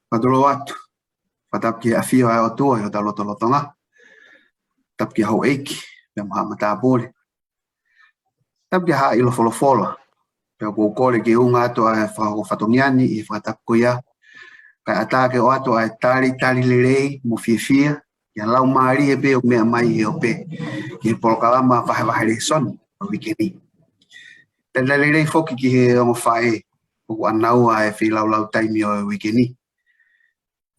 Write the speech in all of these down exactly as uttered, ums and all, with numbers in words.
Fakatulou atu. Fakatapu ki he ʻafio ʻa e ʻOtua ʻi hotau lotolotonga. Tapu ki he houʻeiki, pea mo haʻa matāpule. Tapu ki he haʻa ʻilo folofola. Pea ʻoku ou kole ke u ngata atu ʻa e fakahoko fatongia ni ʻi he fakatapu ko ia. Kae ʻatā ke ʻoatu ʻa e talitali lelei mo fiefia, ʻi he laumālie pē ʻoku meʻa mai he ope, ki he polokalama vahevahe lēsoni ʻo e uike ni. Talitali lelei foki ki he ongo faʻē ʻoku ʻanaua e feilaulau taimi ʻo e uike ni.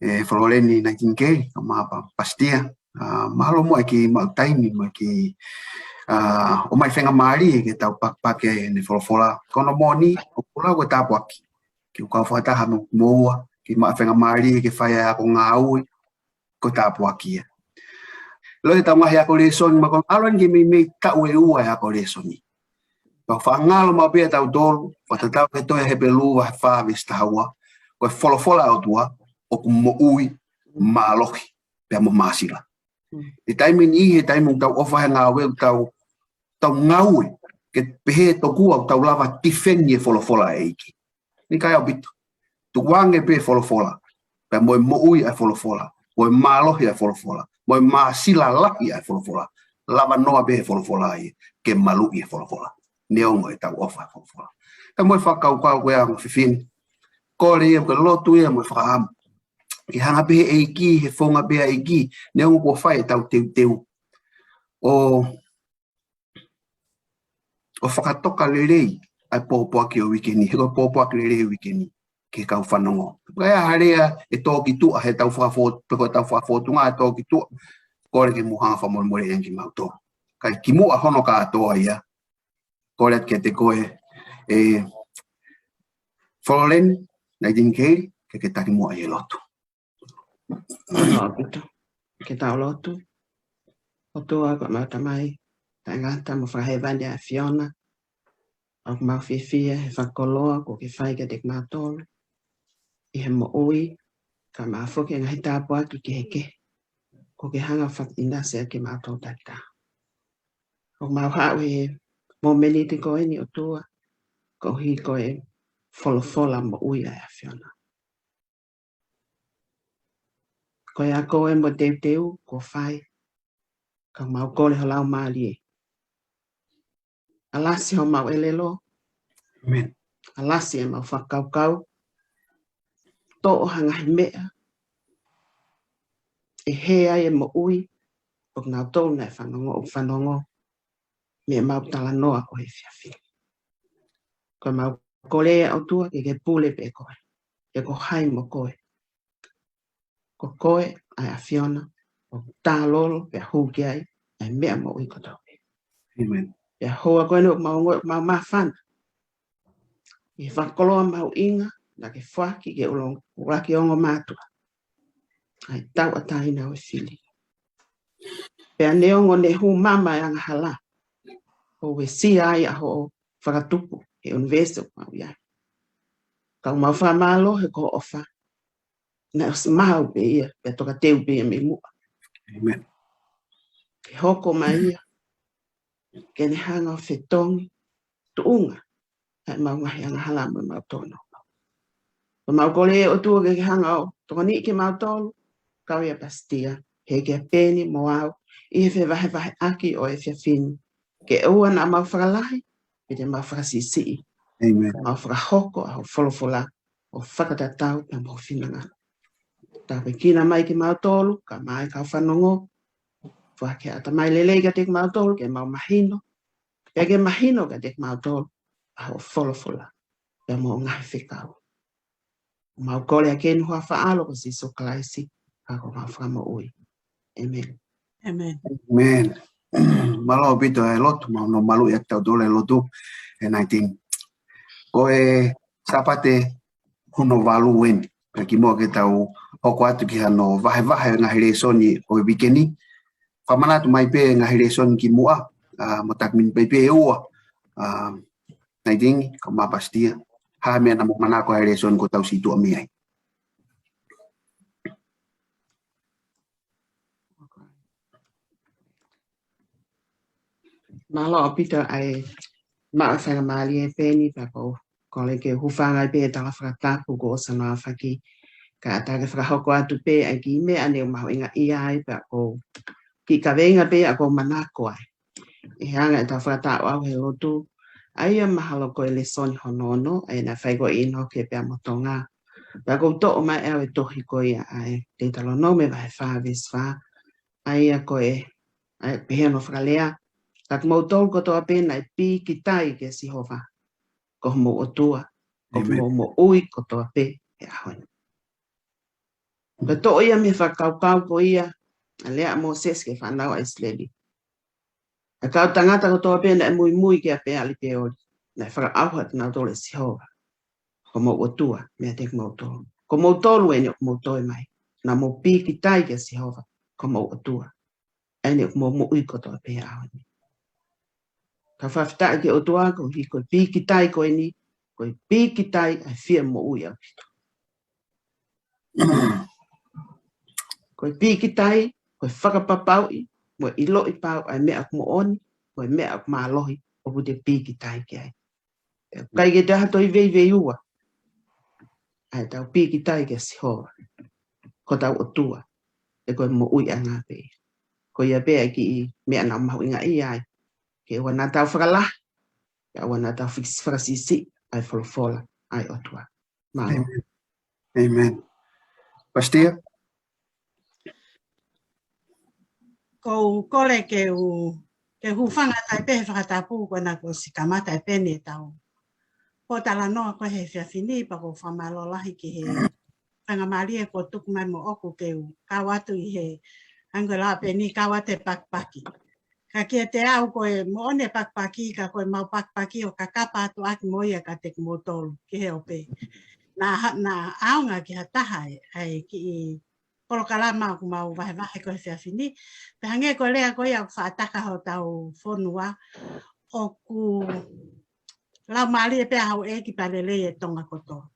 ʻE Fololeni Nightingale, kae ʻumaʻā Pasitia. ʻA, mahalo muʻa ke maʻu taimi, muʻa ke, ʻa, ʻomai faingamālie ke tau pakipaki ai ʻene folofola. Ko hono moʻoni, ʻoku lau ko e tāpuaki. Ke u kau fakataha mo, mo ua, ke maʻu faingamālie ke fai ʻa e ako ngāue, ko e tāpuaki ia. Loi ʻetau ngaahi ako lēsoni, ma ko ʻalu eni ke meimei taʻu ʻe ua e ako lēsoni. Pea ʻoku faʻa ngalo maʻu pē ʻa tautolu, fakatatau ki he tohi Hepelū vahe fā veesi taha ua, ko e folofola ʻa e ʻOtua, ʻoku moʻui, mālohi, pea mo māsila. ʻI he taimi ni, he taimi ʻoku tau ʻofa he ngāue, ʻoku tau, tau ngāue, ke pehē tokua ʻoku tau lava tifeni e folofola ʻa e ʻEiki. Naʻe ʻikai ʻaupito. Tukuange pē folofola. Pea mo e moʻui ʻa e folofola. Mo e mālohi ʻa e folofola. Mo e māsila lahi ʻa e folofola. Lava noa pē he folofola ia. Ke maluʻi e folofola. Neongo ʻetau ʻofa he folofola. Pea mo e fakakaukau ko ia mo fefine. Kole ia, ko e lotu ia mo e fakaʻamu. Ke hanga pē he ʻEiki, he founga pē ʻa e ʻEiki. Neongo kuo fai ʻetau teuteu. ʻO ʻo fakatoka lelei ʻa e pōpoaki ʻo e uike ni, he ko e pōpoaki lelei ʻo e uike ni, ki he kau fanongo. Pea ʻi ai ha lea ʻe tō ki tuʻa he tau fakafo-, pe ko e tau fakafōtunga ʻe tō ki tuʻa, kole ke mou hanga fakamolemole ange kimautolu. Kae kimuʻa hono kātoa ia, kole atu kiate koe, ʻe Fololeni Nightingale, ke ke taki muʻa ʻi he lotu. Mālō ʻaupito. Ke tau lotu. ʻOtua ko ʻemau Tamai taʻengata mo fakahēvani ʻa e ʻAfiona. ʻOku mau fiefia he fakakoloa kuo ke fai kiate kimautolu ʻi he moʻui, kae ʻumaʻā foki e ngaahi tāpuaki kehekehe kuo ke hanga ʻo fakaʻinasi ʻaki kimautolu takitaha. ʻOku mau haʻu he momeniti ko eni ʻOtua, koeʻuhi ko e folofola moʻui ʻa e ʻAfiona. Ko e ako ē mo e teuteu kuo fai, kae ʻumaʻā, kole ho Laumālie ʻo ʻalasi homau ʻelelo. ʻĒmeni. ʻAlasi ʻemau fakakaukau. Toʻo ha ngaahi meʻa ʻe hē ai e moʻui ʻo kinautolu naʻe fanongo, ʻoku fanongo mei heʻemau talanoa ʻo e efiafi ni. Ko ʻemau kole ʻOtua ke ke pule pē koe. He ko hai mo koe? Ko koe ʻa e ʻAfiona ʻoku tālolo pea hū ki ai ʻa e meʻa moʻui kotoa pē. ʻĒmeni. Pea ʻoua ko eni ʻoku mau ongoʻi ʻoku mau māfana ʻi he fakakoloa mahuʻinga naʻa ke foaki ki he ʻulu-, ʻuluaki ongo mātuʻa, ʻa e tauʻatāina ʻo e fili. Pea neongo ne hū mama e angahala, ʻo uesia ai ʻa hoʻo fakatupu he ʻunivēsi ʻoku mau ʻi ai, ka ʻoku mau fakamālō he ko hoʻo ʻofa naʻe ʻosi maʻu pē ia, pea tokateu pē ia mei muʻa. ʻĒmeni. Ke hoko mai ia ke ne hanga ʻo fetongi tuʻunga ʻa ʻemau ngaahi angahala mo ʻemau tōnounou. Ko ʻemau kole ʻOtua ke ke hanga ʻo tokoniʻi kimautolu, kau ia Pasitia, he kia Peni mo au, ʻi he fevahevaheʻaki ʻo e efiafi ni. Ke ʻoua naʻa mau fakalahi, pe te mau fakasiʻisiʻi. ʻĒmeni. Mau fakahoko ʻa hoʻo folofola ʻo fakatatau pea mo ho finangalo. Tāpuekina mai kimautolu, kae ʻumaʻā e kau fanongo. Foaki ha ʻatamai lelei kiate kimautolu, ke mau mahino. Pea ke mahino kiate kimautolu ʻa hoʻo folofola pea mo hoʻo ngaahi fekau. Mau kole ʻaki eni ʻi he huafa ʻo Sīsū Kalaisi, ʻa ko homau Fakamoʻui. ʻĒmeni. ʻĒmeni. ʻĒmeni. Mālō ʻaupito e lotu, mau nofo malu ʻi he tautolu e lotu he nineteen. Ko e Sāpate hono valu eni, pea kimuʻa ke tau hoko atu ki hano vahevahe ngaahi lēsoni ʻo e uike ni. Fakamanatu mai pē ngaahi lēsoni kimuʻa, ʻa, mo taki miniti pē ʻe ua, ʻa, nineteen, kae ʻumaʻā Pasitia. Ha meʻa naʻa mou manako ai he lēsoni kuo tau situʻa mei ai. Mālō ʻaupito ʻa e maʻu faingamālie Peni pea ko kole ke u hūfanga ai pē he tala fakatapu kuo ʻosi hono aofaki. Kae ʻatā ke fakahoko atu pē ʻa e kiʻi meʻa ne u mahuʻingaʻia ai pea ʻoku ou kiʻi kaveinga pē ʻoku ou manako ai. ʻI he anga ʻetau fakataʻu ʻau he lotu, ʻa ia mahalo ko e lēsoni hono ono, ʻa ia naʻe fai ko ē ʻi ʻInoke pea mo Tonga. Pea ʻoku ou toʻo mai ʻe au e tohi ko ia ʻa e Teutalōnome vahe fā veesi fā, ʻa ia ko e, ʻa ia pehē hono fakalea: Ka kimoutolu kotoa pē naʻe pīkitai kia Sihova ko homou ʻOtua, ʻoku mou moʻui kotoa pē he ʻaho ni. Pea toʻo ia mei he fakakaukau ko ia ʻa e lea ʻa Mōsese ki he fānau ʻa ʻIsileli. ʻA e kau tangata kotoa pē naʻe muimui kia Peali Peoli, naʻe fakaʻauha kinautolu ʻe Sihova ko homou ʻOtua meiate kimoutolu. Ko moutolu eni ʻoku mou toe mai, naʻa mou pīkitai kia Sihova ko homou ʻOtua, ʻa ia naʻa mou moʻui kotoa pē he ʻaho ni. Ka fakafetaʻi ki he ʻOtua koeʻuhi ko e pīkitai ko eni, ko e pīkitai ʻa e fie moʻui ʻaupito. Ko e pīkitai, ko e fakapapauʻi, mo e ʻiloʻi pau ʻa e meʻa ʻoku moʻoni, mo e meʻa ʻoku mālohi, ʻoku te pīkitai ki ai. ʻIkai ke te ʻaho toe veiveiua ʻa ʻetau pīkitai kia Sihova ko hotau ʻOtua, he ko e moʻuiʻanga pē ia. Ko ia pē ʻa e kiʻi meʻa naʻa ku mahuʻingaʻia ai, ke ʻoua naʻa tau fakalahi, pea ʻoua naʻa tau fis-, fakasiʻisiʻi ʻa e folofola ʻa e ʻOtua. Mālō. ʻĒmeni. ʻĒmeni. Pastor? ʻOku ou kole ke u, ke u hūfanga atu ai pē he fakatapu ko ena kuo ʻosi kamata ai pē ʻetau pōtalanoa ko ē he efiafi ni, pea ʻoku ou fakamālō lahi ki he faingamālie kuo tuku mai moʻoku ke u kau atu ʻi he, hangē ko e lau ʻa Peni, kau atu he pakipaki. Ka kiate au ko e moʻoni e pakipaki, ka ko e mau pakipaki ʻoku kakapa atu ʻaki mo ia kiate kimoutolu ki he ope. Naʻa, naʻa ʻaonga ki ha taha ʻa e, ʻa e kiʻi polokalama ʻoku mau vahevahe ko ē he efiafi ni. Pea hangē ko e lea ko ia ʻoku faʻa taka hotau fonua, ʻoku laumālie pē ʻa houʻeiki pea lelei e Tonga kotoa.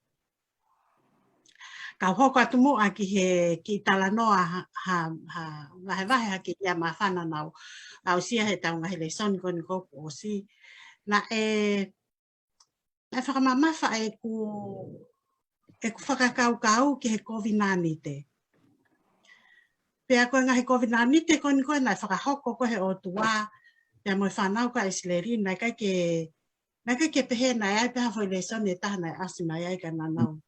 Kau hoko atu muʻa ki he kiʻi talanoa ha, ha, ha vahevahe ha kiʻi lea māfana naʻa ku aʻusia heʻetau ngaahi lēsoni ko eni kuo ʻosi. Naʻe, naʻe fakamamafa ʻeku, ʻeku fakakaukau ki he kovinānite. Pea ko e ngaahi kovinānite ko eni ko ē naʻe fakahoko ko ē he ʻOtua pea mo e fānau ko ē ʻa ʻIsileli, naʻe ʻikai ke, naʻe ʻikai ke pehē naʻe ʻi ai pē ha foʻi lēsoni ʻe taha naʻe ʻasi mai ai ka naʻa nau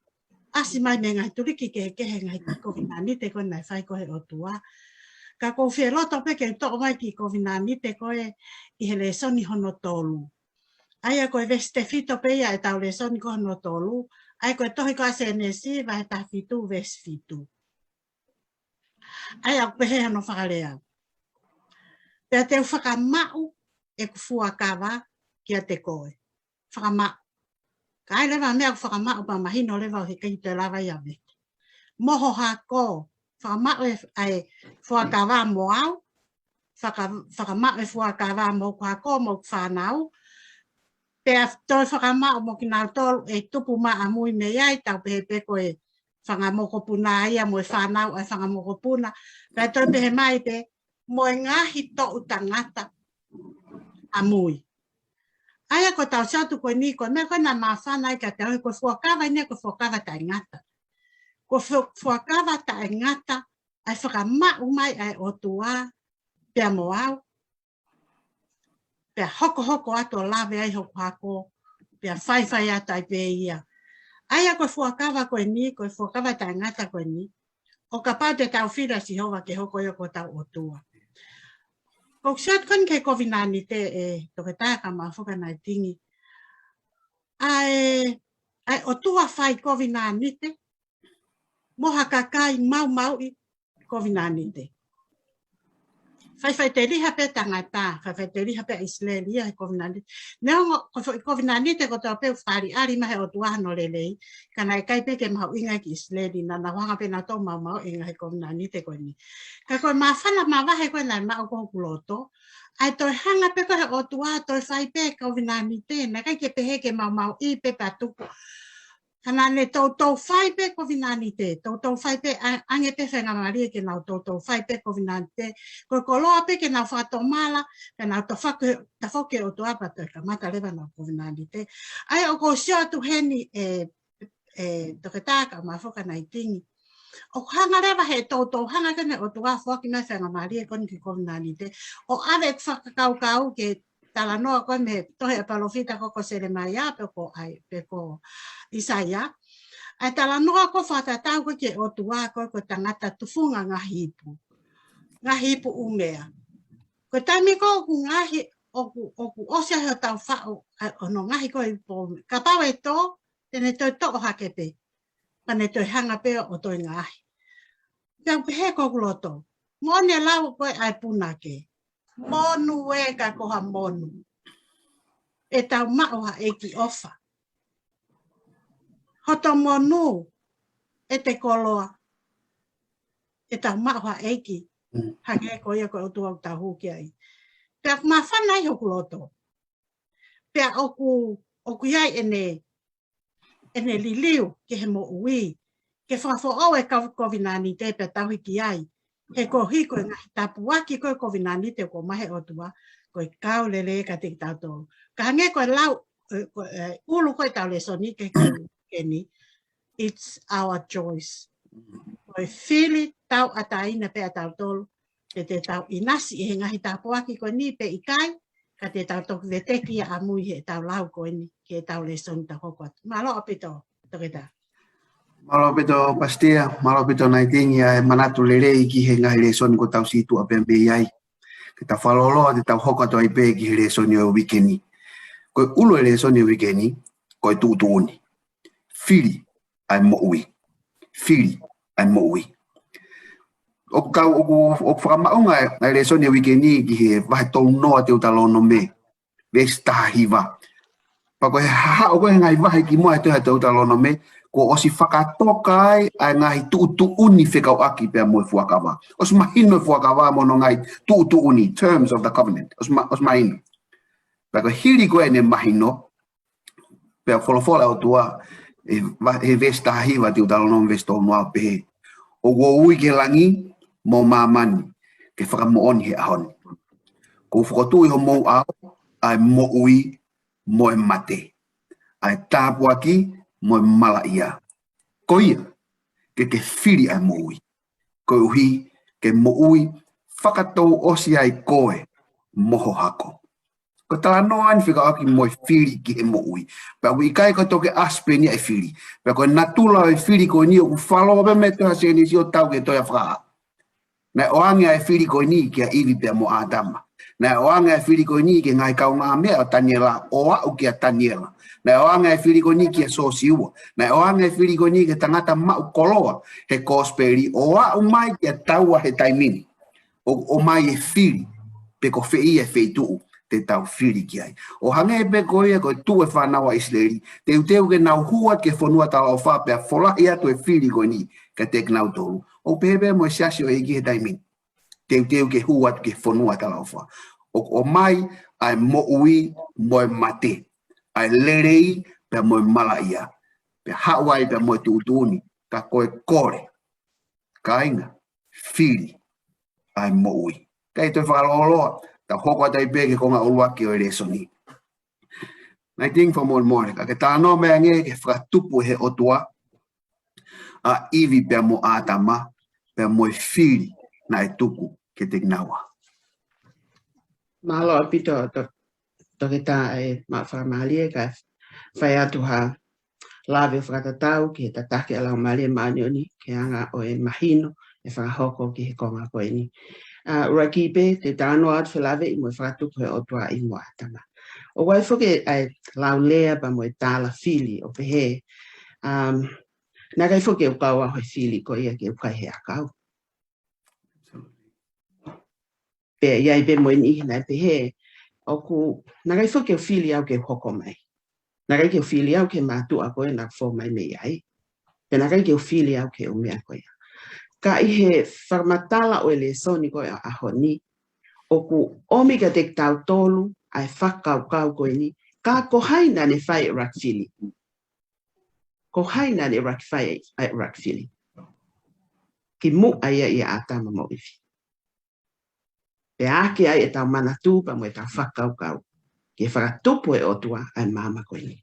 ʻasi mai mei he ngaahi tuliki kehekehe, ngaahi kovinānite ko ē naʻe fai ko ē he ʻOtua. Ka ʻoku ou fie loto pē ke u toʻo mai e kiʻi kovinānite ko ē ʻi he lēsoni hono tolu. ʻA ia ko e veesi tefito pē ia ʻetau lēsoni ko ē hono tolu. ʻA ia ko e tohi ko ē ʻa Sēnesi vahe taha fitu veesi fitu. ʻA ia ʻoku pehē hono fakalea: Pea te u fakamaʻu ʻeku fuakava kiate koe. Fakamaʻu. Ka ʻi ai leva ha meʻa ʻoku fakamaʻu pea mahino leva ʻoku ʻikai toe lava ia ʻo vete. Mo ho hako, fakamaʻu e, ʻa e fuakava mo au, faka-, fakamaʻu e fuakava mo hoku hako, mo hoku fānau, pea toe fakamaʻu mo kinautolu ʻe tupu maʻamui mei ai, tau pehē pē ko e fanga mokopuna ia mo e fānau ʻa e fanga mokopuna, pea toe pehē mai pē mo e ngaahi toʻu tangata ʻamui. ʻA ia ko ʻetau sio atu ko eni, ko e meʻa ko ē naʻe māfana ai kiate au, ko e fuakava eni ko e fuakava taʻengata. Ko e fu-, fuakava taʻengata ʻa e fakamaʻu mai ʻa e ʻOtua pea mo au, pea hokohoko atu ʻo lave ai hoku hako, pea faifai atu ai pē ia. ʻA ia ko e fuakava ko eni, ko e fuakava taʻengata ko eni, ʻo kapau te tau fili ʻa Sihova ke hoko ia ko hotau ʻOtua. ʻOku ou sio atu ko eni ki he kovinānite, ʻe Toketā Kamafoka Naitingi. ʻA e, ʻa e ʻOtua fai kovinānite mo ha kakai maumauʻi kovinānite. Faʻifaʻiteliha pē tangata, faʻifaʻiteliha pē ʻa ʻIsileli ia he kovinānite. Neongo ko e foʻi kovinānite kotoa pē ʻoku fakaʻaliʻali mai he ʻOtua hono lelei, ka naʻe ʻikai pē ke mahuʻinga ki ʻIsileli, naʻa nau hanga pē nautolu ʻo maumauʻi e ngaahi kovinānite ko eni. Ka ko e māfana mavahe ko ē naʻe maʻu ko hoku loto, ʻa e toe hanga pē ko ē he ʻOtua ʻo toe fai pē kovinānite, naʻe ʻikai ke pehē ke maumauʻi pē pea tuku. Ka naʻa ne toutou fai pē kovinānite, toutou fai pē, ʻa-, ʻange pē faingamālie ke nau toutou fai pē kovinānite, ko e koloa pē ke nau fakatomala, ke nau tafoki, tafoki ʻOtua pea toe kamata leva ʻenau kovinānite. ʻA ia ʻoku ou sio atu heni ē, ē, Toketā kae ʻumaʻā foki ʻa Naitingi. ʻOku hanga leva he toutou hanga ke ne ʻOtua foaki mai faingamālie ko eni ki he kovinānite. ʻO ʻave ʻeku fakakaukau ki he talanoa ko ē mei he tohi ʻa e palōfita ko, ko Selemaia pe ko ʻAi-, pe ko ʻAisea. ʻA e talanoa ko ē fakatatau ko ē ki he ʻOtua ko ē ko e tangata tufunga ngaahi ipu. Ngaahi ipu ʻumea. Ko e taimi ko ē ʻoku ngaahi, ʻoku, ʻoku ʻosi ai hotau faʻo, ʻa, hono ngaahi ko ē ipu ʻumea. Kapau ʻe tō, te ne toe toʻo hake pē. Pea ne toe hanga pē ʻo toe ngaahi. Pea u pehē ʻi hoku loto, moʻoni e lau ko ē ʻa e punake. Monu ē ka ko ha monu. ʻE tau maʻu ha ʻeiki ʻofa. Hoto monu ʻete koloa. ʻE tau maʻu ha ʻeiki. Mm. Hangē ko ia ko e ʻOtua ʻoku tau hū ki ai. Pea ʻoku māfana ai hoku loto. Pea ʻoku, ʻoku ʻi ai ʻene ʻene liliu ki he moʻui, ke fakafoʻou e kau kovinānite pea tauhi ki ai. He ko e hiko e ngaahi tāpuaki ko ē kovinānite ʻoku ʻomai he ʻOtua, ko e kau lelei kiate kitautolu. Ka hangē ko e lau, ē, ko e, ē, ʻulu ko ē ʻetau lēsoni ki he weekend ni, it's our choice. Ko e fili tauʻatāina pē ʻatautolu, pe te tau ʻinasi ʻi he ngaahi tāpuaki ko eni pe ʻikai, ka te tau toki veteki ia ʻamui heʻetau lau ko eni, ki heʻetau lēsoni tau hoko atu. Mālō ʻaupito, Toketā. Mālō ʻaupito, Pastor, mālō ʻaupito, Naitingi, ʻa e manatu lelei ki he ngaahi lēsoni kuo tau situʻa pē mei ai. Ke tau fakalōloa, te tau hoko atu ai pē ki he lēsoni ʻo e weekend ni. Ko e ʻulu e lēsoni ʻo e weekend ni, ko e tuʻutuʻuni. Fili ʻa e moʻui. Fili ʻa e moʻui. ʻOku kau, ʻoku, ʻoku fakamaʻunga ʻa e, ʻa e lēsoni ʻo e weekend ni ki he vahe tolu noa Teutalōnome, veesi taha hiva. Pea ko e hahaʻo ko ē he ngaahi vahe kimuʻa he tohi ʻa Teutalōnome, kuo ʻosi fakatoka ai ʻa e ngaahi tuʻutuʻuni fekauʻaki pea mo e fuakava. ʻOsi mahino e fuakava mo hono ngaahi tuʻutuʻuni, terms of the covenant. ʻOsi ma-, ʻosi mahino. Pea ko e hili ko ē ʻene mahino, pea folofola ʻOtua, ʻe, va-, he veesi taha hiva Teutalōnome veesi tolu noa ʻo pehē: ʻOku ou ui ki he langi mo māmani ke fakamoʻoni he ʻaho ni. Kuo u fokotuʻu ʻi homou ʻao ʻa e moʻui mo e mate, ʻa e tāpuaki mo e malaʻia. Ko ia, ke ke fili ʻa e moʻui, koeʻuhi ke moʻui fakatouʻosi ai koe mo ho hako. Ko e talanoa eni fekauʻaki mo e fili ki he moʻui. Pea ʻoku ʻikai ko e toki ʻasi pē eni ʻa e fili. Pea ko e natula ʻo e fili ko eni ʻoku fakalōloa pē mei he tohi ʻa Sēnesi ʻo tau ki he tohi ʻa Fakahā. Naʻe ʻoange ʻa e fili ko eni kia ʻIvi pea mo ʻĀtama. Naʻe ʻoange ʻa e fili ko eni ki he ngaahi kaungāmeʻa ʻo Taniela, ʻo aʻu kia Taniela. Naʻe ʻoange ʻa e fili ko eni kia Siosiua. Naʻe ʻoange ʻa e fili ko eni ki he tangata maʻu koloa he kosipeli, ʻo aʻu mai kia taua he taimi ni. ʻO, ʻomai e fili, pe ko fē ia e feituʻu te tau fili ki ai. ʻO hangē pē ko ia ko e tuʻu e fānau ʻa ʻIsileli, teuteu ke nau hū atu ki he fonua talaʻofa pea folahi atu e fili ko eni kiate kinautolu. ʻO pehē pē mo e siasi ʻo e ʻEiki he taimi ni. Teuteu ke hū atu ki he fonua talaʻofa. ʻO, ʻomai ʻa e moʻui mo e mate, ʻa e lelei pea mo e malaʻia. Pea haʻu ai pea mo e tuʻutuʻuni, ka ko e kole. Kāinga, fili ʻa e moʻui. Kae toe fakalōloa, tau hoko atu ai pē ki he konga ʻuluaki ʻo e lēsoni. Naitingi, fakamolemole, ka ke talanoa mai angē ki he fakatupu ʻe he ʻOtua ʻa ʻIvi pea mo ʻĀtama, pea mo e fili naʻe tuku kiate kinaua. Mālō ʻaupito, To-, Toketā, ʻe maʻu fakamālie kae fai atu ha lave fakatatau ki he tataki ʻa e Laumālie Māʻoniʻoni ki he anga ʻo e mahino ʻe fakahoko ki he konga ko eni. ʻA, ʻuluaki pē, te u talanoa atu felāveʻi mo e fakatupu ʻe he ʻOtua ʻa ʻIvi mo ʻĀtama. ʻOku ʻi ai foki ʻa e laulea pea mo e tala fili ʻo pehē, um, naʻe ʻikai foki ke u kau au he fili ko ia ke u kai he ʻakau. Pea ʻi ai pē mo e niʻihi naʻe pehē, ʻoku, naʻe ʻikai foki ke u fili au ke u hoko mai. Naʻe ʻikai ke u fili au ki he mātuʻa ko ē naʻa ku fou mai mei ai. Pea naʻe ʻikai ke u fili au ki he ʻū meʻa ko ia. Ka ʻi he fakamatala ʻo e lēsoni ko ē ʻo e ʻaho ni, ʻoku ʻomi kiate kitautolu ʻa e fakakaukau ko eni, ka ko hai naʻa ne fai e ʻuluaki fili. Ko hai naʻa ne ʻuluaki fai ai ʻa e ʻuluaki fili? Kimuʻa ia ʻia ʻĀtama mo ʻIvi. Pea ʻoku ʻi ai ʻetau manatu pea mo ʻetau fakakaukau ki he fakatupu ʻe he ʻOtua ʻa e māmani ko eni.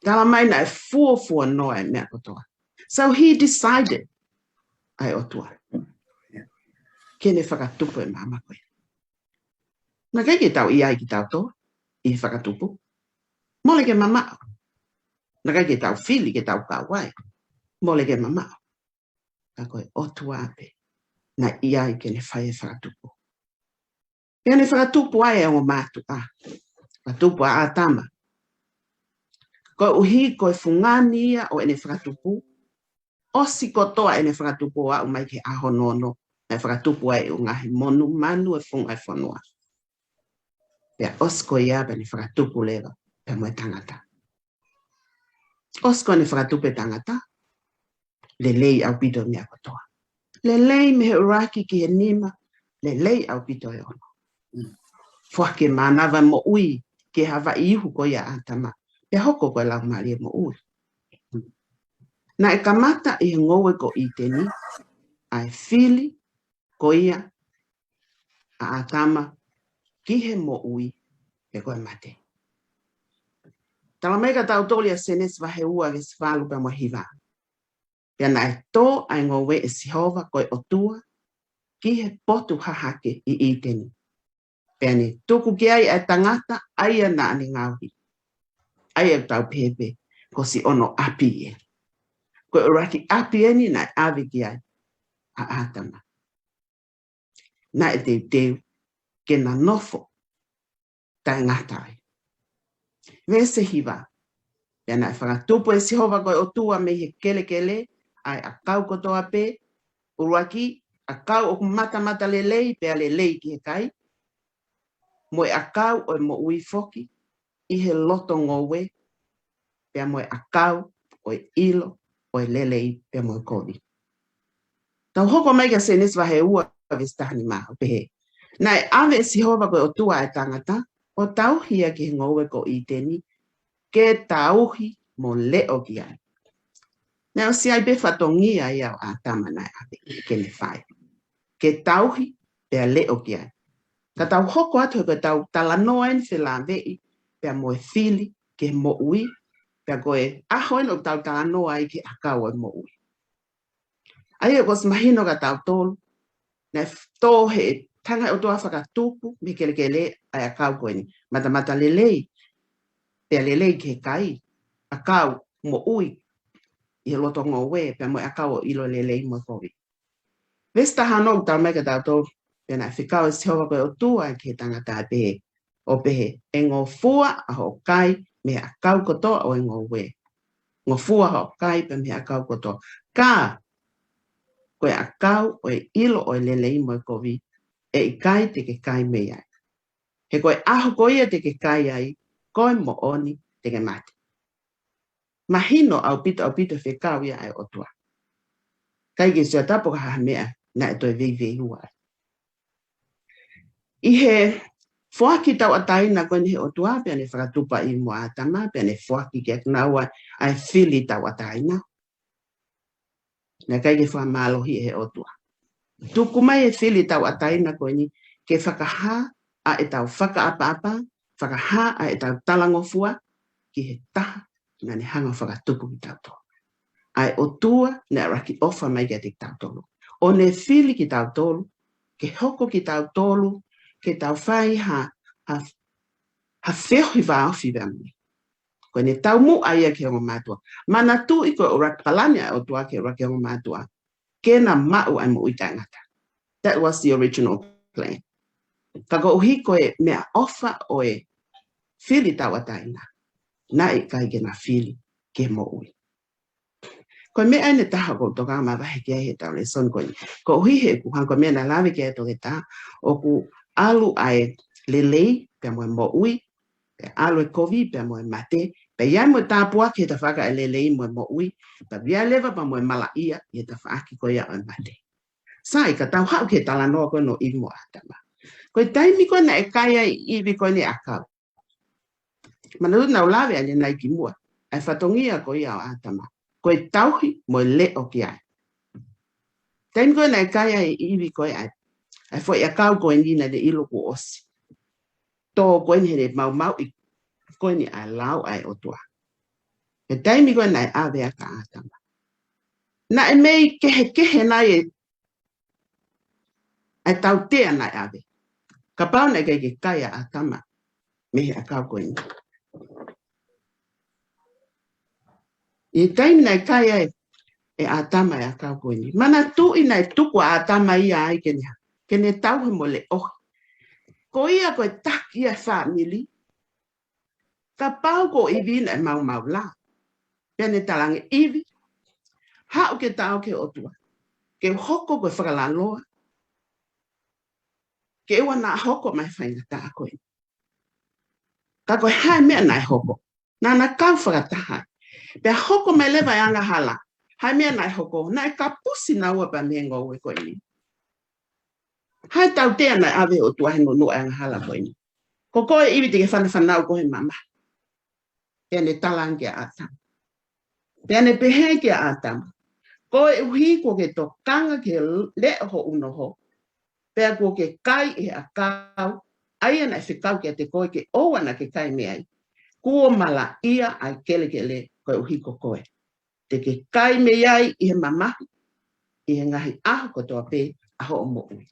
Tala mai naʻe fuofuo noa e meʻa kotoa. So he decided ʻa e ʻOtua ke ne fakatupu e māmani ko eni. Naʻe ʻikai ke tau ʻi ai kitautolu ʻi he fakatupu. Mole ke mamaʻo. Naʻe ʻikai ke tau fili ke tau kau ai. Mole ke mamaʻo. Ka ko e ʻOtua pē naʻe ʻi ai ke ne fai e fakatupu. Pea ne fakatupu ai e ongo mātuʻa. Fakatupu ʻa ʻĀtama. Koeʻuhi ko e fungani ia ʻo ʻene fakatupu. ʻOsi kotoa ʻene fakatupu ʻo aʻu mai ki he ʻaho hono ono. Naʻe fakatupu ai e ngaahi monumanu e funga e fonua. Pea ʻosi ko ia pea ne fakatupu leva pea mo e tangata. ʻOsi ko ʻene fakatupu e tangata, lelei ʻaupito e meʻa kotoa. Lelei mei he ʻuluaki ki he nima, lelei ʻaupito e ono. Foaki e mānava moʻui ki he Havaʻi ihu ko ia ʻa ʻĀtama. Pea hoko ko e laumālie moʻui. Naʻe kamata ʻi he ngoue ko ʻĪteni ʻa e fili ko ia ʻa ʻĀtama ki he moʻui pe ko e mate. Tala mai kia tautolu ʻia Sēnesi vahe ua veesi valu pea mo e hiva. Pea naʻe tō ʻa e ngoue ʻe Sihova ko e ʻOtua ki he potu hahake ʻi ʻĪteni. Pea ne tuku ki ai ʻa e tangata ʻa ia naʻa ne ngaohi. ʻA ia ʻoku tau pehē pē ko siʻono ʻapi eni. Ko e ʻuluaki ʻapi eni naʻe ʻave ki ai ʻa ʻĀtama. Naʻe teuteu ke na nofo taʻengata ai. Veesi hiva. Pea naʻe fakatupu ʻe Sihova ko e ʻOtua mei he kelekele ʻa e ʻakau kotoa pē, ʻuluaki, ʻakau ʻoku matamata lelei pea lelei ki he kai, mo e ʻakau ʻo e moʻui foki ʻi he loto ngoue, pea mo e ʻakau ʻo e ʻilo ʻo e lelei pea mo e kovi. Tau hoko mai kia Sēnesi vahe ua veesi taha nima ʻo pehē. Naʻe ʻave ʻe Sihova ko e ʻOtua ʻa e tangata, ʻo tauhi ia ki he ngoue ko ʻĪteni, ke tauhi mo leʻo ki ai. Naʻe ʻosi ʻi ai pē fatongia ia ʻo ʻĀtama naʻe ʻave ke ne fai. Ke tauhi pea leʻo ki ai. Ka tau hoko atu he ko e tau talanoa eni felāveʻi, pea mo e fili ki he moʻui, pea ko e ʻaho eni ʻoku tau talanoa ai ki he ʻakau ʻo e moʻui. ʻA ia ʻoku ʻosi mahino kia tautolu, naʻe f-, tō he tanga ʻOtua fakatupu mei he kelekele ʻa e ʻakau ko eni. Matamata lelei, pea lelei ki he kai, ʻakau moʻui ʻi he loto ngoue, pea mo e ʻakau ʻo e ʻilo lelei mo e kovi. Veesi taha ono ʻoku tala mai kia tautolu, pea naʻe fekau ʻe Sihova ko e ʻOtua ki he tangata ʻo pehē, ʻo pehē, ʻe ngofua ʻa hoʻo kai mei he ʻakau kotoa ʻo e ngoue. Ngofua hoʻo kai pea mei he ʻakau kotoa. Ka, ko e ʻakau ʻo e ʻilo ʻo e lelei mo e kovi, ʻe ʻikai te ke kai mei ai. He ko e ʻaho ko ia te ke kai ai, ko e moʻoni te ke mate. Mahino ʻaupito, ʻaupito fekau ia ʻa e ʻOtua. ʻIkai ke sio atu pe ko e hā ha meʻa naʻe toe veiveiua ai. ʻI he foaki tauʻatāina ko eni he ʻOtua, pea ne fakatupu ʻa ʻIvi mo ʻĀtama, pea ne foaki kia kinaua ʻa e fili tauʻatāina. Naʻe ʻikai ke fakamālohi ʻe he ʻOtua. Tuku mai e fili tauʻatāina ko eni ke fakahā ʻa ʻetau fakaʻapaʻapa, fakahā ʻa ʻetau talangofua ki he taha naʻa ne hanga ʻo fakatupu kitautolu. ʻA e ʻOtua naʻe ʻuluaki ʻofa mai kiate kitautolu. ʻO ne fili kitautolu, ke hoko kitautolu, ke tau fai ha, ha, ha feohi vāofi pea mo ia. Ko ʻene taumuʻa ia ki he ongo mātuʻa. Manatuʻi ko e ʻuluaki palani ʻa e ʻOtua ki he ʻuluaki ongo mātuʻa, ke na maʻu ʻa e moʻui taʻengata. That was the original plan. Ka koeʻuhi ko e meʻaʻofa ʻo e fili tauʻatāina, naʻe ʻikai ke na fili ki he moʻui. Ko e meʻa eni ʻe taha ʻoku ou tokanga mavahe ki ai he ʻetau lēsoni ko eni. Koeʻuhi he ʻoku hangē ko e meʻa naʻe lave ki ai ʻa e toketā, ʻoku ʻalu ʻa e lelei pea mo e moʻui, pea ʻalu e kovi pea mo e mate, pea ʻi ai mo e tāpuaki he tafaʻaki ʻa e lelei mo e moʻui, pea ʻi ai leva pea mo e malaʻia ʻi he tafaʻaki ko ia ʻo e mate. Sai, ka tau haʻu ki he talanoa ko eni ʻo ʻIvi mo ʻĀtama. Ko e taimi ko ē naʻe kai ai ʻa ʻIvi ko eni e ʻakau. Manatuʻi naʻa ku lave ʻanenai kimuʻa. ʻa e fatongia ko ia ʻo ʻĀtama. Ko e tauhi mo e leʻo ki ai. Taimi ko ē naʻe kai ai ʻe ʻIvi ko ē ʻa e, ʻa e foʻi ʻakau ko eni naʻa ne ʻilo kuo ʻosi. Tō ko eni heʻene maumauʻi ko eni ʻa e lao ʻa e ʻOtua. He taimi ko ē naʻe ʻave ai kia ʻĀtama. Naʻe mei kehekehe nai e ʻa e tautea naʻe ʻave. Kapau naʻe ʻikai ke kai ʻa ʻĀtama mei he ʻakau ko eni. ʻI he taimi naʻe kai ai ʻe ʻĀtama e ʻakau ko eni. Manatuʻi naʻe tuku ʻa ʻĀtama ia ai ke ne, ke ne tauhi mo leʻohi. Ko ia ko e taki ia e fāmili. Kapau ko ʻIvi naʻe maumau lā. Pea ne talaange ʻIvi. Haʻu ke ta ō ki he ʻOtua. Ke u hoko ko e fakalaloa. Ke ʻoua naʻa hoko mai faingataʻa ko ē. Ka ko e hā e meʻa naʻe hoko. Naʻa na kau fakataha. Pea hoko mai leva e angahala. Hā e meʻa naʻe hoko. Naʻe kapusi naua pea mei he ngoue ko eni. Hā e tautea naʻe ʻave ʻe he ʻOtua he nunuʻa e angahala ko eni. Ko koe ʻIvi te ke fanafanau ko ē he mamahi. Pea ne talaange kia ʻĀtama. Pea ne pehē kia ʻĀtama. Koeʻuhi kuo ke tokanga ki he leʻo hoʻo unoho. Pea kuo ke kai ʻi he ʻakau. ʻA ia naʻe fekau kiate koe ke ʻoua naʻa ke kai mei ai. Kuo malaʻia ʻa e kelekele koeʻuhi ko koe. Te ke kai mei ai ʻi he mamahi, ʻi he ngaahi ʻaho kotoa pē ʻa hoʻo moʻui.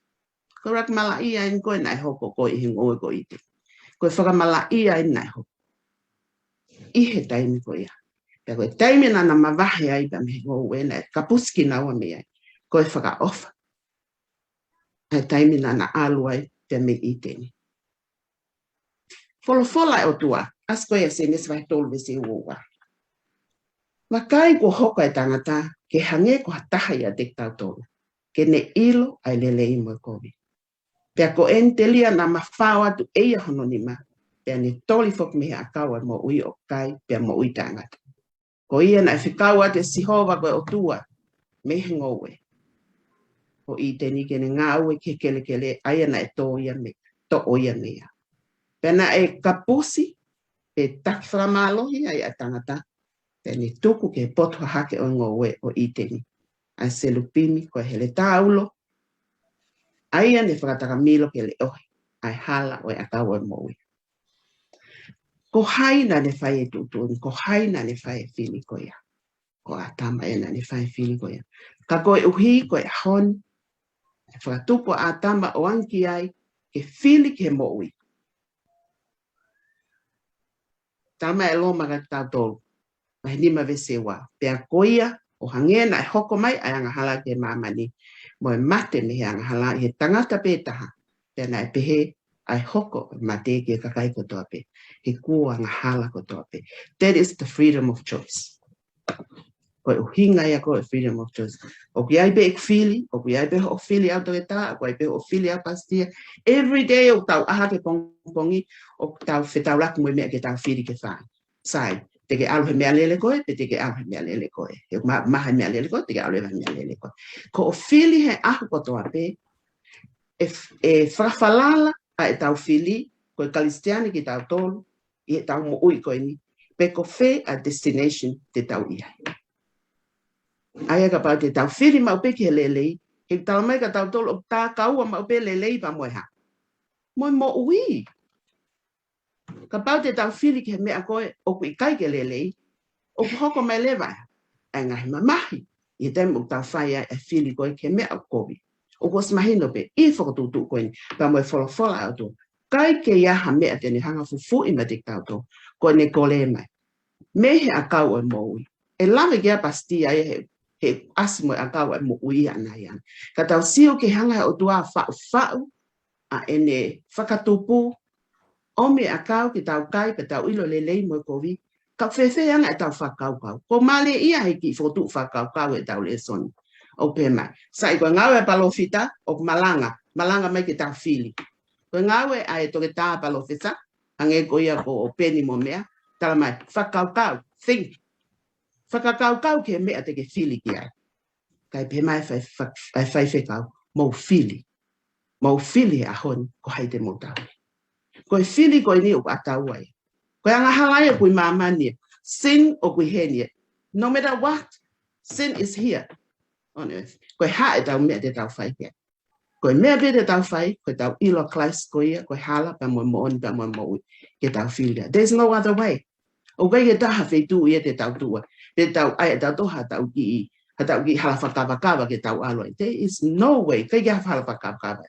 Ko e laka malaʻia eni ko ē naʻe hoko ko ē ʻi he ngoue ko ʻĪteni. Ko e fakamalaʻia eni naʻe hoko. ʻI he taimi ko ia. Pea ko e taimi naʻa na mavahe ai pea mei he ngoue naʻe kapusi kinaua mei ai. Ko e fakaʻofa. ʻA e taimi naʻa na ʻalu ai pea mei ʻĪteni. Folofola ʻa e ʻOtua, ʻasi ko ia ʻia Sēnesi vahe tolu veesi ua ua. Vakai kuo hoko ʻa e tangata, ke hangē ko ha taha ʻiate kitautolu, ke ne ʻilo ʻa e lelei mo e kovi. Pea ko eni telia naʻa mafao atu ʻe ia hono nima, pea ne toli foki mei he ʻakau ʻa e moʻui ʻo kai, pea moʻui taʻengata. Ko ia naʻe fekau atu ʻe Sihova ko e ʻOtua, mei he ngoue ʻo ʻĪteni ke ne ngāue ki he kelekele, ʻa ia naʻe tō ia mei, toʻo ia mei ai. Pea naʻe kapusi, pe taki fakamālohi ai ʻa e tangata, pea ne tuku ki he potu hahake ʻo e ngoue ʻo ʻĪteni ʻa e selupimi ko e heletā ulo, ʻa ia ne fakatakamilo ke leʻohi ʻa e hala ʻo e ʻakau ʻo e moʻui. Ko hai naʻa ne fai e tuʻutuʻuni, ko hai naʻa ne fai e fili ko ia. Ko ʻĀtama ē naʻa ne fai e fili ko ia. Ka koeʻuhi ko e ʻaho ni, ʻe fakatupu ʻa ʻĀtama ʻo ʻange ki ai, ke fili ki he moʻui. Tama e Loma kia kitautolu. Vahe nima veesi ua. Pea ko ia, ʻo hangē naʻe hoko mai ʻa e angahala ki māmani. Mo e mate mei he angahala ʻi he tangata pē taha. Pea naʻe pehē ʻa e hoko mate ki he kakai kotoa pē. He kuo angahala kotoa pē. That is the freedom of choice. Ko e ʻuhinga ia ko e freedom of choice. ʻOku ʻi ai pē ʻeku fili, ʻoku ʻi ai pē hoʻo fili ʻaʻau Toketā, ʻoku ʻi ai pē hoʻo fili ʻaʻau Pasitō. Every day ʻoku tau ʻā hake pongipongi, ʻoku tau fetaulaki mo e meʻa ke tau fili ke fai. Sai, te ke ʻalu he meʻalele ko ē, pe te ke ʻalu he meʻalele ko ē. He ma-, maha he meʻalele ko ē, te ke ʻalu he meʻalele ko ē. Ko hoʻo fili he ʻaho kotoa pē, ʻe f-, ʻe fakafalala ʻa ʻetau fili, ko e Kalisitiane kitautolu, ʻi heʻetau moʻui ko eni, pe ko fē ʻa e destination te tau ʻi ai. ʻA ia kapau te tau fili maʻu pē ki he lelei, he talamai kia tautolu ʻoku tā kaua maʻu pē lelei pea mo e hā. Mo e moʻui. Kapau te tau fili ki he meʻa ko ē ʻoku ʻikai ke lelei, ʻoku hoko mai leva ʻa e ngaahi mamahi. ʻI he taimi ʻoku tau fai ai e fili ko ē ki he meʻa ʻoku kovi. ʻOku ʻosi mahino pē, ʻi he fokotuʻutuʻu ko eni, pea mo e folofola ʻa e ʻOtua. ʻIkai ke ʻi ai ha meʻa te ne hanga fufuʻi mate kia tautolu, ko ʻene kole mai. Mei he ʻakau ʻo e moʻui. ʻE lave ki ai Pasitō ia he, he ʻasi mo e ʻakau ʻo e moʻui ʻa ʻanai ana. Ka tau sio ki he hanga he ʻOtua faʻufaʻu, ʻa ʻene fakatupu, ʻomi e ʻakau ke tau kai, pea tau ʻilo lelei mo e kovi, ka fēfē ʻa ʻetau fakakaukau. Ko mālie ia he kiʻi fokotuʻu fakakaukau ʻetau lēsoni. ʻOku pehē mai. Sai ko e ngāue ʻa e palōfita, ʻoku malanga, malanga mai ke tau fili. Ko e ngāue ʻa e toketā palōfita, hangē ko ia ko ʻOpeni mo meʻa, talamai, fakakaukau, think. Fakakaukau ki he meʻa te ke fili ki ai. Kae pehē mai fai, fai, fai, faifekau, mou fili. Mou fili he ʻaho ni, ko hai te mou tauhi. Ko e fili ko eni ʻoku ʻatā ai. Ko e angahala ia ʻoku ʻi māmani ia. Sin ʻoku ʻi heni ē. No matter what, sin is here on earth. Ko e hā ʻetau meʻa te tau fai ki ai? Ko e meʻa pē te tau fai, ko ʻetau ʻilo ʻa Christ ko ia, ko e hala, pea mo e moʻoni, pea mo e moʻui, ke tau fili ia. There's no other way. ʻOku ʻikai ke ʻi ai ha feituʻu ia te tau tuʻu ai, te tau ʻai ʻetau toʻo haʻatau kiʻi, haʻatau kiʻi hala fakakavakava ke tau ʻalu ai. There is no way. ʻIkai ke ʻi ai ha hala fakakavakava.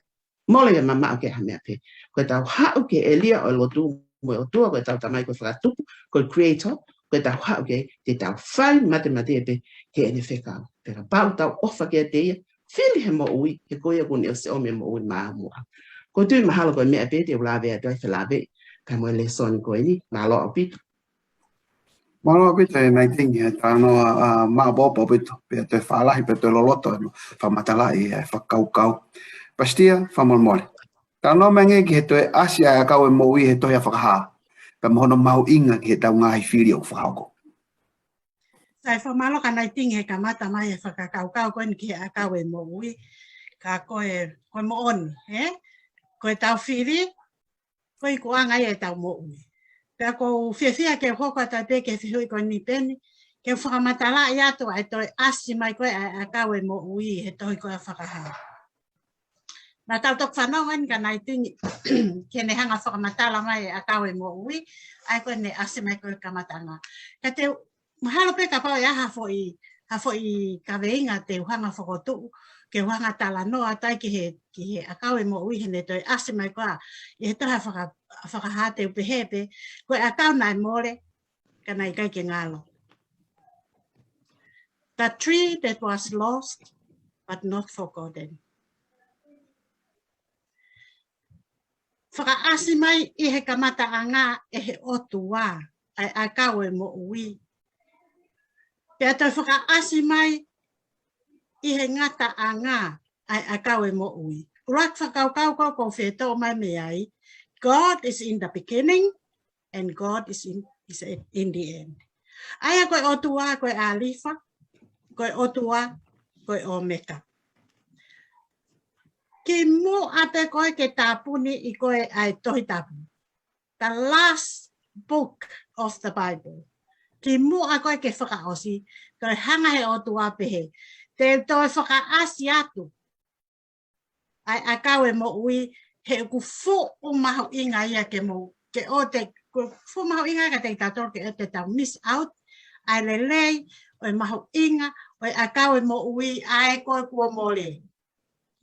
Mole ke mamaʻo ki ha meʻa pē. Ko ʻetau haʻu ki he ʻēlia ʻo e lotu mo e ʻOtua, ko ʻetau Tamai ko e Fakatupu, ko e Creator, ko ʻetau haʻu ki ai, te tau fai matematē pē ki heʻene fekau. Pea kapau ʻoku tau ʻofa kiate ia, fili he moʻui, he ko ia kuo ne ʻosi ʻomi e moʻui maʻamoa. Ko e tui mahalo ko e meʻa pē te u lave atu ai, felāveʻi, kae mo e lēsoni ko eni, mālō ʻaupito. Mālō ʻaupito e Naitingi, he talanoa, ʻa, maʻopoʻopo ʻaupito, pea toe fālahi, pea toe loloto, fakamatalaʻi e fakakaukau. Pasitia, fakamolemole. Talanoa mai angē ki he toe ʻasi ʻa e ʻakau e moʻui he tohi ʻa Fakahā. Pea mo hono mahuʻinga ki heʻetau ngaahi fili ʻoku fakahoko. Sai, fakamālō kia Naitingi he kamata mai e fakakaukau ko eni ki he ʻakau e moʻui. Ka ko e, ko e moʻoni, ē? Ko ʻetau fili, ko e ikuʻanga ia ʻetau moʻui. Pea ʻoku ou fiefia ke u hoko atu pē ki he fehuʻi ko eni Peni, ke u fakamatalaʻi atu ʻa e toe ʻasi mai ko ē ʻa e ʻakau e moʻui he tohi ko ē ʻa Fakahā. Naʻa tau toki fanongo eni kia Naitingi, ke ne hanga fakamatala mai e ʻakau e moʻui, ʻa ia ko ʻene ʻasi mai ko ē kamataʻanga. Ka te u, mahalo pē kapau ʻe ʻi ai ha foʻi, ha foʻi kaveinga te u hanga fokotuʻu, ke u hanga talanoa atu ai ki he, ki he ʻakau e moʻui heʻene toe ʻasi mai ko ē, ʻi he tohi ʻa Faka-, Fakahā te u pehē pē, ko e ʻakau naʻe mole, ka naʻe ʻikai ke ngalo. The tree that was lost, but not forgotten. Fakaʻasi mai ʻi he kamataʻanga ʻe he ʻOtua, ʻa e ʻakau e moʻui. Pea toe fakaʻasi mai ʻi he ngataʻanga, ʻa e ʻakau e moʻui. ʻUluaki fakakaukau ko ē ʻoku ou fie toʻo mai mei ai. God is in the beginning, and God is in, is in the end. ʻA ia ko e ʻOtua, ko e ʻĀlifa, ko e ʻOtua, ko e ʻOmeka. Kimuʻa pē ko ē ke tāpuni ʻe koe ʻa e Tohi Tapu. The last book of the Bible. Kimuʻa ko ē ke fakaʻosi, toe hanga he ʻOtua pehē, te u toe fakaʻasi atu ʻa e ʻakau e moʻui, he ʻoku fuʻu mahuʻinga ia ke mou, ke ʻoua te, ʻoku fuʻu mahuʻinga kiate kitautolu ke ʻoua te tau miss out ʻa e lelei ʻo e mahuʻinga ʻo e ʻakau e moʻui, ʻa ē ko ē kuo mole.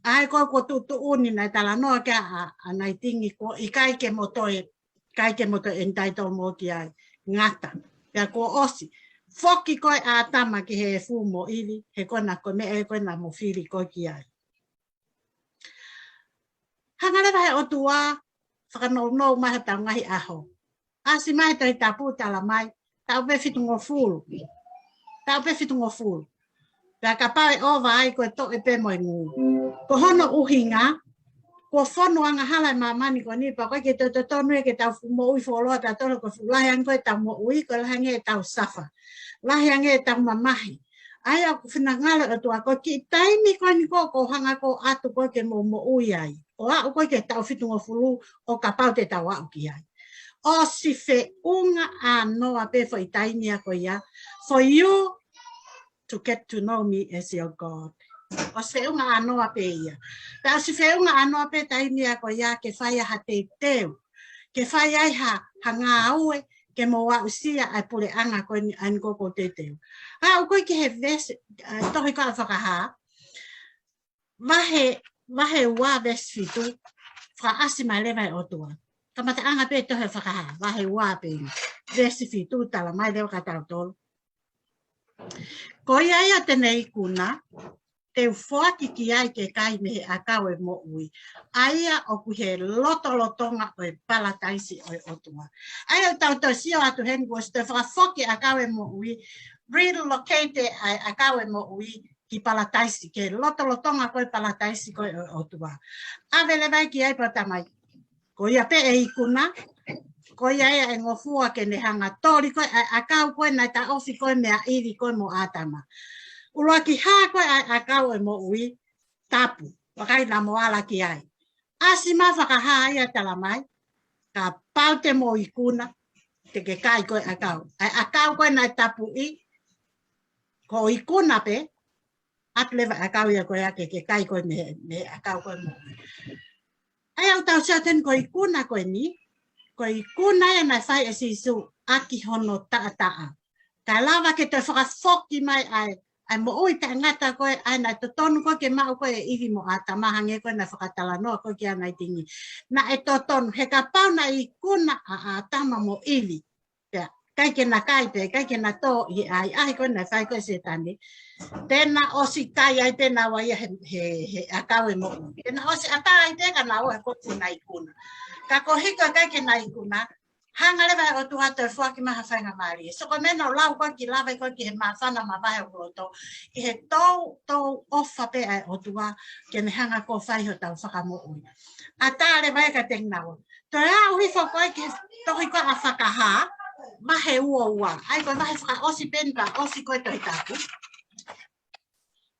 ʻA ē ko ē kuo tuʻutuʻuni naʻe talanoa ki ai ʻa, ʻa Naitingi, kuo ʻikai ke mo toe, ʻikai ke mo toe entitle mo ki ai, ngata. Pea kuo ʻosi. Foki ko ē ʻa ʻĀtama ki he efu mo ʻIvi, he ko ena ko e meʻa ē ko ē naʻa mo fili ko ē ki ai. Hanga leva he ʻOtua fakanounou mai hotau ngaahi ʻaho. ʻAsi mai he Tohi Tapu tala mai, taʻu pē fitungofulu. Taʻu pē fitungofulu. Pea kapau ʻe ʻova ai ko e toʻe pē mo e ngū. Ko hono ʻuhinga, kuo fonu angahala e māmani ko eni, pea ʻoku ʻikai ke totonu ia ke tau fuʻu moʻui fuoloa tautolu, ko e fuʻu lahi ange ko ē ʻetau moʻui, ko e lahi ange ʻetau safa. Lahi ange ʻetau mamahi. ʻA ia ʻoku finangalo e ʻOtua ko e kiʻi taimi ko eni ko ē ʻoku ou hanga ko ē ʻo ʻatu ko ē ke mou moʻui ai. ʻO aʻu ko ē ki he taʻu fitungofulu ʻo kapau te tau aʻu ki ai. ʻOsi feʻunga ʻānoa pē foʻi taimi ia ko ia. For you to get to know me as your God. ʻOsi feʻunga ʻānoa pē ia. Pea ʻosi feʻunga ʻānoa pē taimi ia ko ia ke fai ai ha teuteu. Ke fai ai ha, ha ngāue, ke mou aʻusia ʻa e puleʻanga ko eni, ʻa eni ko ē ʻoku ou teuteu. Aʻu ko ē ki he veesi, ʻa, tohi ko ē ʻa Fakahā. Vahe, vahe ua veesi fitu, fakaʻasi mai leva he ʻOtua. Kamataʻanga pē tohi Fakahā, vahe ua pē eni. Veesi fitu tala mai leva kia tautolu. Ko ia ia te ne ikuna, te u foaki ki ai ke kai mei he ʻakau e moʻui. ʻA ia ʻoku ʻi he lotolotonga ʻo e palataisi ʻo e ʻOtua. ʻA ia ʻoku tau toe sio atu heni kuo ʻosi toe fakafoki ʻakau e moʻui, relocate ʻa e ʻakau e moʻui ki palataisi, ki he lotolotonga ko ē palataisi ko ē ʻo e ʻOtua. ʻAve leva ia ki ai pea tala mai. Ko ia pē ʻe ikuna, ko ia ia ʻe ngofua ke ne hanga toli ko ē ʻa e ʻakau ko ē naʻe taʻofi ko ē meia ʻIvi ko ē mo ʻĀtama. ʻUluaki hā ko ē ʻa e ʻakau e moʻui, tapu, vakai naʻa mo ala ki ai. ʻAsi mai Fakahā ia tala mai, kapau te mo ikuna, te ke kai ko e ʻakau. ʻA e ʻakau ko ē naʻe tapuʻi, ko e ikuna pē, ʻatu leva ʻakau ia ko ia ke ke kai ko ē mei, mei he ʻakau ko ē moʻui. ʻA ia ʻoku tau sio atu eni ko e ikuna ko eni, ko e ikuna ia naʻe fai ʻe Sīsū ʻaki hono taʻataʻa. Kae lava ke toe fakafoki mai ʻa e, ʻa e moʻui taʻengata ko ē, ʻa ia naʻe totonu ko ē ke maʻu ko ē ʻe ʻIvi mo ʻĀtama hangē ko ē naʻe fakatalanoa ko ē ki ai ʻanai tingi. Naʻe totonu, he kapau naʻe ikuna ʻa ʻĀtama mo ʻIvi. Pea, ʻikai ke na kai pē, ʻikai ke na tō ʻi he ʻahiʻahi ko ē naʻe fai ko ē ʻe Sētane. Te na ʻosi kai ai pē naua ia he, he, he ʻakau e moʻui. Te na ʻosi ʻatā ai pē ka naua he ko ē kuo na ikuna. Ka koeʻuhi ko e ʻikai ke na ikuna, hanga leva ʻe he ʻOtua ʻo toe foaki mai ha faingamālie. So ko e meʻa naʻa ku lau ko ē ki lava ko ē ki he māfana mavahe ʻoku loto. ʻI he toutou ʻofa pē ʻa e ʻOtua ke ne hanga ko ē ʻo fai hotau fakamoʻui. ʻAtā leva ia kiate kinaua. Toe aʻu hifo ko ē ki he tohi ko ē ʻa Fakahā, vahe uaua. ʻA ia ko e vahe fakaʻosi pē eni pea ʻosi ko ē Tohi Tapu.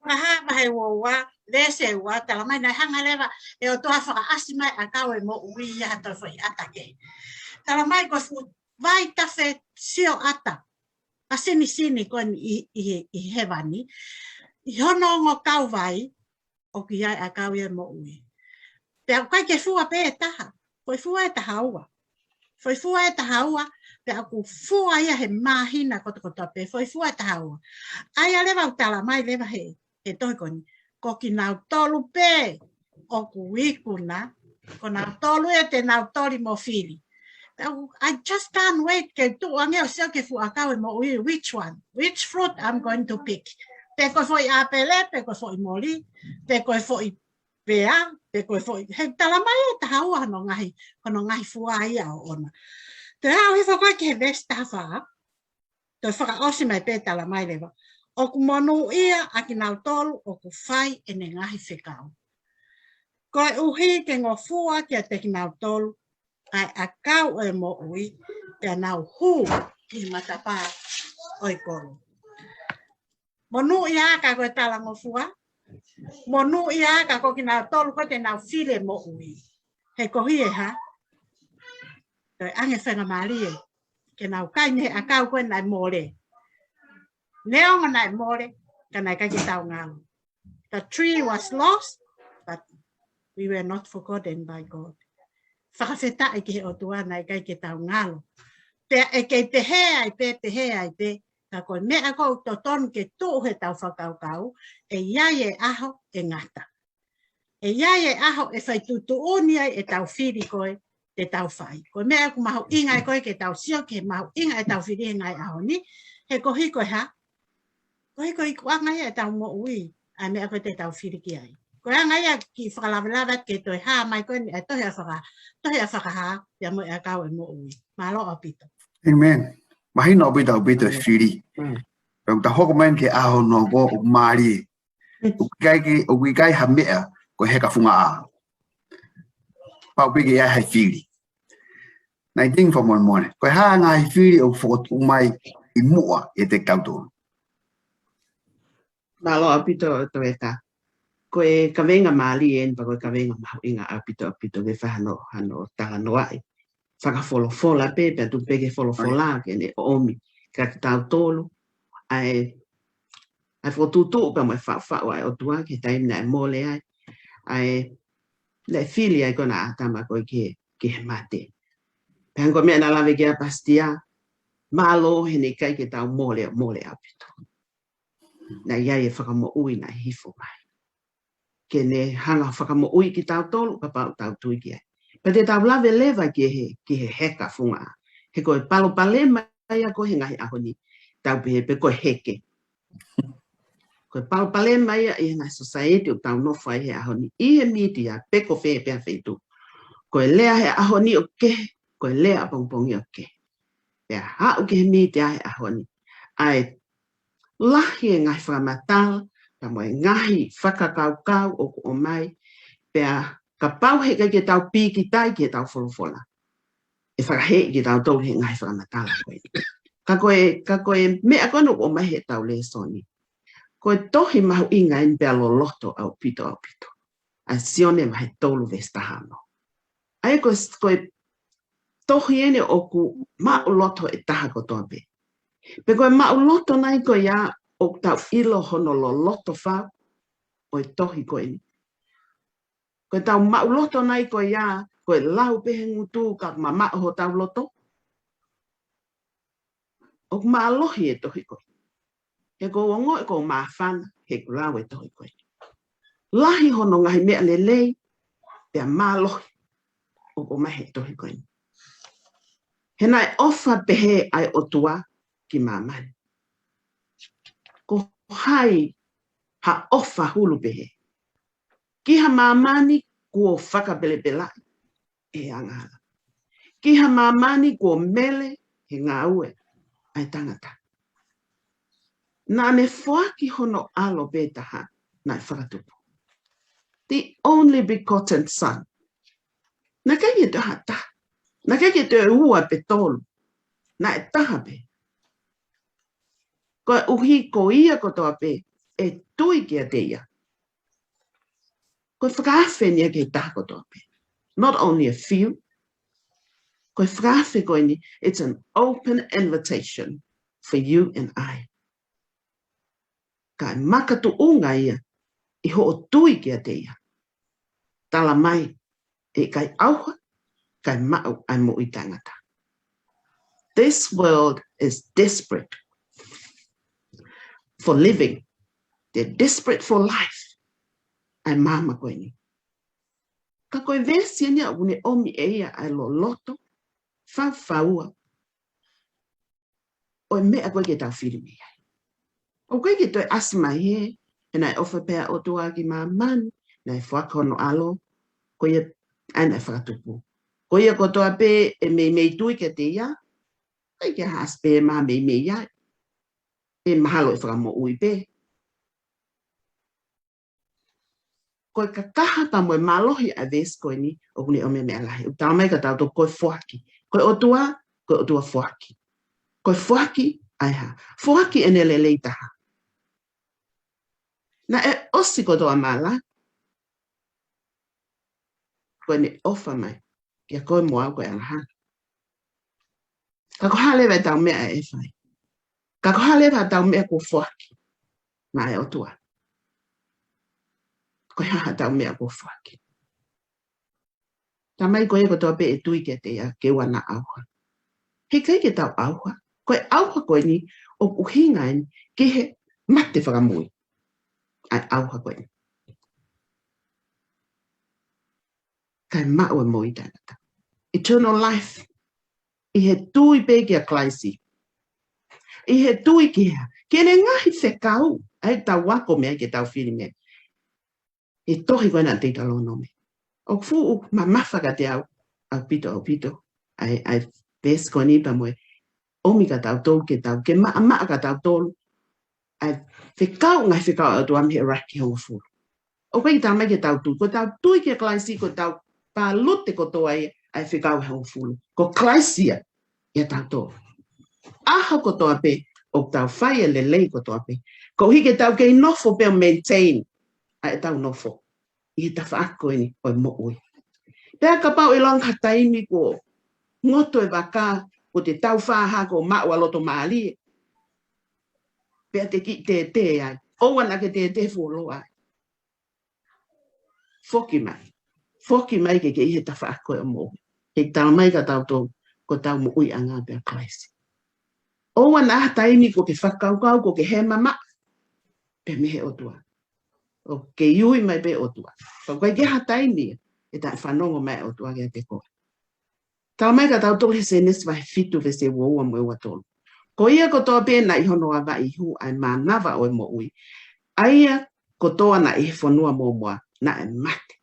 Fakahā vahe uaua, veesi ua, talamai naʻe hanga leva ʻe he ʻOtua ʻo fakaʻasi mai ʻakau e moʻui ia ha toe foʻi ʻata kehe. Talamai ko e fuʻu vaitafe sioʻata ʻa sinisini ko eni ʻi, ʻi, ʻi hēvani, ʻi hono ongo kauvai, ʻoku ʻi ai ʻakau ia e moʻui. Pea ʻoku ʻikai ke fua pē ʻe taha, foʻi fua ʻe taha ua. Foʻi fua ʻe taha ua, pea ʻoku fua ia he māhina kotokotoa pē, foʻi fua ʻe taha ua. ʻA ia leva ʻoku talamai leva he, he tohi ko eni, ko kinautolu pē ʻoku ikuna, ko kinautolu ia te nau toli mo fili. Pea ʻoku, I just can't wait ke tuʻu ange ʻo sio ki he fuʻu ʻakau e moʻui, which one, which fruit I'm going to pick. Pe ko e foʻi ʻāpele, pe ko e foʻi moli, pe ko e foʻi pea, pe ko e foʻi, he talamai ʻe taha ua hono ngaahi, hono ngaahi fua ia ʻoʻona. Toe aʻu hifo ko ē ki he veesi taha fā, toe fakaʻosi mai pē talamai leva. ʻOku monūʻia ʻa kinautolu ʻoku fai ʻene ngaahi fekau. Koeʻuhi ke ngofua kiate kinautolu ʻa e ʻakau ʻo e moʻui, pea nau hū ki he matapā ʻo e kolo. Monūʻia ka ko e talangofua. Monūʻia ka ko kinautolu ko ē te nau fili e moʻui. He koeʻuhi ʻe hā? Toe ʻoange faingamālie ke nau kai mei he ʻakau ko ē naʻe mole. Neongo naʻe mole, ka naʻe ʻikai ke tau ngalo. The tree was lost, but we were not forgotten by God. Fakafetaʻi ki he ʻOtua naʻe ʻikai ke tau ngalo. Pea ʻe kei pehē ai pē, pehē ai pē, ka ko e meʻa ko ē ʻoku totonu ke tuʻu he tau fakakaukau, ʻe ʻi ai e ʻaho ʻe ngata. ʻE ʻi ai e ʻaho ʻe fai tuʻutuʻuni ai e tau fili ko ē te tau fai. Ko e meʻa ʻoku mahuʻinga ai ko ē ke tau sio ki he mahuʻinga e tau fili he ngaahi ʻaho ni, he koeʻuhi ko e hā? Koeʻuhi ko e ikuʻanga ia e tau moʻui, ʻa e meʻa ko ē te tau fili ki ai. Ko e anga ia ke fakalavelave atu ke toe hā mai ko eni e tohi ʻa Faka-, tohi ʻa Fakahā, pea mo e ʻakau e moʻui. Mālō ʻaupito. Amen. Mahino ʻaupito, ʻaupito e fili. Mm. Pea ʻoku tau hoko mai ki he ʻaho nounou ʻoku mālie. ʻOku ʻikai ke, ʻoku ʻikai ha meʻa ko e heka funga ʻā. Pau pē ke ʻi ai ha fili. Naʻe tingi fakamolemole. Ko e hā ngaahi fili ʻoku fokotuʻu mai ʻi muʻa ʻiate kitautolu? Mālō ʻaupito Toeka. Ko e kaveinga mālie eni pea ko e kaveinga mahuʻinga ʻaupito ʻaupito ke fai hano, hano talanoaʻi. Fakafolofola pē, pea tuku pē ke folofola ke ne ʻomi kiate kitautolu ʻa e, ʻa e fokotuʻutuʻu pea mo e faʻufaʻu ʻa e ʻOtua ki he taimi naʻe mole ai, ʻa e, naʻe fili ai ko ē ʻa ʻĀtama ko ē ki he, ki he mate. Pea hangē ko e meʻa naʻe lave ki ai ʻa Pastia, mālō he naʻe ʻikai ke tau mole, mole ʻaupito. Naʻe ʻi ai e fakamoʻui naʻe hifo mai ke ne hanga ʻo fakamoʻui kitautolu kapau ʻoku tau tui ki ai. Pea te tau lave leva ki he, ki he heka funga ʻā. He ko e palopalema ia ko ē he ngaahi ʻaho ni, tau pehē pē ko e heke. Ko e palopalema ia ʻi he ngaahi society ʻoku tau nofo ai he ʻaho ni, ʻi he mītia pe ko fē pē feituʻu. Ko e lea he ʻaho ni ʻoku kehe, ko e lea ʻapongipongi ʻoku kehe. Pea haʻu ki he mītia he ʻaho ni, ʻa e lahi e ngaahi fakamatala, pea mo e ngaahi fakakaukau ʻoku ʻomai, pea kapau he ʻikai ke tau pīkitai ki he tau folofola, ʻe fakahēʻi kitautolu he ngaahi fakamatala ko ē. Ka ko e, ka ko e meʻa ko ē ʻoku ʻomai he tau lēsoni, ko e tohi mahuʻinga eni pea loloto ʻaupito, ʻaupito, ʻa Sione vahe tolu veesi taha ono. ʻA ia ko e, ko e tohi eni ʻoku maʻuloto e taha kotoa pē. Pe ko e maʻuloto nai ko ia ʻoku tau ʻilo hono loloto fau ʻo e tohi ko eni. Ko e tau maʻuloto nai ko ia, ko e lau pē he ngutu ka mamaʻo hotau loto. ʻOku mālohi e tohi ko eni. He ʻoku ou ongoʻi ʻoku ou māfana heʻeku lau e tohi ko eni. Lahi hono ngaahi meʻa lelei, pea mālohi ʻoku ʻomai he tohi ko eni. He naʻe ʻofa pehē ʻa e ʻOtua ki māmani. Ko hai ha ʻofa hulu pehē? Ki ha māmani kuo fakapelepelaʻi ʻe he angahala. Ki ha māmani kuo mele he ngāue ʻa e tangata. Naʻa ne foaki hono ʻAlo pē taha naʻe fakatupu. The only begotten Son. Naʻe ʻikai ke toe ha taha. Naʻe ʻikai ke toe ua pe tolu. Naʻe taha pē. Koeʻuhi ko ia kotoa pē ʻe tui kiate ia, ko e fakaafe eni ia ki he taha kotoa pē. Not only a few. Ko e fakaafe ko eni, it's an open invitation for you and I. Ka ʻe makatuʻunga ia ʻi hoʻo tui kiate ia. Tala mai, ʻe ʻikai ʻauha, kae maʻu ʻa e moʻui taʻengata. This world is desperate for living. They're desperate for life. ʻA e māmani ko eni. Ka ko e veesi eni ʻoku ne ʻomi ʻe ia ʻa e loloto faufau ʻo e meʻa ko ē ke tau fili mei ai. ʻOku ʻikai ke toe ʻasi mai hē, he naʻe ʻofa pehē ʻa e ʻOtua ki māmani, naʻe foaki hono ʻAlo, ko ia ʻa ia naʻe fakatupu. Ko ia kotoa pē ʻe meimei tui kiate ia, ʻikai ke ʻasi pē ʻa e meimei ai. ʻE mahalo ʻe fakamoʻui pē. Ko e kakaha pea mo e mālohi ʻa e veesi ko eni, ʻoku ne ʻomai e meʻa lahi. ʻOku tala mai kia tautolu ko e foaki. Ko e ʻOtua, ko e ʻOtua foaki. Ko e foaki, ʻa e hā? Foaki ʻene lelei taha. Naʻe ʻosi kotoa māla. Ko ʻene ʻofa mai kia koe mo au ko e angahala. Ka ko e hā leva ʻetau meʻa ʻe fai? Ka ko e hā leva ʻetau meʻa kuo foaki maʻa e ʻOtua? Ko e hā ʻetau meʻa kuo foaki? Tala mai ko ia kotoa pē ʻe tui kiate ia ke ʻoua naʻa ʻauha. He ʻikai ke tau ʻauha. Ko e ʻauha ko eni, ʻoku ʻuhinga eni ki he mate fakamui. ʻA e ʻauha ko eni. Kae maʻu e moʻui taʻengata. Eternal life. ʻI he tui pē kia Kalaisi. ʻI he tui ki he, ki heʻene ngaahi fekau, ʻa ia ʻoku tau ako mei ai ke tau fili mei ai. ʻI he tohi ko ena Teutalōnome. ʻOku fuʻu mamafa kiate au, ʻaupito, ʻaupito. ʻA e, ʻa e veesi ko eni pea mo e ʻomi kia tautolu ke tau, ke maʻamaʻa kia tautolu ʻa e fekau, ngaahi fekau ʻa e ʻOtua mei he ʻuluaki ki he hongofulu. ʻOku ʻikai tala mai ke tau tui. Ko ʻetau tui kia Kalaisi, ko ʻetau palute kotoa ia ʻa e fekau ʻe hongofulu. Ko Kalaisi ia, ia tautolu. ʻAho kotoa pē, ʻoku tau fai e lelei kotoa pē. Koeʻuhi ke tau kei nofo pē ʻo maintain ʻa ʻetau nofo ʻi he tafaʻaki ko eni ʻo e moʻui. Pea kapau ʻe langa ha taimi kuo ngoto e vaka, kuo te tau fāhako maʻu ʻa loto mālie. Pea te kiʻi tētē ai. ʻOua naʻa ke tētē fuoloa ai. Foki mai. Foki mai ke ke ʻi he tafaʻaki ko ē ʻo moʻui. He tala mai kia tautolu, ko ʻetau moʻuiʻanga pē ʻa Kalaisi. ʻOua naʻa ha taimi kuo ke fakakaukau, kuo ke hema maʻa pē mei he ʻOtua. ʻOku kei ui mai pē ʻOtua. Ka ʻoku ʻikai ke ha taimi ʻe taʻefanongo mai ʻOtua kiate koe. Tala mai kia tautolu he Sēnesi vahe fitu veesi ua ua mo e ua tolu. Ko ia kotoa pē naʻe ʻi hono avaʻi ʻi he hū ʻa e mānava ʻo e moʻui. ʻA ia kotoa naʻe ʻi he fonua mōmoa naʻe mate.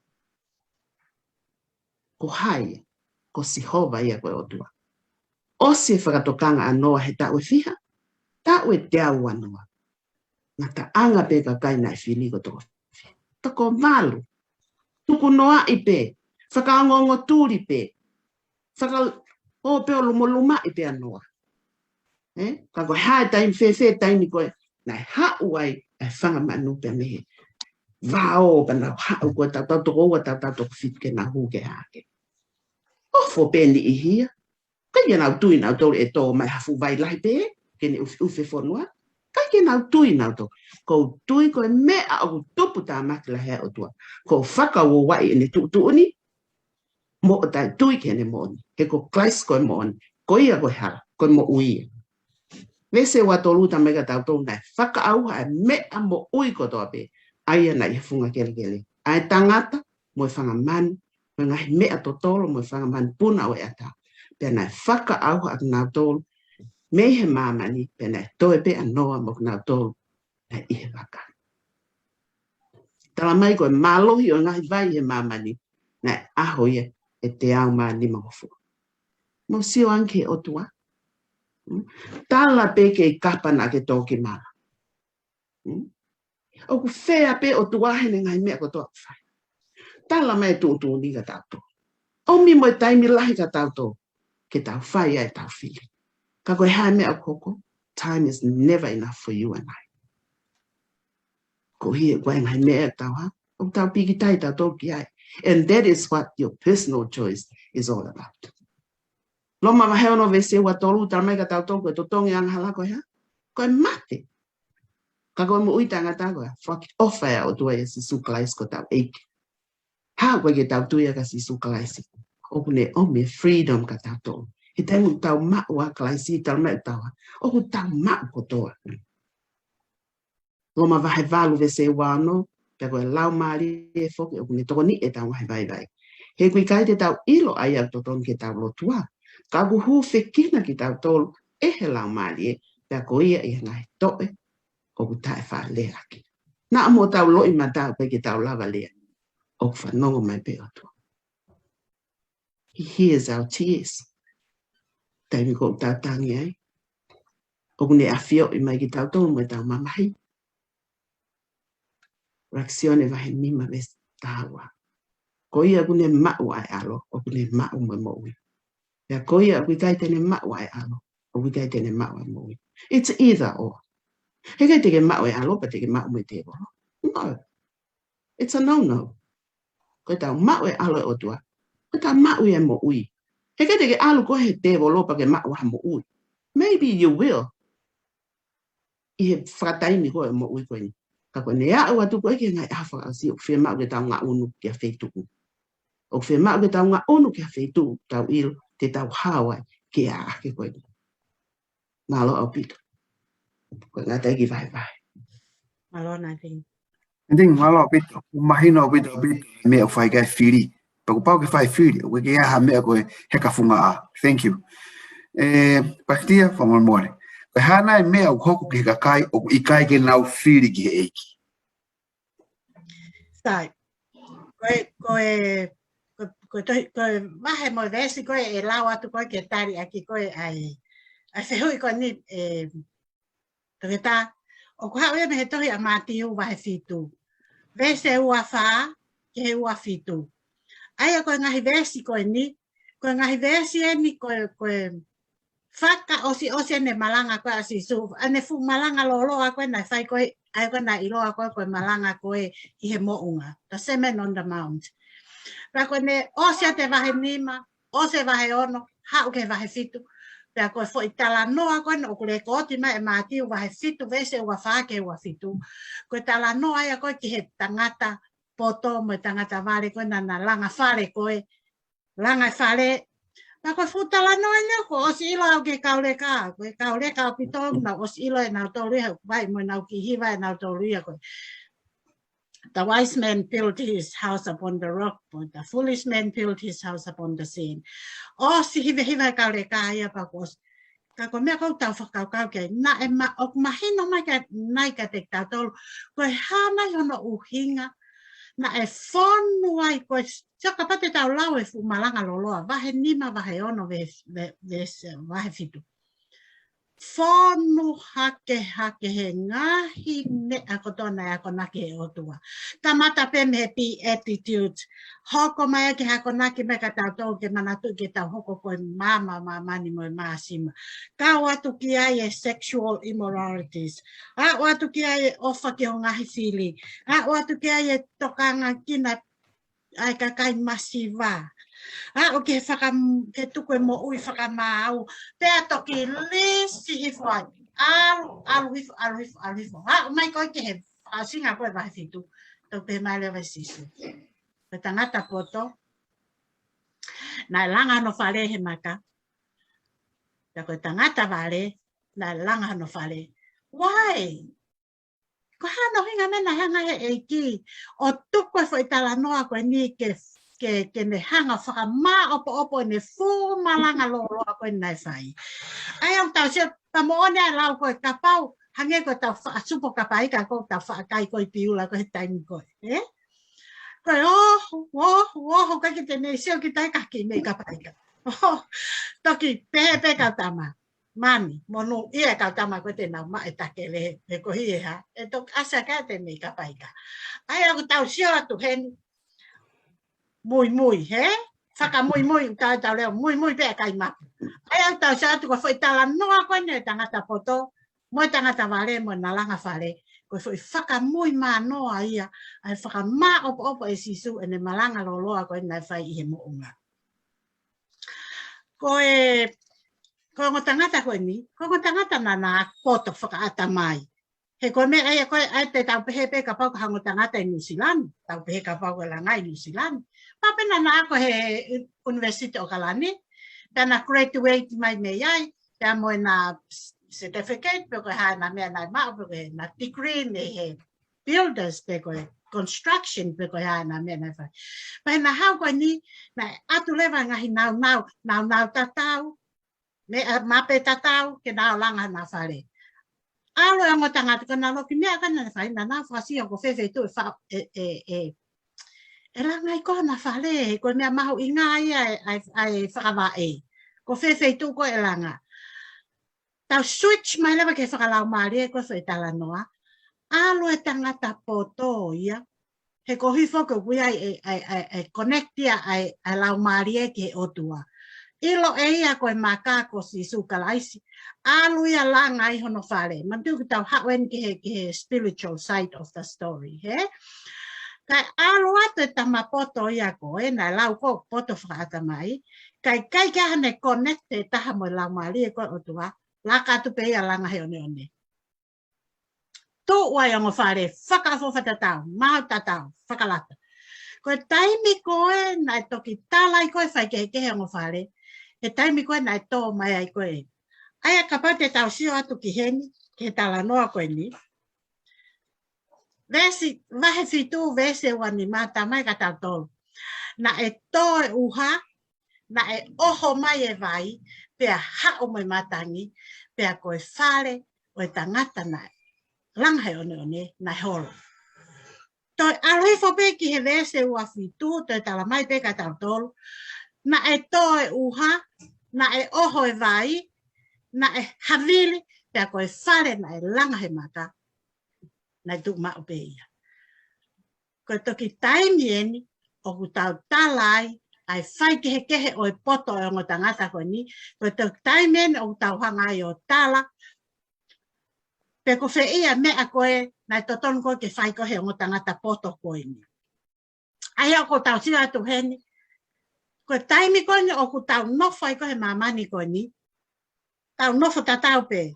Ko hai ia? Ko Sihova ia ko e ʻOtua. ʻOsi e fakatokanga ʻa Noa he taʻu ʻe fiha? Taʻu ʻe teau ua noa. Ngataʻanga pē kakai naʻe fili ko e toko fiha. Toko valu. Tukunoaʻi pē. Fakaongoongo tuli pē. Faka-, ō pē ʻo lumolumaʻi pē ʻa Noa. Ē? Ka ko e hā e taimi, fēfē taimi ko ē naʻe haʻu ai ʻa e fanga manu pea mei he vao pea nau haʻu ko ē tautau toko ua, tautau toko fitu ke nau hū ke hake. ʻOfo pē niʻihi ia. ke nau tui nautolu ʻe tō mai ha fuʻu vai lahi pē ke ne ʻufiʻufi e fonua. ʻIkai ke nau tui nautolu. ʻOku ou tui ko e meʻa ʻoku tupu tāmaki lahi ai ʻOtua, ko e fakauouaʻi ʻene tuʻutuʻuni mo ʻoku tau tui ki heʻene moʻoni. He ko Kalaisi ko e moʻoni. Ko ia ko e hala, ko e moʻui ia. Veesi ua tolu talamai kia tautolu naʻe fakaʻauha e meʻa moʻui kotoa pē, ʻa ia naʻe ʻi he funga kelekele, ʻa e tangata mo e fanga manu, mo e ngaahi meʻa totolo mo e fanga manupuna ʻo e ʻatā. Pea naʻe fakaʻauha ʻa kinautolu mei he māmani, pea naʻe toe pē ʻa Noa mo kinautolu naʻe ʻi he vaka. Talamai ko e mālohi ʻo e ngaahi vai he māmani naʻe ʻaho ia ʻe teau mā nimangofulu. Mou sio ange ki he ʻOtua. Mm. Tala pē kei kapa naʻa ke tō ki mala. Mm. ʻOku fea pē ʻOtua heʻene ngaahi meʻa kotoa ʻoku fai. Talamai e tuʻutuʻuni kia tautolu. ʻOmi mo e taimi lahi kia tautolu ke tau fai ai ʻetau fili. Ka ko e hā e meʻa ʻoku hoko, time is never enough for you and I. Ko ia ko e ngaahi meʻa ʻoku tau hā, ʻoku tau pīkitai tautolu ki ai. And that is what your personal choice is all about. Loma vahe ono veesi ua tolu talamai kia tautolu ko e totongi angahala ko e hā? Ko e mate. Ka ko e moʻui taʻengata ko e fakaʻofa ʻa e ʻOtua ʻia Sīsū Kalaisi ko hotau ʻEiki. Hā ko e ke tau tui ai kia Sīsū Kalaisi, ʻoku ne ʻomi e freedom kia tautolu. He taimi ʻoku tau maʻu ʻa Kalaisi, talamai ʻoku tau hā, ʻoku tau maʻu kotoa. Loma vahe valu veesi ua ono, pea ko e Laumālie foki ʻoku ne tokoniʻi ʻetau ngaahi vaivai. He ʻoku ʻikai te tau ʻilo ʻa ia ʻoku totonu ke tau lotua, ka ʻoku hūfekina kitautolu ʻe he Laumālie, pea ko ia ʻi he ngaahi toʻe ʻoku taʻefaʻaleaʻaki. Naʻa mo tau loʻimata ʻoku ʻikai ke tau lava lea, ʻoku fanongo mai pē ʻOtua. He hears our tears. Taimi ko ʻoku tau tangi ai, ʻoku ne ʻafioʻi mai kitautolu mo ʻetau mamahi. ʻUluaki Sione vahe nima veesi taha ua. Ko ia ʻoku ne maʻu ʻa e ʻAlo, ʻoku ne maʻu mo e moʻui. Pea ko ia ʻoku ʻikai te ne maʻu ʻa e ʻAlo, ʻoku ʻikai te ne maʻu ʻa e moʻui. It's either or. He ʻikai te ke maʻu e ʻAlo, pea te ke maʻu mo e tēvolo. No. It's a no-no. Ko ʻetau maʻu e ʻAlo ʻo e ʻOtua, ko ʻetau maʻu ia e moʻui. He ʻikai te ke ʻalu koe he tēvolo pea ke maʻu ha moʻui. Maybe you will. ʻI he fakataimi ko ē ʻo e moʻui ko eni. Ka ko ʻene aʻu atu ko ē ki he ngaahi ʻaho fakaʻosi ʻoku fiemaʻu ke tau ngaʻunu ki ha feituʻu. ʻOku fiemaʻu ke tau ngaʻunu ki ha feituʻu, tau ʻilo, te tau hao ai ki he ʻaʻake ko eni. Mālō ʻaupito. Ko e ngata ʻi he vahevahe. Mālō Nathing. Nathing, mālō ʻaupito. ʻOku mahino ʻaupito, ʻaupito e meʻa ʻoku fai ki ai e fili. Pea kuo pau ke fai e fili, ʻoku ʻikai ke ʻi ai ha meʻa ko e heka funga ʻā. Thank you. ʻE, Pastor, fakamolemole. Ko e hā nai e meʻa ʻoku hoko ki he kakai ʻoku ʻikai ke nau fili ki he ʻEiki? Sai. Ko e, ko e, ko e, ko e tohi, ko e vahe mo e veesi ko ē ʻe lau atu ko ē ke tali ʻaki ko ē ʻa e, ʻa e fehuʻi ko eni, ʻe, Toketā, ʻoku haʻu ia mei he tohi ʻa Mātiu vahe fitu. Veesi ua fā ki he ua fitu. ʻA ia ko e ngaahi veesi ko eni, ko e ngaahi veesi eni ko e, ko e fakaʻosiʻosi ʻene malanga ko ē ʻa Sīsū, ʻene fuʻu malanga lōloa ko ē naʻe fai ko ē, ʻa ia ko ē naʻe ʻiloa ko ē ko e malanga ko ē ʻi he moʻunga, the Sermon on the Mount. Pea ko ʻene ʻosi ʻa e vahe nima, ʻosi e vahe ono, haʻu ki he vahe fitu. Pea ko e foʻi talanoa ko ē ʻoku lekooti mai ʻe Mātiu vahe fitu veesi ua fā ki he ua fitu. Ko e talanoa ia ko ē ki he tangata poto mo e tangata vale ko ē naʻa na langa fale ko ē, langa e fale. Pea ko e fuʻu talanoa eni ʻoku ʻosi ʻilo au ki he kau leka, ko e kau leka ʻaupito naʻa nau ʻosi ʻilo ʻe nautolu ia, vai mo ʻenau kiʻi hiva ʻe nautolu ia ko e, the wise man built his house upon the rock, but the foolish man built his house upon the sand. ʻOsi hivehiva e kau leka ia pea kuo ʻosi. Ka ko e meʻa ʻoku tau fakakaukau ki ai, naʻe ma-, ʻoku mahino mai kia nai kiate kitautolu, ko e hā nai hono ʻuhinga naʻe fonu ai ko ē, sio kapau te tau lau e fuʻu malanga lōloa, vahe nima, vahe ono, ve-, ve-, ve-, vahe fitu. Fonu hake hake he ngaahi meʻa kotoa naʻe akonaki ʻe he ʻOtua. Kamata pē mei he Beatitudes. Hoko mai ki he akonaki mai kia tautolu ke manatuʻi ke tau hoko ko e maama ʻo māmani mo e māsima. Kau atu ki ai e sexual immoralities. Aʻu atu ki ai e ʻofa ki ho ngaahi fili. Aʻu atu ki ai e tokanga ki he ʻa e kakai masiva. Aʻu ki he faka-, ke tuku e moʻui fakamaau. Pea toki lisi hifo ai. ʻAlu, ʻalu hifo, ʻalu hifo, ʻalu hifo. Aʻu mai ko ē ki he fakaʻosinga ko ē vahe fitu. Toki pehē mai leva ʻe Sīsū, ko e tangata poto naʻe langa hono fale he maka. Pea ko e tangata vale naʻe langa hono fale. Why? Ko e hā hono ʻuhinga meʻa naʻe hanga he ʻEiki ʻo tuku e foʻi talanoa ko eni ke, ke, ke ne hanga ʻo fakamāʻopoʻopo ʻene fuʻu malanga lōloa ko ē naʻe fai. ʻA ia ʻoku tau sio, pea moʻoni ʻa e lau ko ē kapau, hangē ko ʻetau faʻa supo kapaika ko ʻetau faʻa kai ko ē piula ko ē he taimi ko ē, ē? Ko e ʻoho, ʻoho, ʻoho, ʻikai ke te ne sio ki tai kaki mei kapaika. ʻOho, toki pehē pē kau tama. Mami, monūʻia e kau tama ko ē te nau maʻu e takele, he ko e hā, ʻe toki ʻasi ʻa e kakai te mei kapaika. ʻA ia ʻoku tau sio atu heni, muimui, hē? Fakamuimui, ʻoku tau, tau lea, muimui pē ʻa e kai mapu. ʻA ia ʻoku tau sio atu ko e foʻi talanoa ko eni e tangata poto, mo e tangata vale, mo e naʻe langa fale, ko e foʻi fakamui manoa ia, ʻa e fakamāʻopoʻopo ʻe Sīsū ʻene malanga lōloa ko ē naʻe fai ʻi he moʻunga. Ko e, ko e ongo tangata ko eni, ko e ongo tangata naʻa na poto fakaʻatamai. He ko e meʻa ia ko ē, ʻa ia te tau pehē pē kapau ko ha ongo tangata ʻi Nuʻusila ni, tau pehē kapau ko e langa ʻi Nuʻusila ni. Pea pehē naʻa na ako he University ʻOkalani, pea na graduate mai mei ai, pea mo ʻena certificate, pe ko e hā ʻena meʻa naʻe maʻu, pe ko ʻena degree mei he builders, pe ko e construction, pe ko e hā ʻena meʻa naʻe fai. Pea naʻe haʻu ko eni, naʻe ʻatu leva ngaahi naunau, naunau tatau, meʻa mape tatau, ke na ō ʻo langa hona fale. ʻAlu e ongo tangata ko ē naʻa na ʻilo ki he meʻa ko ē naʻa na fai, naʻa na fakasio ko fē feituʻu ʻe fa-, ʻe, ʻe, ʻe, ʻe langa ai ko ē hona fale, he ko e meʻa mahuʻinga ia ʻa e, ʻa e, ʻa e fakavaʻe. Ko fē feituʻu ko ē ʻe langa. Tau switch mai leva ki he fakalaumālie ko ē foʻi talanoa. ʻAlu e tangata poto ia. He ko e hifo ko ē ʻoku ʻi ai e, e, e, e connect ia ʻa e, ʻa e laumālie ki he ʻOtua. ʻIlo ʻe ia ko e maka ko Sīsū Kalaisi. ʻAlu ia ʻo langa ai hono fale. Manatuʻi ʻoku tau haʻu eni ki he, ki he spiritual side of the story, hē? Kae ʻalu atu e tama poto ia ko ē, naʻe lau ko ē poto fakaʻatamai. Kae ʻikai ke ʻi ai haʻane connect ʻe taha mo e laumālie ko ē ʻOtua. Laka atu pē ia ʻo langa he ʻoneʻone. Tuʻu ai ongo fale, fakaʻofoʻofa tatau, maau tatau, fakalata. Ko e taimi ko ē naʻe toki tala ai ko ē faikehekehe ongo fale, he taimi ko ē naʻe tō mai ai ko ē. ʻA ia kapau te tau sio atu ki heni, ki he talanoa ko eni. Veesi, vahe fitu, veesi ua nima, talamai kia tautolu. Naʻe tō e ʻuha, naʻe ʻoho mai e vai, pea haʻu mo e matangi, pea ko e fale ʻo e tangata naʻe langa he ʻoneʻone, naʻe holo. Toe ʻalu hifo pē ki he veesi ua fitu, toe talamai pē kia tautolu. Naʻe tō e ʻuha, naʻe ʻoho e vai, naʻe havili, pea ko e fale naʻe langa he maka, naʻe tuʻu maʻu pē ia. Ko e toki taimi eni, ʻoku tau tala ai, ʻa e faikehekehe ʻo e poto ʻo e ongo tangata ko eni, ko e toki taimi eni ʻoku tau hanga ai ʻo tala, pe ko fē ia e meʻa ko ē, naʻe totonu ko ē ke fai ko ē he ongo tangata poto ko eni. ʻA ia ʻoku tau sio atu heni, ko e taimi ko eni ʻoku tau nofo ai ko ē he māmani ko eni, tau nofo tatau pē.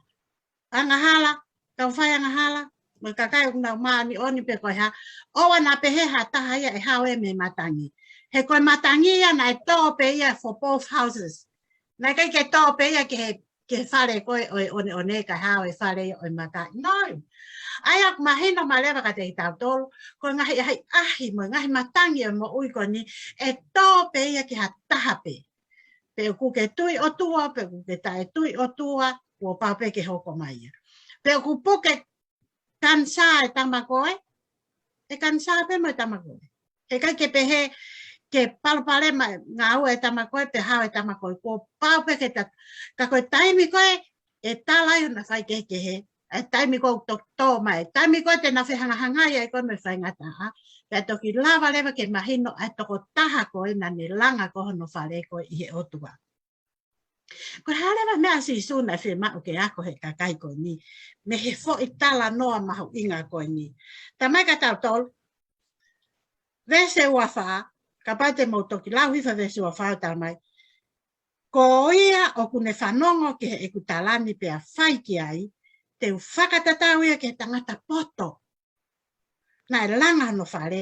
Angahala, tau fai angahala, mo e kakai ʻoku nau māʻoniʻoni pe ko e hā. ʻOua naʻa pehē ha taha ia ʻe hao ē mei matangi. He ko e matangi ia naʻe tō pē ia for both houses. Naʻe ʻikai ke tō pē ia ki he, ki he fale ko ē ʻo e ʻoneʻone kae hao e fale ʻo e maka. No. ʻA ia ʻoku mahino mai leva kiate kitautolu, ko e ngaahi ʻahiʻahi mo e ngaahi matangi ʻo e moʻui ko eni, ʻe tō pē ia ki ha taha pē. Pe ʻoku ke tui ʻOtua, pe ʻoku ke taʻe tui ʻOtua, kuo pau pē ke hoko mai ia. Pe ʻoku puke kanisā e tama ko ē, ʻe kanisā pē mo e tama ko ē. He ʻikai ke pehē, ke palopalema ngāue e tama ko ē, pe hao e tama ko ē, kuo pau pē ke ta-, ka ko e taimi ko ē, ʻe tala ai hona faikehekehe, ʻa e taimi ko ē ʻoku toki tō mai, taimi ko ē te na fehangahangai ai ko ē mo e faingataʻa, pea toki lava leva ke mahino ʻa e tokotaha ko ē naʻa ne langa ko ē hono fale ko ē ʻi he ʻOtua. Ko e hā leva e meʻa ʻa Sīsū naʻe fiemaʻu ke ako he kakai ko eni, mei he foʻi talanoa mahuʻinga ko eni. Talamai kia tautolu, veesi ua fā, Kapau te mou toki lau hifo veesi ua fā ʻo talamai, ko ia ʻoku ne fanongo ki heʻeku tala ni pea fai ki ai, te u fakatatau ia ki he tangata poto naʻe langa hono fale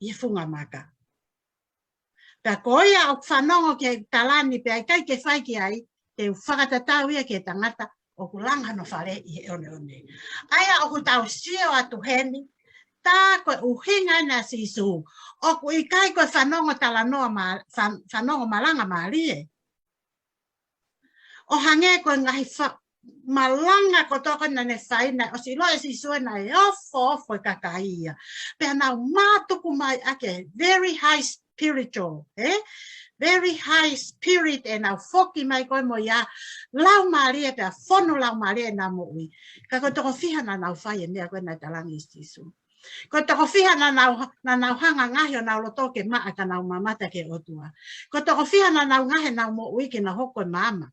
ʻi he funga maka. Pea ko ia ʻoku fanongo ki heʻeku tala ni pea ʻikai ke fai ki ai, te u fakatatau ia ki he tangata ʻoku langa hono fale ʻi he ʻoneʻone. ʻA ia ʻoku tau sio atu heni, tā ko e ʻuhinga ʻena ʻa Sīsū, ʻoku ʻikai ko e fanongo talanoa ma-, fan-, fanongo malanga mālie. ʻO hangē ko e ngaahi fa-, malanga kotoa ko ē naʻa ne fai, naʻe ʻosi ʻiloa ʻe Sīsū naʻe ofoofo e kakai ia. Pea nau mātuku mai ʻaki e very high spiritual, eh? Very high spirit ʻenau foki mai ko ē mo ia, laumālie pea fonu laumālie ʻenau moʻui. Ka ko e toko fiha naʻa nau fai e meʻa ko ē naʻe talaange ʻe Sīsū? Ko e toko fiha naʻa nau, naʻa nau hanga ʻo ngaohi honau loto ke maʻa ka nau mamata ki he ʻOtua? Ko e toko fiha naʻa nau ngaohi ʻenau moʻui ke nau hoko ko e maama?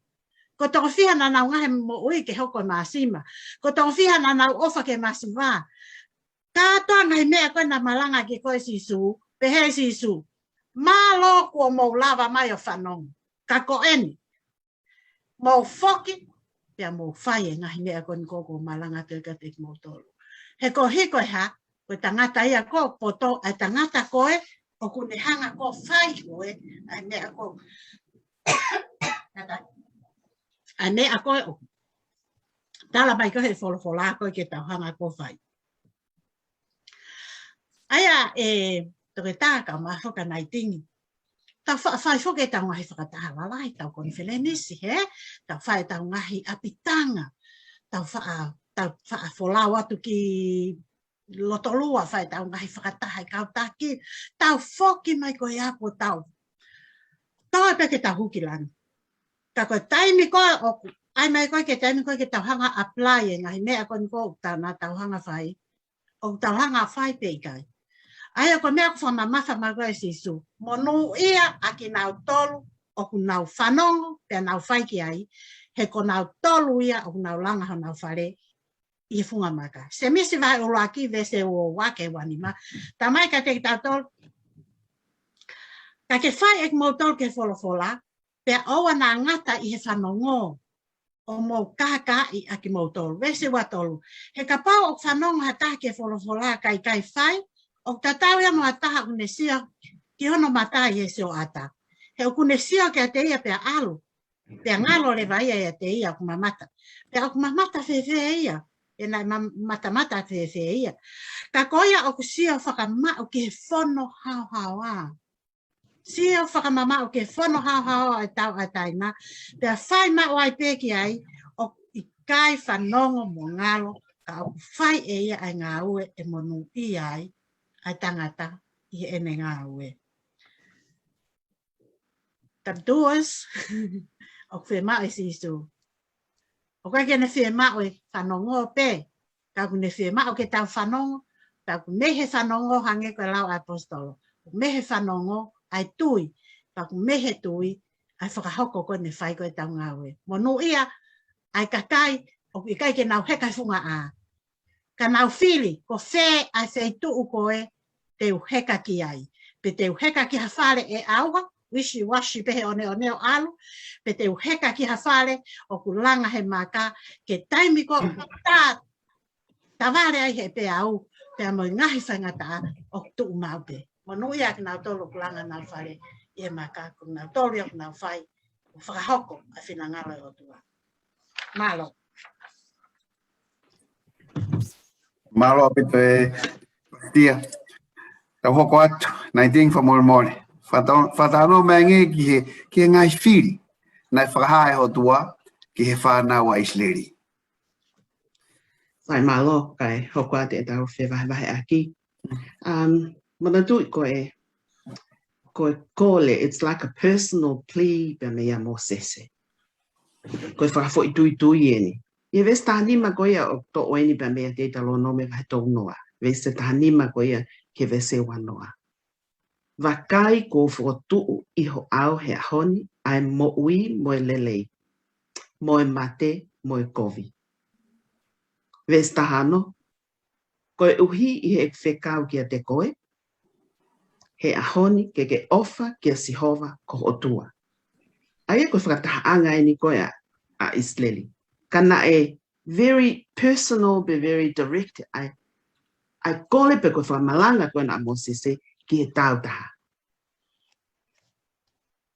Ko e toko fiha naʻa nau ngaohi e moʻui ke hoko ko e māsima? Ko e toko fiha naʻa nau ʻofa ki he masiva? Kātoa e ngaahi meʻa ko ē naʻe malanga ki ai ko ē ʻa Sīsū, pehē ʻe Sīsū, mālō kuo mou lava mai ʻo fanongo. Ka ko eni, mou foki, pea mou fai e ngaahi meʻa ko eni ʻoku ou malanga atu kiate kimoutolu. He ko e hā ko e hā, ko e tangata ia ko ē poto, ʻa e tangata ko ē ʻoku ne hanga ʻo fai ko ē ʻa e meʻa ko ē, ʻa e meʻa ko ē ʻoku talamai ko ē ʻe he folofola ko ē ke tau hanga ʻo fai. ʻA ia, ʻe toketā, ka ma foka nai tingi. Tau fa-, fai foki ʻetau ngaahi fakataha lalahi, tau konifelenisi, he? Tau fai ʻetau ngaahi ʻapitanga. Tau fa-, tau fa-, folau atu ki Lotolua, fai ʻetau ngaahi fakataha ʻi he kau taki. Tau foki mai ko ia kuo tau toe pē ke tau hū ki langi. Ka ko e taimi ko ē ʻoku ʻai mai ko ē ki he taimi ko ē ke tau hanga ʻo apply e ngaahi meʻa ko eni ʻoku tau, naʻa tau hanga ʻo fai, ʻoku tau hanga ʻo fai pe ʻikai. ʻA ia ko e meʻa ʻoku fakamamafa mai ko ē ʻe Sīsū, monūʻia ʻa kinautolu ʻoku nau fanongo pea nau fai ki ai, he ko kinautolu ia ʻoku nau langa honau fale ʻi he funga maka. Sēmisi vahe ʻuluaki veesi ua ua ki he ua nima. Talamai kiate kitautolu, ka ke fai ʻe kimoutolu ki he folofola, pea ʻoua naʻa ngata ʻi he fanongo, ʻo mou kākaaʻi ʻa kimoutolu. Veesi ua tolu. He kapau ʻoku fanongo ha taha ki he folofola kae ʻikai fai, ʻoku tatau ia mo ha taha ʻoku ne sio ki hono mata ʻi he sioʻata. He ʻoku ne sio kiate ia pea ʻalu, pea ngalo leva ia ʻiate ia ʻoku mamata. Pea ʻoku mamata fēfē ia? Pea naʻe ma-, matamata fēfē ia? Ka ko ia ʻoku sio fakamaʻu ki he fono haohaoa. Sio fakamamaʻu ki he fono haohaoa ʻo e tauʻatāina, pea fai maʻu ai pē ki ai, ʻoku ʻikai fanongo mo ngalo, ka ʻoku fai ʻe ia ʻa e ngāue ʻe monūʻia ai ʻa e tangata ʻi heʻene ngāue. Ka tuʻos, ʻoku fiemaʻu ʻe Sīsū, ʻoku ʻikai ke ne fiemaʻu e fanongo pē, ka ʻoku ne fiemaʻu ke tau fanongo, ka ʻoku mei he fanongo, hangē ko e lau ʻa e ʻaposetolo, ʻoku mei he fanongo ʻa e tui, ka ʻoku mei he tui ʻa e fakahoko ko ē ʻene fai ko ē ʻetau ngāue. Monūʻia ʻa e kakai ʻoku ʻikai ke nau heka he funga ʻā, ka nau fili ko fē ʻa e feituʻu ko ē te u heka ki ai. Pe te u heka ki ha fale ʻe ʻauha, wishy-washy pē he ʻoneʻone ʻo ʻalu, pe te u heka ki ha fale ʻoku langa he maka, ki he taimi ko ē ʻoku tā, tavale ai he peau, pea mo e ngaahi faingataʻa ʻoku tuʻu maʻu pē. Monūʻia ʻa kinautolu ʻoku langa honau fale ʻi he maka, ko kinautolu ia ʻoku nau fai, ʻo fakahoko ʻa e finangalo ʻo e ʻOtua. Mālō. Mālō ʻaupito e Tia. Tau hoko atu, nai tingi fakamolemole. Fata-, fakatalanoa mai angē ki he, ki he ngaahi fili naʻe fakahā ʻe he ʻOtua ki he fānau ʻa ʻIsileli. Sai, mālō, kae hoko atu ʻetau fevahevaheʻaki. Um, manatuʻi ko e, ko e kole, it's like a personal plea pea meia Mōsese. Ko e fakafoʻituitui eni. ʻI he veesi taha nima ko ia ʻoku toʻo eni pea meia Teutalōnome vahe tolu noa. Veesi taha nima ko ia ki he veesi ua noa. Vakai, kuo u fokotuʻu ʻi ho ʻao he ʻaho ni ʻa e moʻui mo e lelei, mo e mate mo e kovi. Veesi taha ono. Koeʻuhi ʻi heʻeku fekau kiate koe, he ʻaho ni ke ke ʻofa kia Sihova ko ho ʻOtua. ʻA ia ko e fakatahaʻanga eni ko ē ʻa, ʻa ʻIsileli. Ka naʻe very personal, be very direct. ʻA e, ʻa e kole pe ko e fakamalanga ko ena ʻa Mōsese ki he taautaha.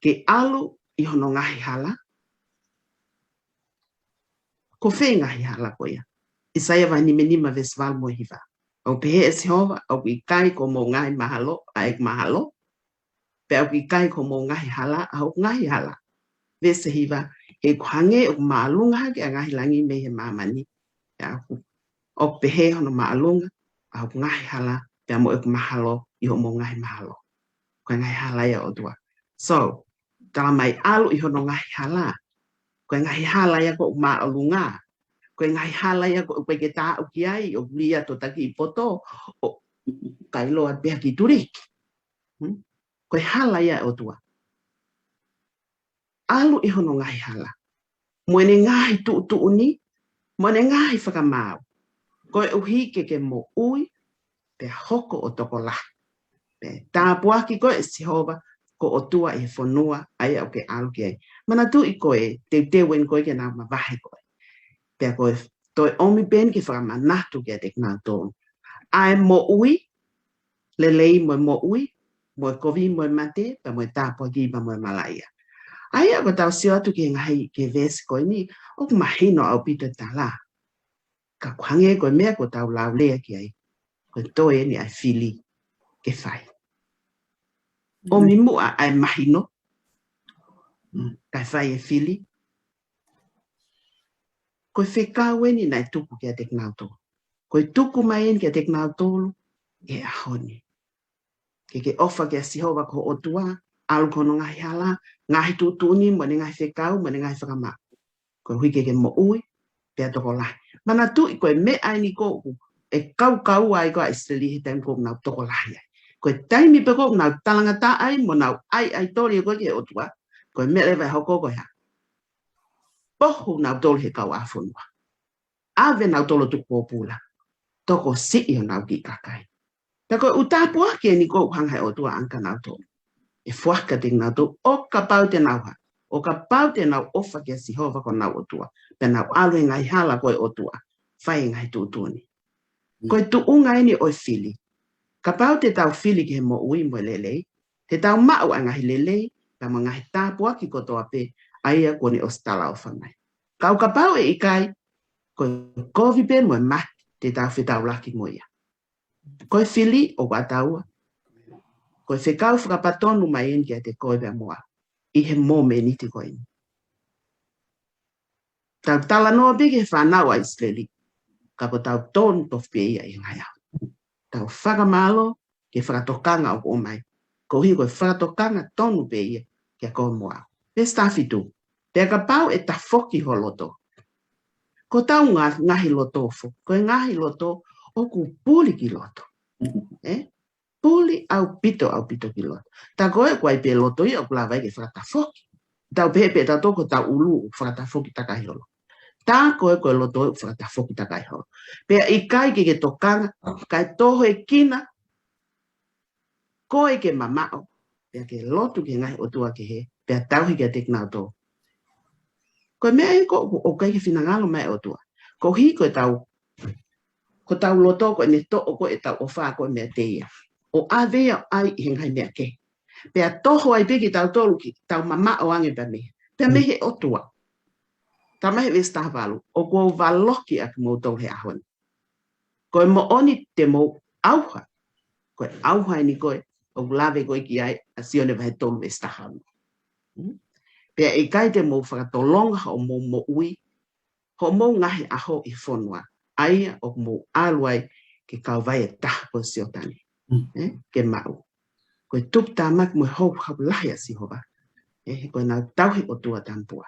Ke ʻalu ʻi hono ngaahi hala. Ko fē ngaahi hala ko ia? ʻAisea vahe nima nima veesi valu mo e hiva. ʻOku pehē ʻe Sihova, ʻoku ʻikai ko hoʻomou ngaahi mahalo ʻa ʻeku mahalo, pea ʻoku ʻikai ko hoʻomou ngaahi hala ʻa hoku ngaahi hala. Veesi hiva, he ʻoku hangē ʻoku māʻolunga hake ʻa e ngaahi langi mei he māmani, pea ʻoku, ʻoku pehē hono māʻolunga ʻa hoku ngaahi hala pea mo ʻeku mahalo ʻi hoʻomou ngaahi mahalo. Ko e ngaahi hala ia ʻo e ʻOtua. So, tala mai ʻalu ʻi hono ngaahi hala. Ko e ngaahi hala ia ʻoku māʻolunga. Ko e ngaahi hala ia ʻoku ʻikai ke ta aʻu ki ai, ʻoku lī atu ʻo taki ʻi poto, ʻo kailoa pea ki tuliki. Hmm? Ko e hala ia ʻo e ʻOtua. ʻAlu ʻi hono ngaahi hala. Mo ʻene ngaahi tuʻutuʻuni, mo ʻene ngaahi fakamaau. Koeʻuhi ke ke moʻui, pea hoko ʻo tokolahi. Pea tāpuaki koe ʻe Sihova, ko ho ʻOtua ʻi he fonua, ʻa ia ʻoku ke ʻalu ki ai. Manatuʻi ko e teuteu eni ko ē ke nau mavahe ko ē. Pea ko e toe ʻomi pē eni ke fakamanatu kiate kinautolu ʻa e moʻui, lelei mo e moʻui, mo e kovi mo e mate, pea mo e tāpuaki pea mo e malaʻia. ʻA ia ko ʻetau sio atu ki he ngaahi, ki he veesi ko eni, ʻoku mahino ʻaupito e tala. Ka ʻoku hangē ko e meʻa ʻoku tau lau lea ki ai, ko e toe eni ʻa e fili ke fai. ʻOmi muʻa ʻa e mahino, kae fai e fili. Ko e fekau eni naʻe tuku kiate kinautolu. Ko e tuku mai eni kiate kinautolu he ʻaho ni. Ke ke ʻofa kia Sihova ko ho ʻOtua, ʻalu ki hono ngaahi hala, ngaahi tuʻutuʻuni, mo ʻene ngaahi fekau, mo ʻene ngaahi fakamaau. Koeʻuhi ke ke moʻui, pea tokolahi. Manatuʻi ko e meʻa eni ʻoku, ʻe kaukaua ai ko ē ʻa ʻIsileli he taimi ʻoku nau tokolahi ai. Ko e taimi pē ʻoku nau talangataʻa ai, mo nau ʻaiʻaitoli ko ē ki he ʻOtua, ko e meʻa leva ʻe hoko ko e hā? Pohu nautolu he kauʻāfonua. ʻAve nautolu ʻo tuku pōpula. Tokosiʻi honau kiʻi kakai. Pea ko e ʻū tāpuaki eni ʻoku hanga he ʻOtua ʻo ʻange kia nautolu. ʻE foaki kiate kinautolu ʻo kapau te nau hā. ʻO kapau te nau ʻofa kia Sihova ko honau ʻOtua. Pea nau ʻalu he ngaahi hala ko ē ʻo e ʻOtua. Fai e ngaahi tuʻutuʻuni. Ko e tuʻunga eni ʻo e fili. Kapau te tau fili ki he moʻui mo e lelei, te tau maʻu ʻa e ngaahi lelei, pea mo e ngaahi tāpuaki kotoa pē, ʻa ia kuo ne ʻosi talaʻofa mai. Ka ʻo kapau ʻe ʻikai, ko e kovi pē mo e mate, te tau fetaulaki mo ia. Ko e fili ʻoku ʻataua. Ko e fekau fakapatonu mai eni kiate koe pea mo au. ʻI he momeniti ko eni. Tau talanoa pē ki he fānau ʻa ʻIsileli. Ka ko ʻetau tonu tofu pē ia ʻi he ngaahi ʻaho. Tau fakamālō ki he fakatokanga ʻoku ʻomai. Koeʻuhi ko e fakatokanga tonu pē ia kia koe mo au. Veesi taha fitu. Pea kapau ʻe tafoki ho loto. Ko ʻetau ngā-, ngaahi loto foki. Ko e ngaahi loto ʻoku puli ki loto. ʻE? Puli ʻaupito, ʻaupito ki loto. Tā ko ē ʻoku ʻi ai pē loto ia ʻoku lava ai ke fakatafoki. Tau pehē pē tautolu ko ʻetau ʻulu ʻoku fakatafoki takai holo. Tā ko ē ko e loto ʻoku fakatafoki takai holo. Pea ʻikai ke ke tokanga, kae tohoekina, ko ē ke mamaʻo, pea ke lotu ki he ngaahi ʻotua kehe, pea tauhi kiate kinautolu. Ko e meʻa ē ʻoku, ʻoku ʻikai ke finangalo mai ʻOtua. Koeʻuhi ko ʻetau, ko ʻetau loto ko ʻene toʻo ko ē ʻetau ʻofa ko ē meiate ia. ʻO ʻave ia ʻo ʻai ʻi he ngaahi meʻa kehe. Pea toho ai pē kitautolu ke tau mamaʻo ange pea mei, pea mei he ʻOtua. Tala mai he veesi taha valu, ʻoku ou valoki ʻa kimoutolu he ʻaho ni. Ko e moʻoni te mou ʻauha. Ko e ʻauha eni ko ē, ʻoku lave ko ē ki ai ʻa Sione vahe tolu veesi taha ono. Hmm? Pea ʻikai te mou fakatolonga hoʻomou moʻui, hoʻomou ngaahi ʻaho ʻi he fonua. ʻA ia ʻoku mou ʻalu ai ki he kauvai ʻe taha ko Siotani. Hmm. Eh? Ke maʻu. Ko e tuputāmaki mo e houhau lahi ʻa Sihova. Eh, ko ʻenau tauhi ʻOtua tamapua.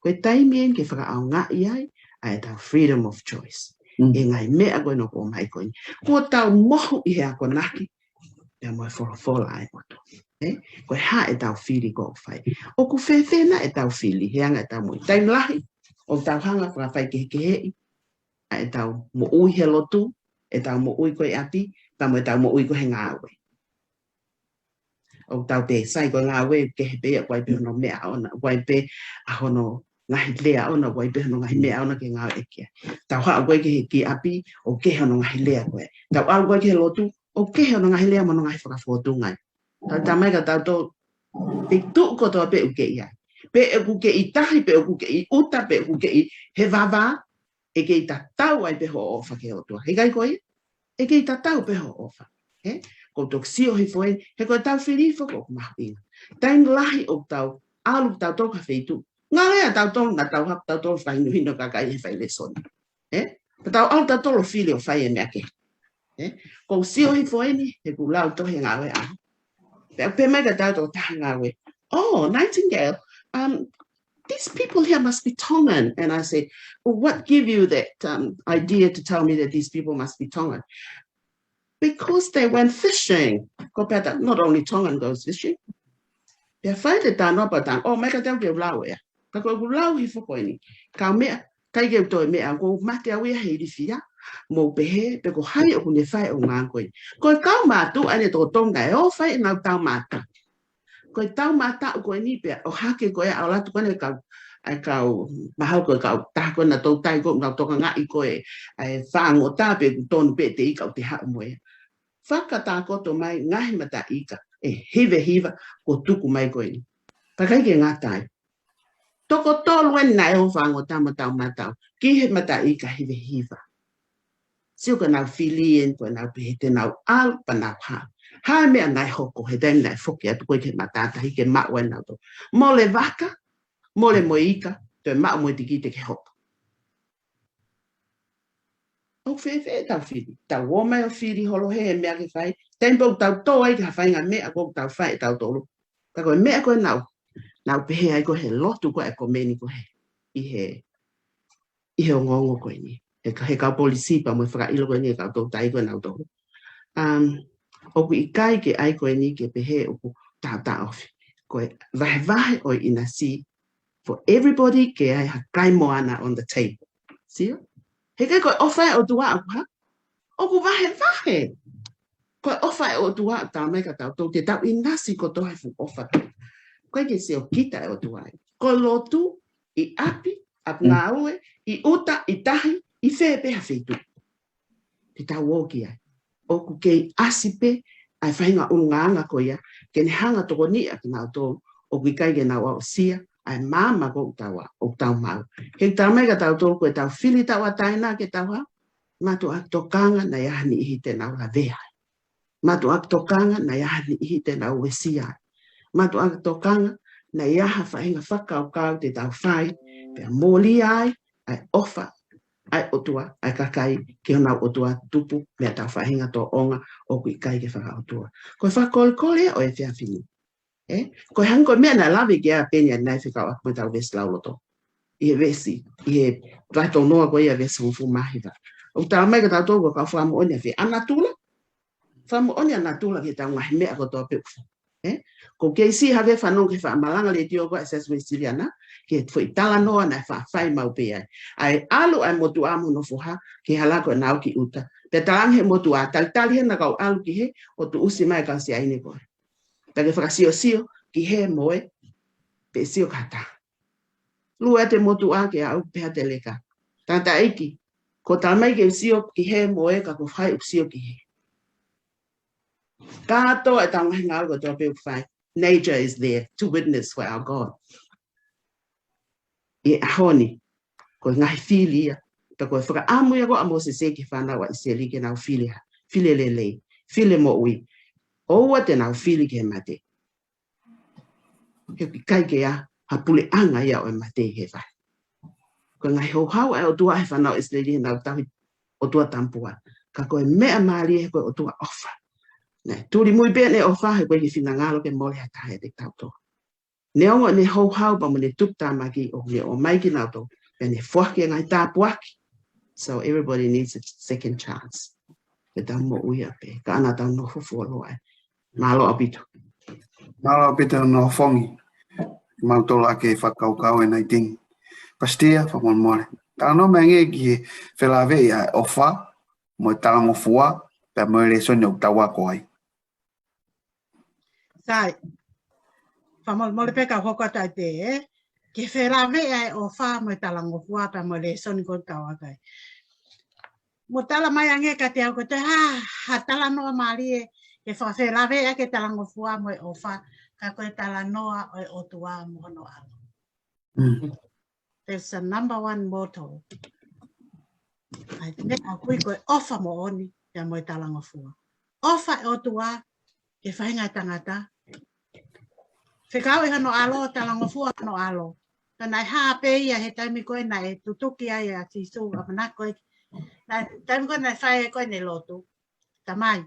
Ko e taimi eni ke fakaʻaongaʻi ai, ʻa ʻetau freedom of choice. Mm. ʻI he ngaahi meʻa ko ē ʻoku ʻomai ko eni. Kuo tau mohu ʻi he akonaki, pea mo e folofola ʻa e ʻOtua. Eh? Ko e hā ʻetau fili ʻoku fai. ʻOku fēfē nai ʻetau fili, he anga ʻetau moʻui. Taimi lahi, ʻoku tau hanga fakafaikehekeheʻi, ʻa ʻetau moʻui he lotu, ʻetau moʻui ko ē ʻi ʻapi, pea mo ʻetau moʻui ko ē he ngāue. ʻOku tau pehē sai ko e ngāue kehe pē ia, ʻoku ʻi ai pē hono meʻa ʻoʻona, ʻoku ʻi ai pē ʻa hono ngaahi lea ʻoʻona, ʻoku ʻi ai pē hono ngaahi meʻa ʻoʻona ke ngāueʻaki ai. Tau haʻu ko ē ki he, ki ʻapi, ʻoku kehe hono ngaahi lea ko ē. Tau haʻu ko ē ki he lotu, ʻoku kehe hono ngaahi lea mo hono ngaahi fakafōtunga ia. Tau talamai kia tautolu, feituʻu kotoa pē ʻoku ke ʻi ai. Pe ʻoku ke ʻi tahi, pe ʻoku ke ʻi ʻuta, pe ʻoku ke ʻi he vavā, ʻe kei tatau ai pē hoʻo ʻofa ki he ʻOtua. Heʻikai ko ia? ʻE kei tatau pē hoʻo ʻofa. Ē? ʻOku ou toki sio hifo eni, he ko ʻetau fili hifo ʻoku mahuʻinga. Taimi lahi ʻoku tau ʻalu tautolu ki ha feituʻu. Ngalo ia tautolu, naʻa tau haʻu tautolu fakahinohino kakai he fai lēsoni. Ē? Pea tau ʻalu tautolu ʻo fili ʻo fai e meʻa kehe. Ē? ʻOku ou sio hifo eni, he ʻoku lau tohi e Ngāue ʻa. Pea, pea pehē mai kia tautolu e tokotaha ngāue. Oh, Nightingale, um, these people here must be Tongan. And I said, "Well, what give you that, um, idea to tell me that these people must be Tongan?" "Because they went fishing." Ko e pehē atu, "Not only Tongan goes fishing." Pea fai e talanoa pea u talaange, "Oh, mai ka tau ke lau ia." Ka ko ʻeku lau hifo ko eni. Kau meʻa, ʻikai ke u toe meʻa, ʻoku ou mate au ia he ilifia. Mou pehē, pe ko hai ʻoku ne fai e ʻulungaanga ko eni. Ko e kau mātuʻa eni toko Tonga ʻe ō ʻo fai ʻenau taumātaʻu. Ko e taumātaʻu ko eni pea ʻohake ko ē ʻa e ʻalu atu ko eni e kau, ʻa e kau, mahalo ko e kau taha ko ē naʻa nau toutai ko ē, nau tokangaʻi ko ē ʻa e fāngota pe ʻoku tonu pē ʻete ika ʻoku te haʻu mo ia. Fakatakoto mai ngaahi mataʻi ika ʻe hiva hiva kuo tuku mai ko eni. Pea ʻikai ke ngata ai. Toko tolu eni naʻe ō ʻo fāngota mo taumātaʻu ki he mataʻi ika hiva hiva. Sio ko ʻenau fili eni, ko ʻenau pehē te nau ʻalu pea nau haʻu. Hā e meʻa naʻe hoko he taimi naʻe foki atu ko ē ki he matātahi ke maʻu ai ʻenau tō. Mole vaka, mole mo e ika, toe maʻu mo e tikite ke hoko. ʻOku fēfē ʻetau fili? Tau ō mai ʻo fili holo he, he meʻa ke fai. Taimi pē ʻoku tau tō ai ki ha faʻahinga meʻa ʻoku tau fai ʻe tautolu. Ka ko e meʻa ko ē naʻa ku, naʻa ku pehē ai ko ē he lotu ko ē ʻa e komeni ko ē he, ʻi he, ʻi he ongoongo ko eni. He ka, he kau polisi pea mo e fakaʻilo ko eni ʻa e kau toutai ko ē naʻa nau tō. Um, ʻoku ʻikai ke ʻai ko eni ke pehē ʻoku taʻotaʻofi. Ko e vahevahe ʻo e ʻinasi for everybody ke ʻi ai ha kai moana on the table. Sio? Heʻikai ko e ʻofa ʻa e ʻOtua ʻoku hā? ʻOku vahevahe. Ko e ʻofa ʻa e ʻOtua ʻoku talamai kia tautolu te tau ʻinasi kotoa he fuʻu ʻofa. ʻOku ʻikai ke sio kita ʻa e ʻOtua ai. Ko e lotu, ʻi ʻapi, ʻapi ngāue, ʻi ʻuta, ʻi tahi, ʻi fē pē ha feituʻu. Te tau ō ki ai. ʻOku kei ʻasi pē ʻa e faʻahinga ʻulungaanga ko ia, ke ne hanga ʻo tokoniʻi ʻa kinautolu ʻoku ʻikai ke nau aʻusia ʻa e maama ko ē ʻoku tau ʻa, ʻoku tau maʻu. He ʻoku talamai kia tautolu ko ʻetau fili tauʻatāina ke tau haʻu, mātuʻaki tokanga naʻa ʻi ai ha niʻihi te nau lavea ai. Mātuʻaki tokanga naʻa ʻi ai ha niʻihi te nau uesia ai. Mātuʻaki tokanga naʻa ʻi ai ha faʻahinga fakakaukau te tau fai, pea mōlia ai ʻa e ʻofa ʻa e ʻOtua, ʻa e kakai ki honau ʻotua tupu mei heʻetau faʻahinga tōʻonga ʻoku ʻikai ke fakaʻotua. Ko e fakakolekole ʻo e efiafi ni. Ē? Ko e hangē ko e meʻa naʻe lave ki ai ʻa Peni ʻanenai fekauʻaki mo ʻetau veesi lauloto. ʻI he veesi, ʻi he vahe tolu noa ko ia veesi hongofulu mā hiva. ʻOku talamai kia tautolu ko e kau fakamoʻoni ʻa fē? ʻA natula. Fakamoʻoni ʻa natula ki heʻetau ngaahi meʻa kotoa pē ʻoku fai. Ē? ʻOku kei siʻi hake fanongo ki he faʻa malanga letiō ko ē ʻa e Siasi Uēsiliana, ki he foʻi talanoa naʻe faʻa fai maʻu pē ai. ʻA e ʻalu ʻa e motuʻa mo hono foha ki he hala ko ē naʻa nau ō ki ʻuta. Pea talaange ʻe he motuʻa, talitali hena kau ʻalu ki hē ʻo tuʻusi mai e kau siaine ko ē. Pea ke fakasiosio ki hē mo ē, pe sio ki ha taha. Lue atu e motuʻa ke aʻu pē ʻa e leka. Tangataʻeiki, kuo talamai ke sio ki hē mo ē ka ko hai ʻoku sio ki hē? Kātoa ʻetau ngaahi ngāue kotoa pē ʻoku fai. Nature is there to witness for our God. ʻI he ʻaho ni, ko e ngaahi fili ia, pea ko e fakaʻamu ia ko ē ʻa Mōsese ki he fānau ʻa ʻIsileli ke nau fili ha, fili lelei, fili moʻui. ʻOua te nau fili ki he mate. He ʻoku ʻikai ke ʻi ai ha puleʻanga ia ʻo e mate ʻi he vahe. Ko e ngaahi houhau ʻa e ʻOtua he fānau ʻIsileli heʻenau tauhi ʻOtua tamapua. Ka ko e meʻa mālie he ko e ʻOtua ʻofa. Naʻe tulimui pē ʻene ʻofa he ʻoku ʻikai ke finangalo ke mole ha taha ʻiate kitautolu. Neongo ʻene houhau pea mo ʻene tuputāmaki ʻoku ne ʻomai kinautolu, pea ne foaki e ngaahi tāpuaki. So everybody needs a second chance. Ke tau moʻui ʻapē, ka ʻoua naʻa tau nofo fuoloa ai. Mālō ʻaupito. Mālō ʻaupito Nofongi. Mau tolo ake fakakaukau e naitini. Pasitia, fakamolemole. Talanoa mai angē ki he felāveʻi ʻa e ʻofa, mo e talangofua, pea mo e lēsoni ʻoku tau ako ai. ʻAi. Fakamolemole pē ka u hoko atu ai pē, ē? Ke felāveʻi ʻa e ʻofa mo e talangofua pea mo e lēsoni ko ē ʻoku tau ʻakai. Mou tala mai ange kiate au ko e hā, ha talanoa mālie ke fakafelāveʻi ʻaki e talangofua mo e ʻofa, ka ko e talanoa ʻo e ʻOtua mo hono ʻAlo. Mm. That's the number one motto. ʻA ia, meʻa ʻoku ui ko e ʻofa moʻoni pea mo e talangofua. ʻOfa e ʻOtua ki he faʻahinga ʻo e tangata. Fekauʻi hono ʻAlo, talangofua hono ʻAlo. Ka naʻe hā pē ia he taimi ko ē naʻe tutuki ai ʻa Sīsū, ʻamanaki ko ē. Naʻe, taimi ko ē naʻe fai ai ko ē ʻene lotu. Tamai,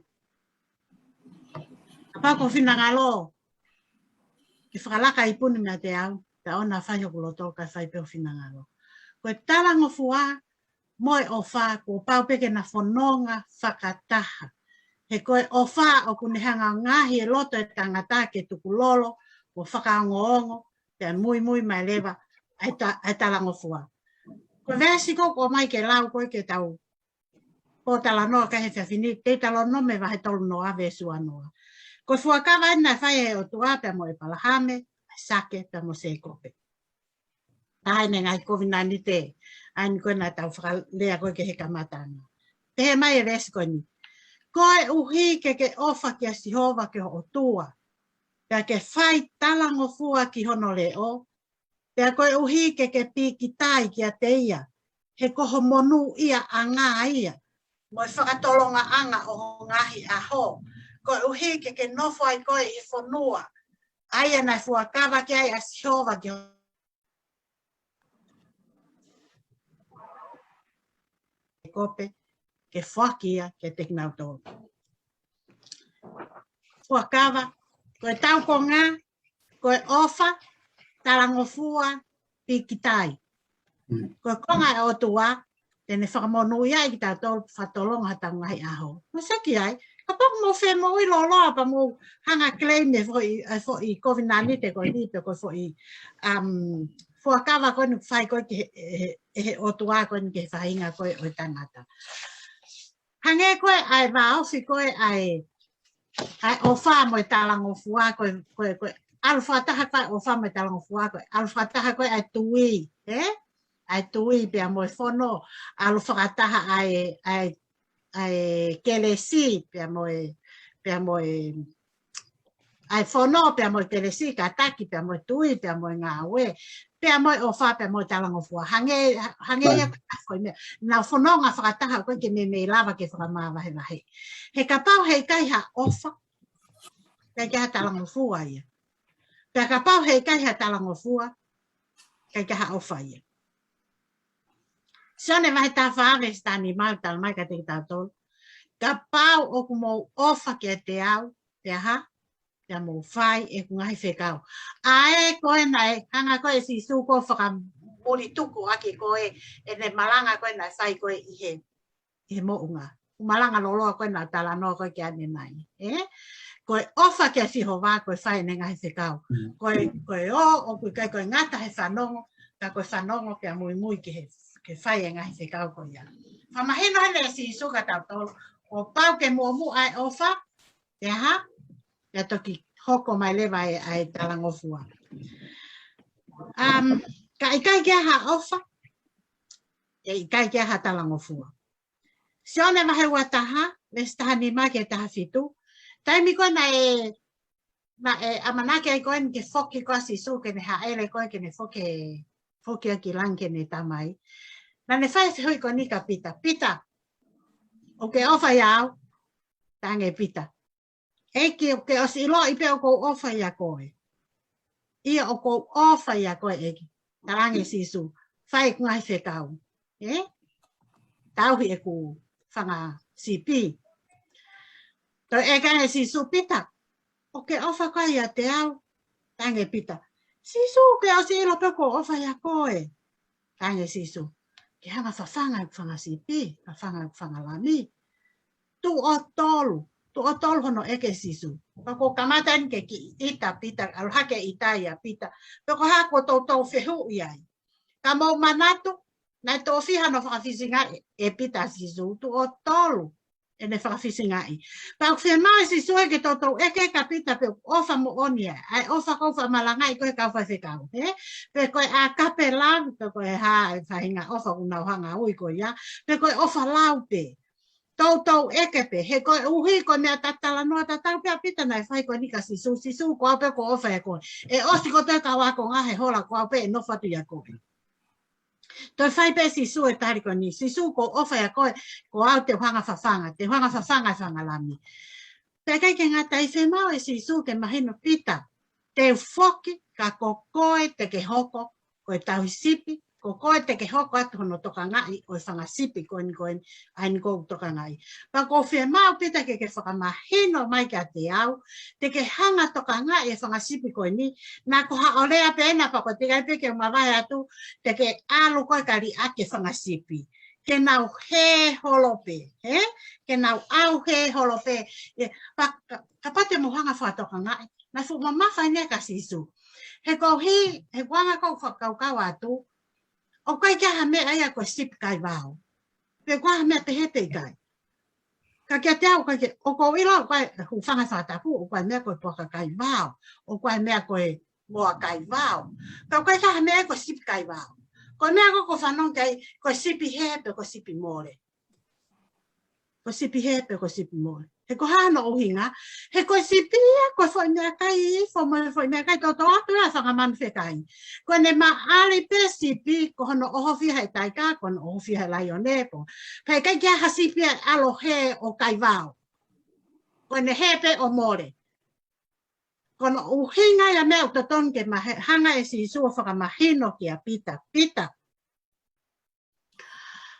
kapau ko ho finangalo ke fakalaka e ipu ni meiate au, pea ʻoua naʻa fai hoku loto, kae fai pē ho finangalo. Ko e talangofua mo e ʻofa, kuo pau pē ke na fononga fakataha. He ko e ʻofa ʻoku ne hanga ʻo ngaohi e loto ʻo e tangata ke tukulolo, mo fakaongoongo, pea muimui mai leva ʻa e ta-, ʻa e talangofua. Ko e veesi ko ē ʻoku ʻomai ke lau ko ē ke tau pōtalanoa ki ai he efiafi ni, Teutalōnome vahe tolu noa veesi ua noa. Ko e fuakava eni naʻe fai ʻe he ʻOtua pea mo ʻĒpalahame, ʻAisake, pea mo Sēkope. Taha eni e ngaahi kovinānite, ʻa eni ko ē naʻa tau fakalea ko ē ki he kamataʻanga. Pehē mai e veesi ko eni. Koeʻuhi ke ke ʻofa kia Sihova ko ho ʻOtua, pea ke fai talangofua ki hono leʻo, pea koeʻuhi ke ke pīkitai kiate ia, he ko ho monūʻiaʻanga ia, mo e fakatolongaʻanga ʻo ho ngaahi ʻaho, koeʻuhi ke ke nofo ai koe ʻi he fonua, ʻa ia naʻe fuakava ki ai ʻa Sihova ki ho Sēkope, ke foaki ia kiate kinautolu. Fuakava, ko e taukonga, ko e ʻofa, talangofua, pīkitai. Mm. Ko e konga ʻo e ʻOtua, te ne fakamonūʻia ai kitautolu, fakatolonga hotau ngaahi ʻaho. Masaki ai, kapau ʻoku mou fie moʻui lōloa pea mou hanga ʻo claim e foʻi, e foʻi kovinānite ko eni pe ko e foʻi, um, fuakava ko eni ʻoku fai ko ē ki he, he, he ʻOtua ko eni ki he faʻahinga ko ē ʻo e tangata. Hangē ko ē ʻa e vāofi ko ē ʻa e, ʻa e ʻofa mo e talangofua ko ē, ko ē, ko e ʻalu fakataha ko ē ʻa e ʻofa mo e talangofua ko ē, ʻalu fakataha ko ē ʻa e tui, ē? ʻA e tui pea mo e fono, ʻalu fakataha ʻa e, ʻa e, ʻa e kelesi pea mo e, pea mo e, ʻa e fono pea mo e kelesi, kātaki pea mo e tui, pea mo e ngāue, pea mo e ʻofa, pea mo e talangofua. Hangē, hangē ia ko e foʻi meʻa. Naʻa nau fononga fakataha ʻo ko ē ke meimei lava ke fakamavahevahe. He kapau heʻikai ha ʻofa, ʻikai ke ha talangofua ia. Pea kapau heʻikai ha talangofua, ʻikai ke ha ʻofa ia. Sione vahe taha fā veesi taha nima ʻoku tala mai kiate kitautolu. Kapau ʻoku mou ʻofa kiate au, pea hā, pea mou fai ʻeku ngaahi fekau. ʻA ē ko ē naʻe hanga ko ē ʻe Sīsū ko ē ʻo fakamulituku ʻaki ko ē ʻene malanga ko ē naʻe fai ko ē ʻi he, ʻi he moʻunga. Malanga lōloa ko ē naʻa tau talanoa ko ē ki ai ʻanenai. Ē? Ko e ʻofa kia Sihova, ko e fai ʻene ngaahi fekau. Mm. Ko e, ko e ō, ʻoku ʻikai ko e ngata he fanongo, ka ko e fanongo pea muimui ki he, ke fai e ngaahi fekau ko ia. Fakamahino heni ʻe Sīsū kiate kitautolu, kuo pau ke muʻomuʻa e ʻofa, pea hā, pea toki hoko mai leva e, ʻa e talangofua. Um, ka ʻikai ke ʻi ai ha ʻofa, ʻe ʻikai ke ʻi ai ha talangofua. Sione vahe ua taha, veesi taha nima ki he taha fitu. Taimi ko ē naʻe, naʻe ʻamanaki ai ko ē ke foki ko ē ʻa Sīsū ke ne hāʻele ko ē ke ne foki, foki ʻaki ki langi ki heʻene Tamai. Naʻa ne fai e fehuʻi ko eni kia Pita. Pita, ʻoku ke ʻofa ʻia au? Talaange ʻe Pita, ʻEiki, ʻoku ke ʻosi ʻiloʻi pē ʻoku ou ʻofa ʻia koe. ʻIo, ʻoku ou ʻofa ʻia koe, ʻEiki. Talaange ʻe Sīsū, fai ʻeku ngaahi fekau. Ē? Tauhi ʻeku fanga sipi. Toe ʻeke ange ʻe Sīsū, Pita, ʻoku ke ʻofa koe ʻiate au? Talaange ʻe Pita, Sīsū, ʻoku ke ʻosi ʻilo pē ʻoku ou ʻofa ʻia koe. Talaange ʻe Sīsū, ke hanga ʻo fafanga ʻeku fanga sipi, fafanga ʻeku fanga lami. Tuʻo tolu, tuʻo tolu hono ʻeke ʻe Sīsū. Pea kuo kamata eni ke kiʻi ʻita ʻa Pita, ʻalu hake e ʻita ʻia Pita. Pea ko e hā kuo toutou fehuʻi ai? Ka mou manatu, naʻe tuʻo fiha hono fakafisingaʻi ʻe, ʻe Pita ʻa Sīsū? Tuʻo tolu. ʻene fakafisingaʻi. Pea ʻoku fiemaʻu ʻe Sīsū ia ke toutou ʻeke kia Pita pe ʻoku ʻofa moʻoni ia, ʻa e ʻofa ʻoku fakamalanga ʻi he kau faifekau, hē? Pe ko e agape love, pe ko e hā e faʻahinga ʻofa ʻoku nau hanga ui ko ia, pe ko e ʻofa lau pē. Toutou ʻeke pē, he koeʻuhi ko e meʻa tatala noa tatau pē ʻa Pita naʻe fai ko eni kia Sīsū, Sīsū ko au pē ʻoku ou ʻofa ʻia koe. ʻE ʻosi kotoa e kau ākonga he hola ko au pē ʻe nofo atu ʻia koe. Toe fai pē ʻe Sīsū e tali ko eni, Sīsū ʻoku ou ʻofa ʻia koe, ko au te u hanga fafanga, te u hanga fafanga e fanga lami. Pea ʻikai ke ngata ai, fiemaʻu ʻe Sīsū ke mahino Pita, te u foki ka ko koe te ke hoko ko e tauhi sipi, ko koe te ke hoko atu hono tokangaʻi ʻo e fanga sipi ko eni ko eni, ʻa eni ʻoku ou tokangaʻi. Pea ʻoku fiemaʻu Pita ke ke fakamahino mai kiate au, te ke hanga tokangaʻi e fanga sipi ko eni, naʻa ko haʻo lea pē ena pea ko e teʻeki ai pē ke mavahe atu, te ke ʻalu koe ka liʻaki e fanga sipi. Ke nau hē holo pē, hē? Ke nau ʻauhē holo pē. ʻE, pea ka, kapau te mou hanga fakatokangaʻi, naʻe fuʻu mamafa eni kia Sīsū. He koeʻuhi, he ko e anga ʻoku ou fakakaukau atu, ʻoku ʻikai ke ʻi ai ha meʻa ia ko e sipi kaivao. Pe ko ha meʻa pehē pe ʻikai. Ka kiate au, ʻoku ʻikai ke, ʻoku ou ʻilo, ʻoku ʻi ai e hūfanga he fakatapu, ʻoku ʻi ai e meʻa ko e puaka kaivao, ʻoku ʻi ai e meʻa ko e moa kaivao. Ka ʻoku ʻikai ke ʻi ai ha meʻa ko e sipi kaivao. Ko e meʻa ko ē ʻoku ou fanongo ki ai, ko e sipi hē pe ko e sipi mole. Ko e sipi hē pe ko e sipi mole. He ko e hā hono ʻuhinga, he ko e sipi ia, ko e foʻi meʻakai, foʻi mo-, foʻi meʻakai toutou ʻoatu ia ʻa e fanga manu fekai. Ko ʻene maʻali pē sipi, ko hono ʻohofi ia he taika, ko hono ʻohofi ia he laione, ko. Pea ʻikai ke ʻi ai ha sipi ia ʻe ʻalu ʻo hē ʻo kaivao. Ko ʻene hē pē ʻo mole. Ko hono ʻuhinga ia e meʻa ʻoku totonu ke mahe-, hanga ʻe Sīsū ʻo fakamahino kia Pita. Pita,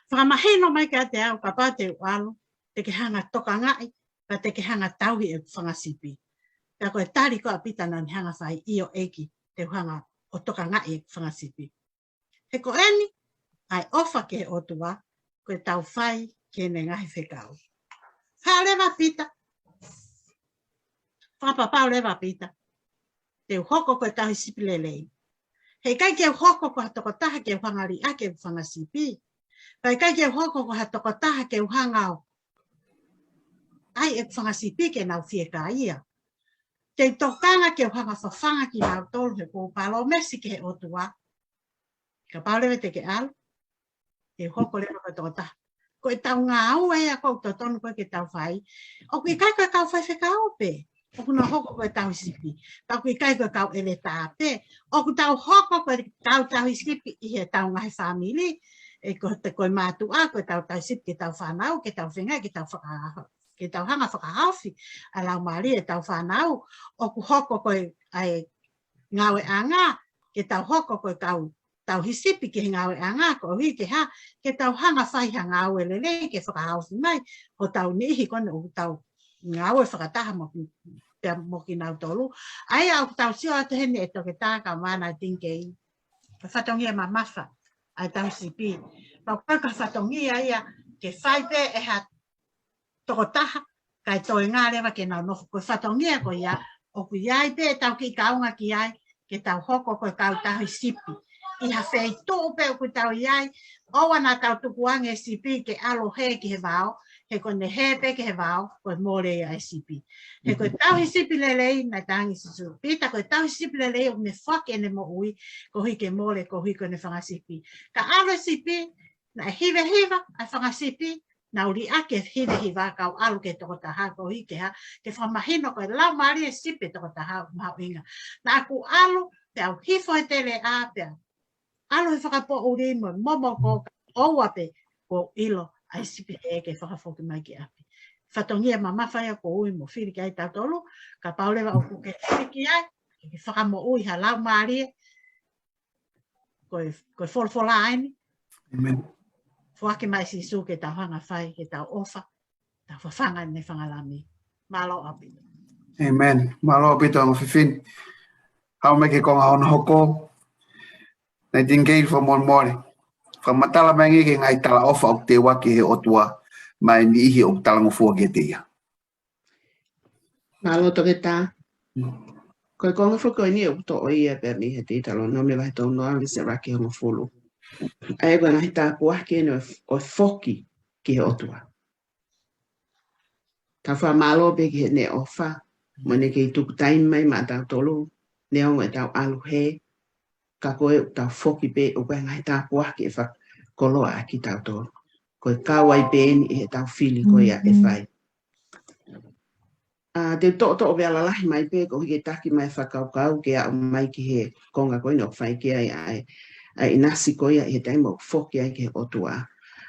fakamahino mai kiate au kapau te u ʻalu, te ke hanga tokangaʻi, pea te ke hanga tauhi ʻeku fanga sipi. Pea ko e tali ko ē ʻa Pita naʻa ne hanga fai, ʻio ʻEiki, te u hanga ʻo tokangaʻi ʻeku fanga sipi. He ko eni, ʻa e ʻofa ki he ʻOtua, ko e tau fai ki heʻene ngaahi fekau. Haʻu leva Pita. Fakapapau leva Pita. Te u hoko ko e tauhi sipi lelei. He ʻikai ke u hoko ko ha tokotaha ke u hanga liʻaki ʻeku fanga sipi. Pea ʻikai ke u hoko ko ha tokotaha ke u hanga ʻo ʻai ʻeku fanga sipi ke nau fiekaia. Te u tokanga ke u hanga fafanga kinautolu he ʻoku ou palōmesi ki he ʻOtua. Kapau leva te ke ʻalu, te u hoko leva ko e tokotaha. Ko e tau ngāue ia ʻoku totonu ko ē ke tau fai. ʻOku ʻikai ko e kau faifekau pē ʻoku nau hoko ko e tauhi sipi. Pea ʻoku ʻikai ko e kau ʻeletā pē ʻoku tau hoko ko e kau tauhi sipi ʻi he tau ngaahi fāmili. ʻE ko e, ko e mātuʻa, ko e tau tauhi sipi ki he tau fānau, ki he tau fengai, ki he tau faka-, ki he tau hanga fakahaofi ʻa e laumālie ʻetau fānau. ʻOku hoko ko e, ʻa e ngāueʻanga, ke tau hoko ko e kau tauhi sipi ki he ngāueʻanga, koeʻuhi ke hā, ke tau hanga fai ha ngāue lelei, ke fakahaofi mai hotau niʻihi ko eni ʻoku tau ngāue fakataha mo ki-, pea mo kinautolu. ʻA ia ʻoku tau sio atu heni ʻe Toketā kae ʻumaʻā Tingikei, ko e fatongia mamafa ʻa e tauhi sipi. Pea ʻoku ʻikai ko ha fatongia ia ke fai pē ʻe ha tokotaha, kae toenga leva ke nau nofo. Ko e fatongia ko ia, ʻoku ʻi ai pē ʻetau kiʻi kaunga ki ai, ke tau hoko ko e kau tauhi sipi. ʻI ha feituʻu pē ʻoku tau ʻi ai, ʻoua naʻa tau tukuange e sipi ke ʻalu ʻo hē ki he vao, he ko ʻene hē pē ki he vao, ko e mole ia e sipi. He ko e tauhi sipi lelei, naʻe talaange ʻe Sīsū, Pita, ko e tauhi sipi lelei ʻoku ne foaki ʻene moʻui, koeʻuhi ke mole, koeʻuhi ko ʻene fanga sipi. Ka ʻalu e sipi, naʻe hivehiva ʻa e fanga sipi, nau liʻaki e hivehiva kae ʻalu ki he tokotaha, koeʻuhi ke hā, ke fakamahino ko e laumālie sipi e tokotaha ʻoku mahuʻinga. Naʻa ku ʻalu, pea u hifo he teleʻa, pea ʻalu he fakapoʻuli mo e momoko, kae ʻoua pē kuo u ʻilo ʻa e sipi hē ke fakafoki mai ki ʻapi. Fatongia mamafa ia ʻoku ou ui mo fili ki ai tautolu, kapau leva ʻoku ke fili ki ai, ke fakamoʻui ha laumālie, ko e, ko e folofola eni. ʻĒmeni. Foaki mai Sīsū ke tau hanga fai, ke tau ʻofa, tau fafanga ʻene fanga lami. Mālō ʻaupito. ʻĒmeni. Mālō ʻaupito, ongo fefine. Haʻu mai ki he konga hono hoko. Nai Tingikei, fakamolemole. Fakamatala mai angē ki he ngaahi talaʻofa ʻoku teuaki ʻe he ʻOtua maʻa e niʻihi ʻoku talangofua kiate ia. Mālō Toketā. Mm. Ko e konga foki ko eni ʻoku toʻo ia pē mei he Teutalōnome vahe tolu noa veesi ʻuluaki ki he hongofulu. ʻA ia ko e ngaahi tāpuaki eni ʻo e, ʻo e foki ki he ʻOtua. Tau fakamālō pē ki heʻene ʻofa, mo ʻene kei tuku taimi mai maʻatautolu, neongo ʻetau ʻalu hē, ka ko e tau foki pē ʻoku ʻi ai e ngaahi tāpuaki ʻe fakakoloa ʻaki kitautolu. Ko e kau ai pē eni ʻi heʻetau fili ko ia ʻe fai. ʻA, te u toʻotoʻo pē ʻalalahi mai pē, ko hike taki mai fakakaukau ke aʻu mai ki he konga ko eni ʻoku fai ki ai ʻa e, ʻa e ʻinasi ko ia ʻi he taimi ʻoku foki ai ki he ʻOtua.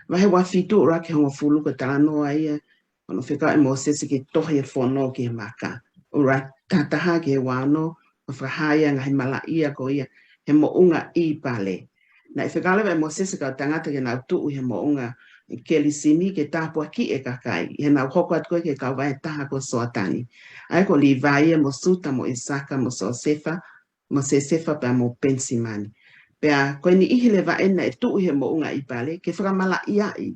Vahe ua fitu ʻuluaki ki he hongofulu ko e talanoa ia, ko hono fekau ʻe Mōsese ke tohi e fono ki he maka. ʻUluaki, taha taha ki he ua ono, ʻo fakahā ia ngaahi malaʻia ko ia, he moʻunga ʻIpale. Naʻe fekau leva ʻe Mōsese kau tangata ke nau tuʻu he moʻunga Kelisimi ke tāpuakiʻi e kakai, ʻi heʻenau hoko atu ko ē ki he kauvai ʻe taha ko Soatani. ʻA ia ko Līvai ia mo Siuta mo ʻIsaka mo Siosefa, mo Siosefa pea mo Penisimani. Pea ko e niʻihi leva eni naʻe tuʻu he moʻunga ʻIpale, ke fakamalaʻiaʻi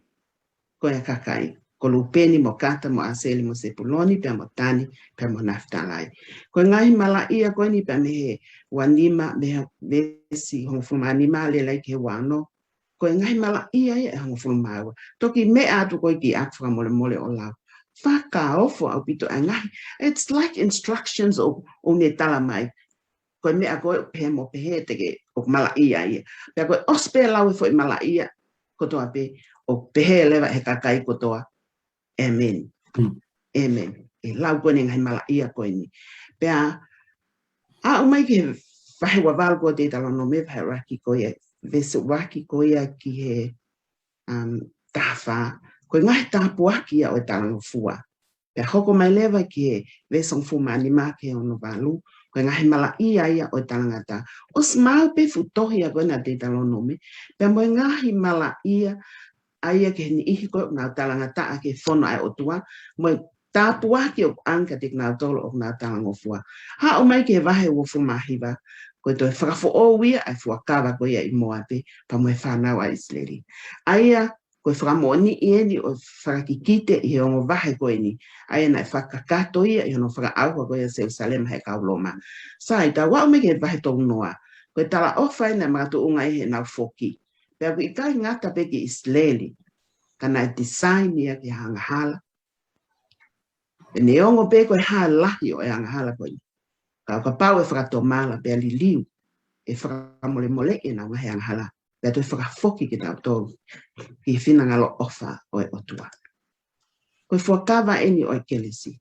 ko e kakai, ko Lūpeni mo Kata mo ʻAseli mo Sepuloni, pea mo Tani, pea mo Nafitalai. Ko e ngaahi malaʻia ko eni pea mei he ua nima, mei he veesi hongofulu mā nima lelei ki he ua ono. Ko e ngaahi malaʻia ia ʻe hongofulu mā ua. Toki meʻa atu ko ē ki ʻaku fakamolemole ʻo lau. Fakaofo ʻaupito ʻa e ngaahi. It's like instructions ʻo, ʻo ne tala mai. Ko e meʻa ko ē ʻoku pehē mo pehē te ke ʻoku malaʻia ia. Pea ko e ʻosi pē lau e foʻi malaʻia kotoa pē ʻoku pehē leva he kakai kotoa. ʻĒmeni. ʻĒmeni. ʻE lau ko eni ngaahi malaʻia ko eni. Pea aʻu mai ki he vahe ua valu ko Teutalōnome vahe ʻuluaki ko ia, veesi ʻuluaki ko ia ki he, um, taha fā. Ko e ngaahi tāpuaki ia ʻo e talangofua. Pea hoko mai leva ki he veesi hongofulu mā nima ki he ono valu, ko e ngaahi malaʻia ia ʻo e talangataʻa. ʻOsi maʻu pē fuʻu tohi ia ko ena Teutalōnome, pea mo e ngaahi malaʻia ʻa ia ki he niʻihi ko ē ʻoku nau talangataʻa ki he fono ʻa e ʻOtua, mo e tāpuaki ʻoku ʻange kiate kinautolu ʻoku nau talangofua. Haʻu mai ki he vahe uofulu mā hiva, ko e toe fakafoʻou ia ʻa e fuakava ko ia ʻi Moape, pea mo e fānau ʻa ʻIsileli. ʻA ia, ko e fakamoʻoniʻi eni ʻo e fakakikite ʻi he ongo vahe ko eni. ʻA ia naʻe fakakakato ia ʻi hono fakaʻauha ko ia ʻo Selūsalema ʻe he kau Loma. Sai, tau aʻu mai ki he vahe tolu noa. Ko e talaʻofa eni naʻe makatuʻunga ai heʻenau foki. Pea ʻoku ʻikai ngata pē ki ʻIsileli. Ka naʻe design ia ki he angahala. Pea neongo pē ko e hā e lahi ʻo e angahala ko eni. Ka ʻo kapau ʻe fakatomala pea liliu, ʻe fakamolemoleʻi ʻenau ngaahi angahala. Pea toe fakafoki kitautolu ki he finangalo ʻofa ʻo e ʻOtua. Ko e fuakava eni ʻo e kelesi.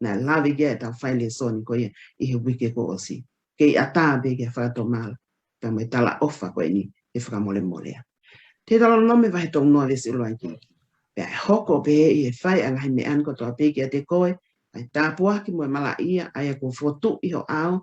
Naʻe lave ki ai ʻetau fai lēsoni ko ia ʻi he uike kuo ʻosi. Kei ʻatā pē ki he fakatomala, pea mo e talaʻofa ko eni ʻe fakamolemolea. Teutalōnome vahe tolu noa veesi ʻuluaki. Pea ʻe hoko pē ʻi he fai ʻa e ngaahi meʻa ni kotoa pē kiate koe, ʻa e tāpuaki mo e malaʻia, ʻa ia kuo fotu ʻi ho ʻao,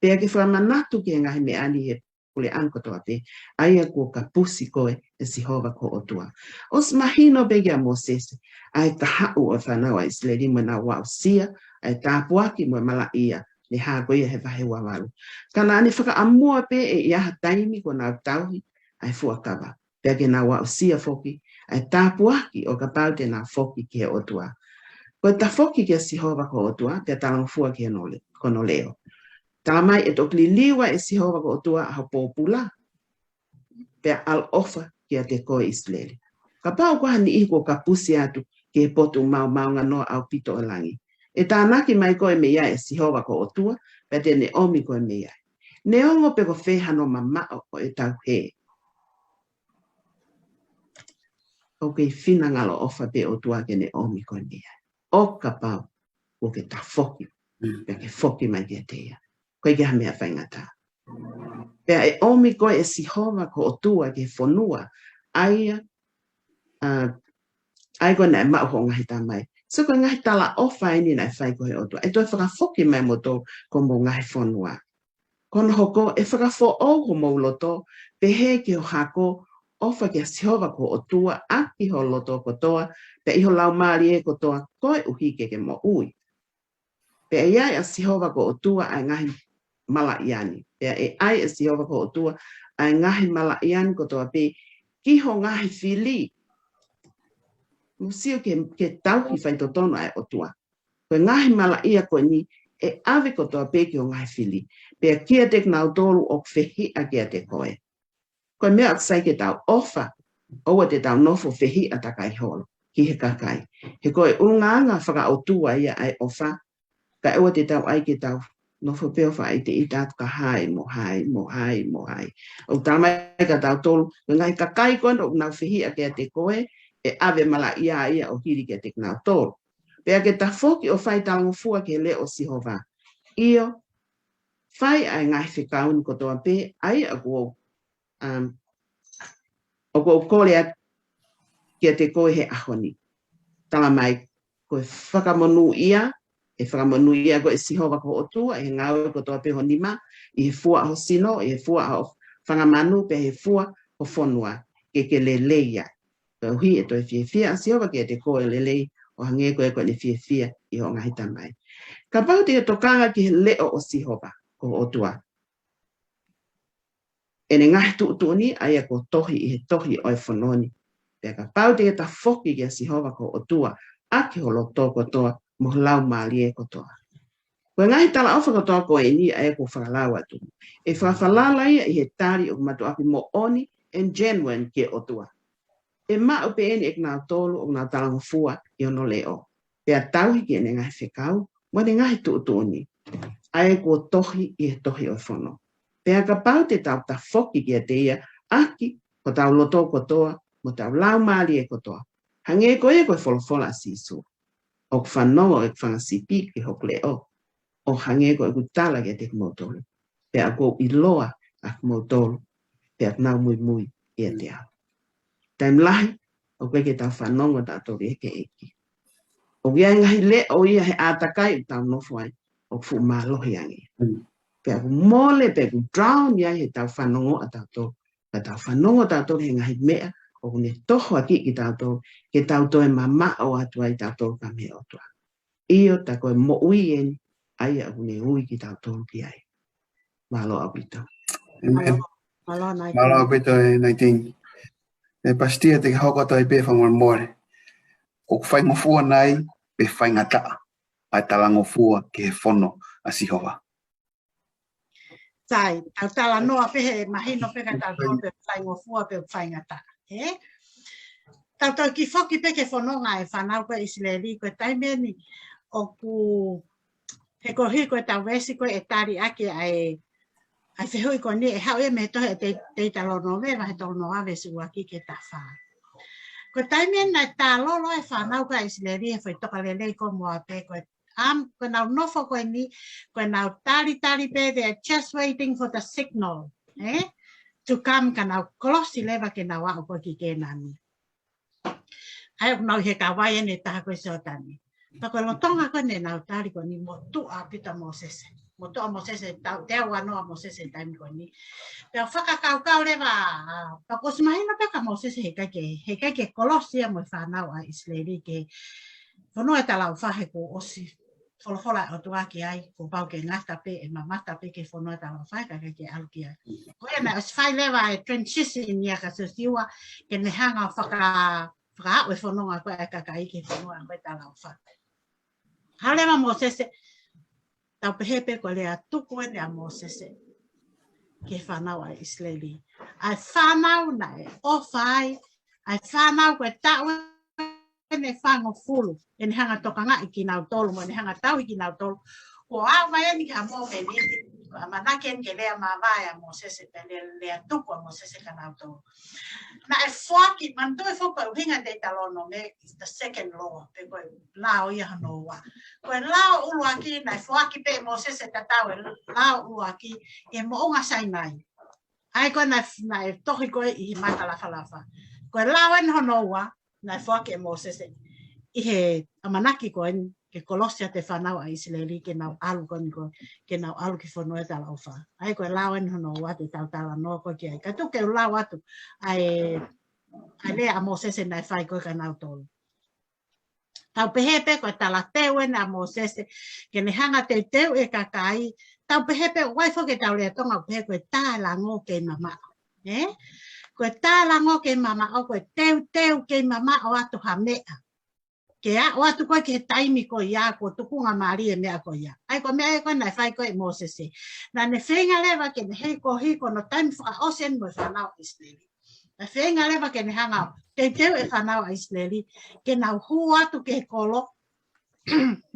pea ke fakamanatu ki he ngaahi meʻa ni he puleʻanga kotoa pē, ʻa ia kuo kapusi koe ʻe Sihova ko ho ʻOtua. ʻOsi mahino pē kia Mōsese, ʻa e kahaʻu ʻo e fānau ʻa ʻIsileli mo ʻenau aʻusia, ʻa e tāpuaki mo e malaʻia, ne hā ko ia he vahe ua valu. Ka naʻa ne fakaʻamua pē ʻe ʻi ai ha taimi kuo nau tauhi, ʻa e fuakava. Pea ke nau aʻusia foki, ʻa e tāpuaki ʻo kapau te nau foki ki he ʻOtua. Ko e tafoki kia Sihova ko ho ʻOtua, pea talangofua ki hono le-, ko hono leʻo. Tala mai ʻe toki liliu ai ʻe Sihova ko ho ʻOtua ʻa ho pōpula. Pea ʻaloʻofa kiate koe ʻIsileli. Kapau ko ha niʻihi kuo kapusi atu ki he potu maomaonganoa ʻaupito ʻo e langi. ʻE tānaki mai koe mei ai ʻe Sihova ko ho ʻOtua, pea te ne ʻomi koe mei ai. Neongo pe ko fē hano mamaʻo ʻo ʻetau hē. ʻOku kei finangalo ʻofa pē ʻOtua ke ne ʻomi koe mei ai. ʻO kapau, ʻoku ke tafoki, pea ke foki mai kiate ia. Ko e ʻikai ha meʻa faingataʻa. Pea ʻe ʻomi koe ʻe Sihova ko ho ʻOtua ki he fonua, ʻa ia, ʻa, ʻa ia ko ē naʻe maʻu ho ngaahi tamai. So ko e ngaahi talaʻofa eni naʻe fai ko ē ʻe he ʻOtua. ʻE toe fakafoki mai moutolu ki homou ngaahi fonua. Ko hono hoko, ʻe fakafoʻou homou loto, pehē ki ho hako, ʻofa kia Sihova ko ho ʻOtua, ʻaki ho loto kotoa, pea ʻi ho laumālie kotoa, koeʻuhi ke ke moʻui. Pea ʻe ʻai ʻa Sihova ko ho ʻOtua ʻa e ngaahi malaʻia ni. Pea ʻe ʻai ʻe Sihova ko ho ʻOtua ʻa e ngaahi malaʻia ni kotoa pē ki ho ngaahi fili. Mou sio ki he, ki he tauhi faitotonu ʻa e ʻOtua. Ko e ngaahi malaʻia ko eni ʻe ʻave kotoa pē ki ho ngaahi fili. Pea kiate kinautolu ʻoku fehiʻa kiate koe. Ko e meʻa ʻoku sai ke tau ʻofa, ʻoua te tau nofo fehiʻa takai holo. ʻi he kakai. He ko e ʻulungaanga fakaʻotua ia ʻa e ʻofa, kae ʻoua te tau ʻai ke tau nofo pē ʻo fakaʻiteʻite atu ka hai mo hai mo hai mo hai. ʻOku tala mai kia tautolu, ko e ngaahi kakai ko ena ʻoku nau fehiʻa kiate koe, ʻe ʻave malaʻia ia ʻo hili kiate kinautolu. Pea ke tafoki ʻo fai talangofua ki he leʻo ʻo Sihova. ʻIo, fai ʻa e ngaahi fekau ni kotoa pē, ʻa ia ʻoku ou, um, ʻoku ou kole atu kiate koe he ʻaho ni. Tala mai, ko e fakamonūʻia, ʻe fakamonūʻia koe ʻe Sihova ko ho ʻOtua ʻi he ngāue kotoa pē ho nima, ʻi he fua ho sino, ʻi he fua ho fanga manu, pea ʻi he fua ho fonua, ke ke lelei ai. Koeʻuhi ʻe toe fiefia ʻa Sihova kiate koe ʻo lelei, ʻo hangē ko ia ko ʻene fiefia ʻi hoʻo ngaahi tamai. Kapau te ke tokanga ki he leʻo ʻo Sihova ko ho ʻOtua, ʻene ngaahi tuʻutuʻuni, ʻa ia kuo tohi ʻi he tohi ʻo e fono ni. Pea kapau te ke tafoki kia Sihova ko ho ʻOtua ʻaki ho loto kotoa mo ho laumālie kotoa. Ko e ngaahi talaʻofa kotoa ko eni ʻa ia ʻoku ou fakalau atu, ʻe fakafalala ia ʻi he tali ʻoku mātuʻaki moʻoni and genuine ki he ʻOtua. ʻE maʻu pē eni ʻe kinautolu ʻoku nau talangofua ʻi hono leʻo, pea tauhi ki heʻene ngaahi fekau mo ʻene ngaahi tuʻutuʻuni, ʻa ia kuo tohi ʻi he tohi ʻo e fono. Pea kapau te tau tafoki kiate ia ʻaki hotau loto kotoa mo hotau laumālie kotoa, hangē ko ia ko e folofola ʻa Sīsū, ʻoku fanongo ʻeku fanga sipi ki hoku leʻo, ʻo hangē ko ʻeku tala kiate kimoutolu, pea ʻoku ou ʻiloa ʻa kimoutolu, pea ʻoku nau muimui ʻiate au. Taimi lahi ʻoku ʻikai ke tau fanongo tautolu ia ki he ʻEiki. ʻOku ʻi ai e ngaahi leʻo ia he ʻātakai ʻoku tau nofo ai, ʻoku fuʻu mālohi ange. Pea ʻoku mole, pea ʻoku drown ia he tau fanongo ʻa tautolu. Ka tau fanongo tautolu he ngaahi meʻa ʻoku ne tohoakiʻi kitautolu, ke tau toe mamaʻo atu ai tautolu ka mei he ʻOtua. ʻIo, tā ko e moʻui eni ʻa ia ʻoku ne ui kitautolu ki ai. Mālō ʻaupito. ʻĒmeni. Mālō, mālō ʻaupito e Naitini. ʻE Pasitia, te ke hoko atu ai pē fakamolemole. ʻOku faingofua nai pe faingataʻa ʻa e talangofua ki he fono ʻa Sihova? Sai, tau talanoa pē he mahino pē ka tau tō pe faingofua pe faingataʻa, ē? Tau toki foki pē ki he fononga e fānau ko ē ʻIsileli, ko e taimi eni ʻoku, he ko e hiko e tau veesi ko ē ʻe tali ʻaki ʻa e, ʻa e fehuʻi ko eni ʻe haʻu ia mei he tohi ʻa Teu-, Teutalonome, vahe tolu noa veesi ua ki he taha fā. Ko e taimi eni naʻe talolo e fānau ko ē ʻIsileli he foʻi tokalelei ko Moape, ko e ʻa, ko ʻenau nofo ko eni, ko ʻenau talitali pē, they're just waiting for the signal, eh? To come, ka nau kolosi leva ke nau aʻu ko ē ki Kēnani. ʻA ia ʻoku nau ʻi he kauvai eni ʻe taha ko ē Sioatani. Pea ko e lolotonga ko eni ʻenau tali ko eni, motuʻa ʻaupito ʻa Mōsese. Motuʻa ʻa Mōsese, tau, teau ua noa ʻa Mōsese he taimi ko eni. Pea fakakaukau leva, ʻa, pea kuo ʻosi mahino pē kia Mōsese he ʻikai ke, he ʻikai ke kolosi ia mo e fānau ʻa ʻIsileli ki he fonua ʻo e talaʻofa he kuo ʻosi folofola e ʻOtua ki ai, kuo pau ke ngata pē, ʻe mamata pē ki he fonua ʻo e talaʻofa, kae ʻikai ke ʻalu ki ai. Ko ia naʻe ʻosi fai leva e transition ia kia Siosiua, ke ne hanga ʻo faka-, fakaaʻu e fononga ko ē ʻa e kakai ki he fonua ko ē ʻo e talaʻofa. Haʻu leva ʻa Mōsese, tau pehē pē ko e lea tuku eni ʻa Mōsese ki he fānau ʻa ʻIsileli. ʻA e fānau naʻe ʻofa ai, ʻa e fānau ko e taʻu eni ʻe fāngofulu, ʻene hanga ʻo tokangaʻi kinautolu, mo ʻene hanga ʻo tauhi kinautolu. Kuo aʻu mai eni ki ha momeniti, ko e ʻamanaki eni ke lea māvae ʻa Mōsese, pea lea, lea tuku ʻa Mōsese kia nautolu. Naʻe foaki, manatuʻi foki ko e ʻuhinga ʻa Teutalonome is the second law, pe ko e lao ia hono ua. Ko e lao ʻuluaki, naʻe foaki pē ʻe Mōsese tatau e lao ʻuluaki, ʻi he moʻunga Sainai. ʻA ia ko ē naʻe, naʻe tohi ko ē ʻi he Mata Lafalafa. Ko e lao eni hono ua, naʻe foaki ʻe Mōsese ʻi he ʻamanaki ko eni ke kolosi atu e fānau ʻa ʻIsileli ke nau ʻalu ko eni ko ē, ke nau ʻalu ki he fonua ʻo e talaʻofa. ʻA ia ko e lao eni hono ua te tau talanoa ko ē ki ai. Ka tuku ke u lau atu ʻa e, ʻa e lea ʻa Mōsese naʻe fai ko ē kia nautolu. Tau pehē pē ko e talateu eni ʻa Mōsese, ke ne hanga ʻo teuteuʻi e kakai, tau pehē pē, ʻoku ʻi ai foki ʻetau lea Tonga, ʻoku pehē ko e tā e lango kei mamaʻo. Ē? Ko e tā e lango kei mamaʻo, ko e teuteu kei mamaʻo atu ha meʻa. Ke aʻu atu ko ē ki he taimi ko ia, kuo tukunga mālie e meʻa ko ia. ʻA ia ko e meʻa ia ko ē naʻe fai ko ē ʻe Mōsese. Naʻa ne feinga leva ke ne hei ko hiko hono taimi fakaʻosi eni mo e fānau ʻIsileli. Naʻe feinga leva ke ne hanga ʻo teuteu e fānau ʻa ʻIsileli ke nau hū atu ki he kolo.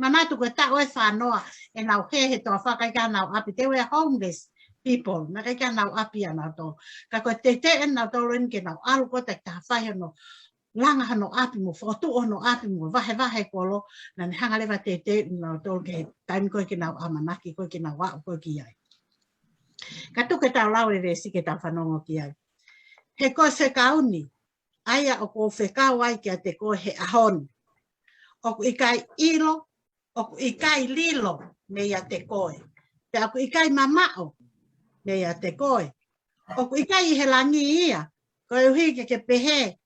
Manatu ko e taʻu ʻe fā noa ʻenau hē he toafa, ʻikai ke ʻi ai hanau ʻapi, they were homeless people. Naʻe ʻikai ke ʻi ai hanau ʻapi ʻanautolu. Ka ko e teuteu ʻenautolu eni ke nau ʻalu ko ē ʻo taki taha fai hono langa hono ʻapi mo fokotuʻu hono ʻapi mo vahevahe e kolo, naʻa ne hanga leva ʻo teuteu ʻenautolu ki he taimi ko ē ke nau ʻamanaki ko ē ke nau aʻu ko ē ki ai. Ka tuku ke tau lau e veesi ke tau fanongo ki ai. He ko e fekau ni, ʻa ia ʻoku ou fekau ai kiate koe he ʻaho ni, ʻoku ʻikai ʻilo, ʻoku ʻikai lilo meiate koe, pea ʻoku ʻikai mamaʻo meiate koe. ʻOku ʻikai ʻi he langi ia, koeʻuhi ke ke pehē,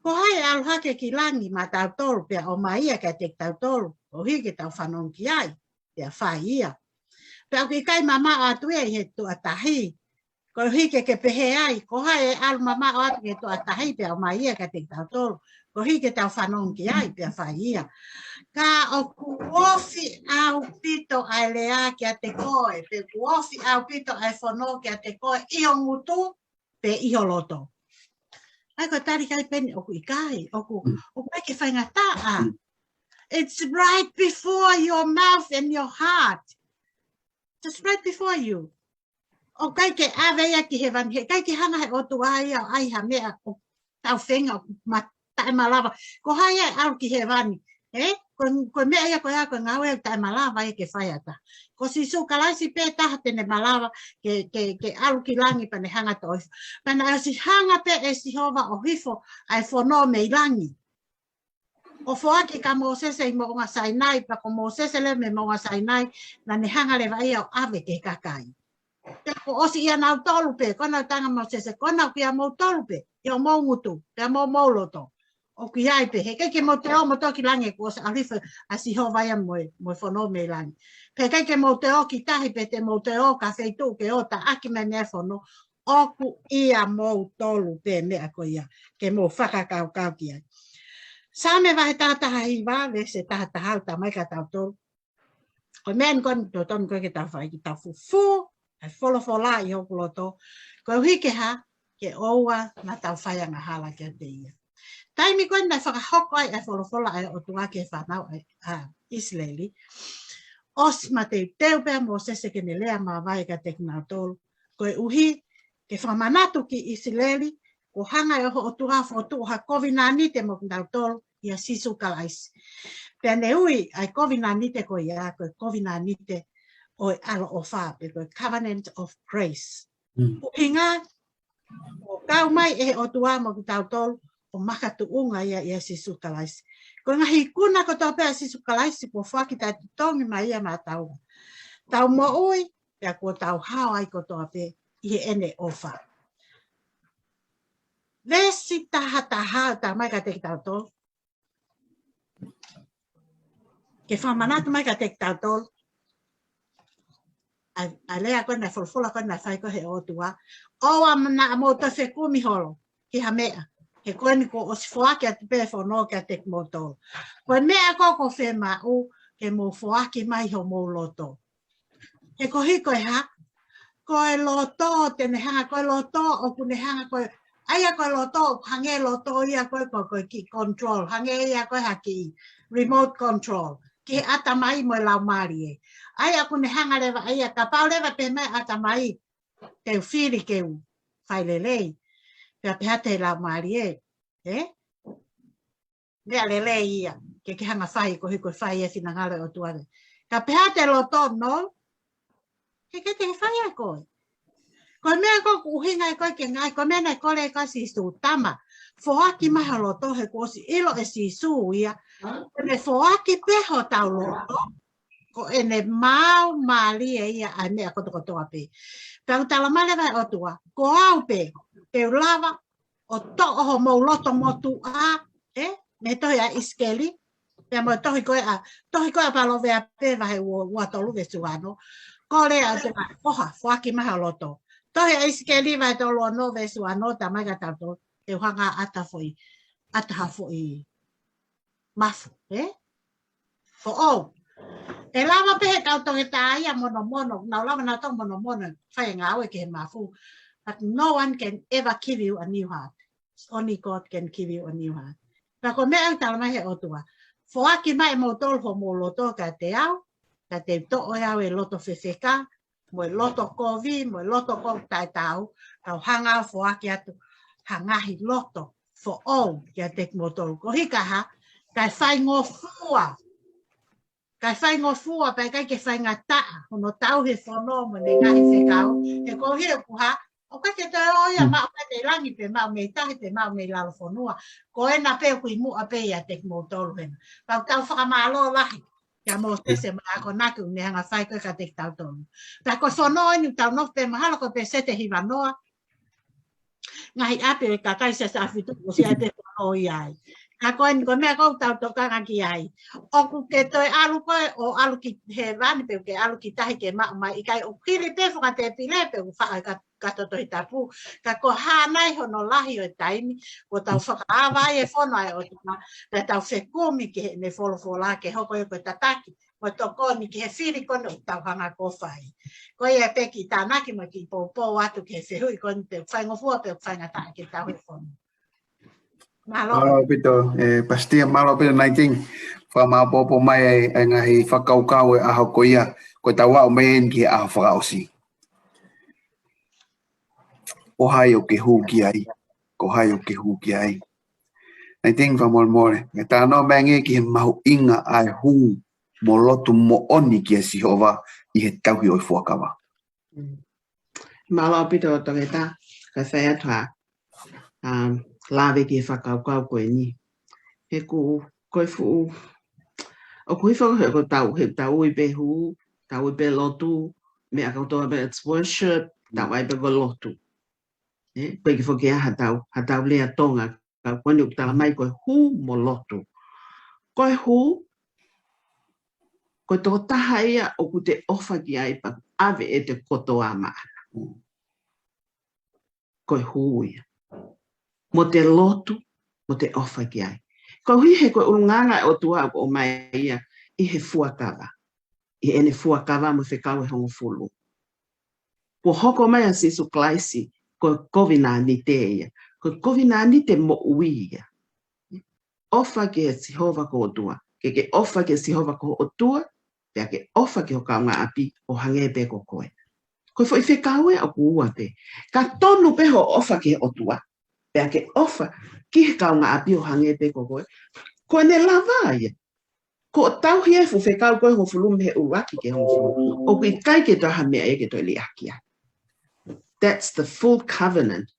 ko hai ʻe ʻalu hake ki langi maʻatautolu pea ʻomai ia kiate kitautolu, koeʻuhi ke tau fanongo ki ai, pea fai ia. Pea ʻoku ʻikai mamaʻo atu ia ʻi he tuʻa tahi, koeʻuhi ke ke pehē ai, ko hai ʻe ʻalu mamaʻo atu ki he tuʻa tahi pea ʻomai ia kiate kitautolu, koeʻuhi ke tau fanongo ki ai, pea fai ia. Ka ʻoku ofi ʻaupito ʻa e lea kiate koe, pe ʻoku ofi ʻaupito ʻa e fono kiate koe ʻi ho ngutu, pe ʻi ho loto. ʻA ia ko e tali ki ai pē eni ʻoku ʻikai, ʻoku, ʻoku ʻikai ke faingataʻa. It's right before your mouth and your heart. Just right before you. ʻOku ʻikai ke ʻave ia ki hēvani, he ʻikai ke hanga he ʻOtua ia ʻo ʻai ha meʻa ʻoku tau feinga ʻo ma-, taʻemalava. Ko hai ia ʻe ʻalu ki hēvani, ē? Ko, ko e meʻa ia ko ia ko e ngāue ia taʻemalava ia ke fai ʻe ha taha. Ko Sīsū Kalaisi pē taha te ne malava ke, ke, ke ʻalu ki langi pea ne hanga ʻo toʻo hifo. Pea naʻe ʻosi hanga pē ʻe Sihova ʻo hifo ʻa e fono mei langi. ʻO foaki kia Mōsese ʻi Moʻunga Sainai, pea ko Mōsese leva mei Moʻunga Sainai, naʻa ne hanga leva ia ʻo ʻave ki he kakai. Pea kuo ʻosi ʻia nautolu pē, ko ʻenau tanga Mōsese, ko ʻenau kia moutolu pē, ʻi homou ngutu, pea mo homou loto. ʻOku ʻi ai pē, he ʻikai ke mou toe ō moutolu ki langi kuo ʻosi ʻalu hifo ʻa Sihova ia mo e, mo e fono mei langi. Pea ʻikai ke mou toe ō ki tahi pe te mou toe ō ki ha feituʻu ke ō ʻo taʻaki mai mei ai e fono, ʻoku ʻia moutolu pē meʻa ko ia, ke mou fakakaukau ki ai. Saame vahe taha taha hiva, veesi taha taha ʻoku talamai kia tautolu. Ko e meʻa eni ko eni totonu ko ē ke tau fai, ke tau fufū ʻa e folofola ʻi hoku loto, koeʻuhi ke hā, ke ʻoua naʻa tau fai angahala kiate ia. Taimi ko ē naʻe fakahoko ai ʻa e folofola ʻa e ʻOtua ki he fānau ʻa, ʻa ʻIsileli, ʻosi mateuteu pē ʻa Mōsese ke ne lea māvae kiate kinautolu, koeʻuhi ke fakamanatu ki ʻIsileli, kuo hanga ʻe he ʻOtua ʻo fokotuʻu ha kovinānite mo kinautolu ʻia Sīsū Kalaisi. Pea ne ui ʻa e kovinānite ko ia ko e kovinānite ʻo e ʻaloʻofa, pe ko e covenant of grace. Mm. ʻUhinga, ʻo kau mai ʻe he ʻOtua mo kitautolu, ʻo makatuʻunga ia ʻia Sīsū Kalaisi. Ko e ngaahi ikuna kotoa pē ʻa Sīsū Kalaisi kuo foaki taʻetotongi mai ia maʻatautolu. Tau moʻui, pea kuo tau hao ai kotoa pē ʻi heʻene ʻofa. Veesi taha taha ʻoku talamai kiate kitautolu, ke fakamanatu mai kiate kitautolu ʻa e, ʻa e lea ko ē naʻe folofola ko ē naʻe fai ko ē ʻe he ʻOtua. ʻOua naʻa mou toe fekumi holo ki ha meʻa, he ko eni kuo ʻosi foaki atu pē e fono kiate kimoutolu. Ko e meʻa ko ē ʻoku fiemaʻu ke mou foaki mai homou loto. He koeʻuhi ko e hā, ko e loto te ne hanga, ko e loto ʻoku ne hanga ko e, ʻa ia ko e loto, hangē loto ia ko e, ko e, ko e kiʻi control, hangē ia ko e ha kiʻi remote control ki he ʻatamai mo e laumālie. ʻA ia ʻoku ne hanga leva ʻa ia, kapau leva pē mei he ʻatamai, te u fili ke u fai lelei, pea pehē atu e laumālie, ē? Meʻa lelei ia ke ke hanga fai koeʻuhi ko e fai e finangalo ʻo e ʻOtua. Ka pehē atu e loto, no, he ʻikai te ke fai ʻe koe. Ko e meʻa ko ē ʻoku ʻuhinga ai ko ē ke ngaahi, ko e meʻa naʻe kole ko ē ʻa Sīsū, Tama, foaki mai ho loto, he kuo ʻosi ʻilo ʻe Sīsū ia ko ʻene foaki pē hotau loto, ko ʻene maau mālie ia ʻa e meʻa kotokotoa pē. Pea ʻoku talamai leva ʻe he ʻOtua, ko au pē te u lava ʻo toʻo homou loto motuʻa, ē? Mei he tohi ʻa ʻIsikeli, pea mo e tohi ko ē ʻa, tohi ko ē ʻa Palōveape vahe ua, ua tolu veesi ua ono. Ko e lea ʻa e ʻOtua, ʻoha, foaki mai ho loto. Tohi ʻa ʻIsikeli vahe tolu ono veesi ua ono, talamai kia tautolu, te u hanga ʻo ʻata foʻi, ʻata ha foʻi mafu, ē? Foʻou. ʻE lava pē he kau toketā ia monomono, nau lava nautolu monomono, fai e ngāue ki he mafu. But no one can ever give you a new heart. Only God can give you a new heart. Pea ko e meʻa ʻoku talamai he ʻOtua, foaki mai ʻe moutolu homou loto kiate au, ka te u toʻo ʻe au e loto fefeka, mo e loto kovi, mo e loto ʻoku taʻetaau, kau hanga ʻo foaki atu ha ngaahi loto foʻou kiate kimoutolu. Koeʻuhi ko e hā? Kae faingofua. Kae faingofua pea ʻikai ke faingataʻa hono tauhi e fono mo ʻene ngaahi fekau. He koeʻuhi ʻoku hā? ʻOku ʻikai ke toe ʻi ai ha maʻu pē mei langi pe maʻu mei tahi pe maʻu mei lalo fonua. Ko ena pē ʻoku ʻi muʻa pē ʻiate kimoutolu hena. Pea ʻoku tau fakamālō lahi kia Mōsese mo e akonaki ʻoku ne hanga ʻo fai ko ē kiate kitautolu. Pea ko e fono eni ʻoku tau nofo pē mahalo ko e pēseti ʻe hivanoa. Ngaahi ʻapi ʻo e kakai Siasi ʻAhofitu ʻoku ʻosi ʻi ai pē fono ʻi ai. Ka ko eni ko e meʻa ʻoku tau tokanga ki ai. ʻOku ke toe ʻalu koe ʻo ʻalu ki hēvani pe ʻoku ke ʻalu ki tahi ke maʻu mai, ʻikai, ʻoku hili pē fakatēpile pe ʻoku faʻo e ka-, kato Tohi Tapu. Ka ko e hā nai hono lahi ʻo e taimi, ʻoku tau fakaava ai e fono ʻa e ʻOtua, pea tau fekumi ki heʻene folofola ke hoko ia ko e tataki mo e tokoni ki he fili ko eni ʻoku tau hanga ʻo fai. Ko ia pē kiʻi tānaki mo e kiʻi poupou atu ki he fehuʻi ko eni pe ʻoku faingofua pe ʻoku faingataʻa ke tauhi e fono. Mālō. Mālō ʻaupito, ē, Pasitia, mālō ʻaupito Nineteen. Fakamāopoopo mai e, e ngaahi fakakaukau e ʻaho ko ia, ko ʻetau aʻu mai eni ki he ʻaho fakaʻosi. Ko hai ʻoku ke hū ki ai? Ko hai ʻoku ke hū ki ai? Nineteen, fakamolemole. Ke talanoa mai angē ki he mahuʻinga ʻa e hū mo lotu moʻoni kia Sihova ʻi he tauhi ʻo e fuakava. Mm. Mālō ʻaupito Toketā, kae fai atu ha, um, lave ki he fakakaukau ko eni. He ʻoku, ko e fuʻu, ʻoku hifo he ko e tau, he tau ui pē hū, tau ui pē lotu, meʻa kotoa pē it's worship, tau ʻai pē ko e lotu. Ē, ʻoku ʻikai ke foki ha tau, ha tau lea Tonga, ka ko eni ʻoku talamai ko e hū mo lotu. Ko e hū, ko e tokotaha ia ʻoku te ʻofa ki ai pea ʻave ʻete kotoa maʻana. Ko e hū ia. Mo te lotu, mo te ʻofa ki ai. Koeʻuhi he ko e ʻulungaanga ʻo e ʻOtua ʻoku ʻomai ia ʻi he fuakava. ʻI heʻene fuakava mo e fekau ʻe hongofulu. Kuo hoko mai ʻa Sīsū Kalaisi, ko e kovinānite ia. Ko e kovinānite moʻui ia. ʻOfa kia Sihova ko ho ʻOtua. Ke ke ʻofa kia Sihova ko ho ʻOtua, pea ke ʻofa ki ho kaungāʻapi ʻo hangē pē ko koe. Ko e foʻi fekau ē ʻoku ua pē. Ka tonu pē hoʻo ʻofa ki he ʻOtua, pea ke ʻofa ki he kaungāʻapi ʻo hangē pē ko koe. Ko ʻene lava ia. Ko e tauhi e fuʻu fekau ko ē hongofulu mei he ʻuluaki ki he hongofulu. ʻOku ʻikai ke toe ha meʻa ia ke toe liʻaki ai. That's the full covenant.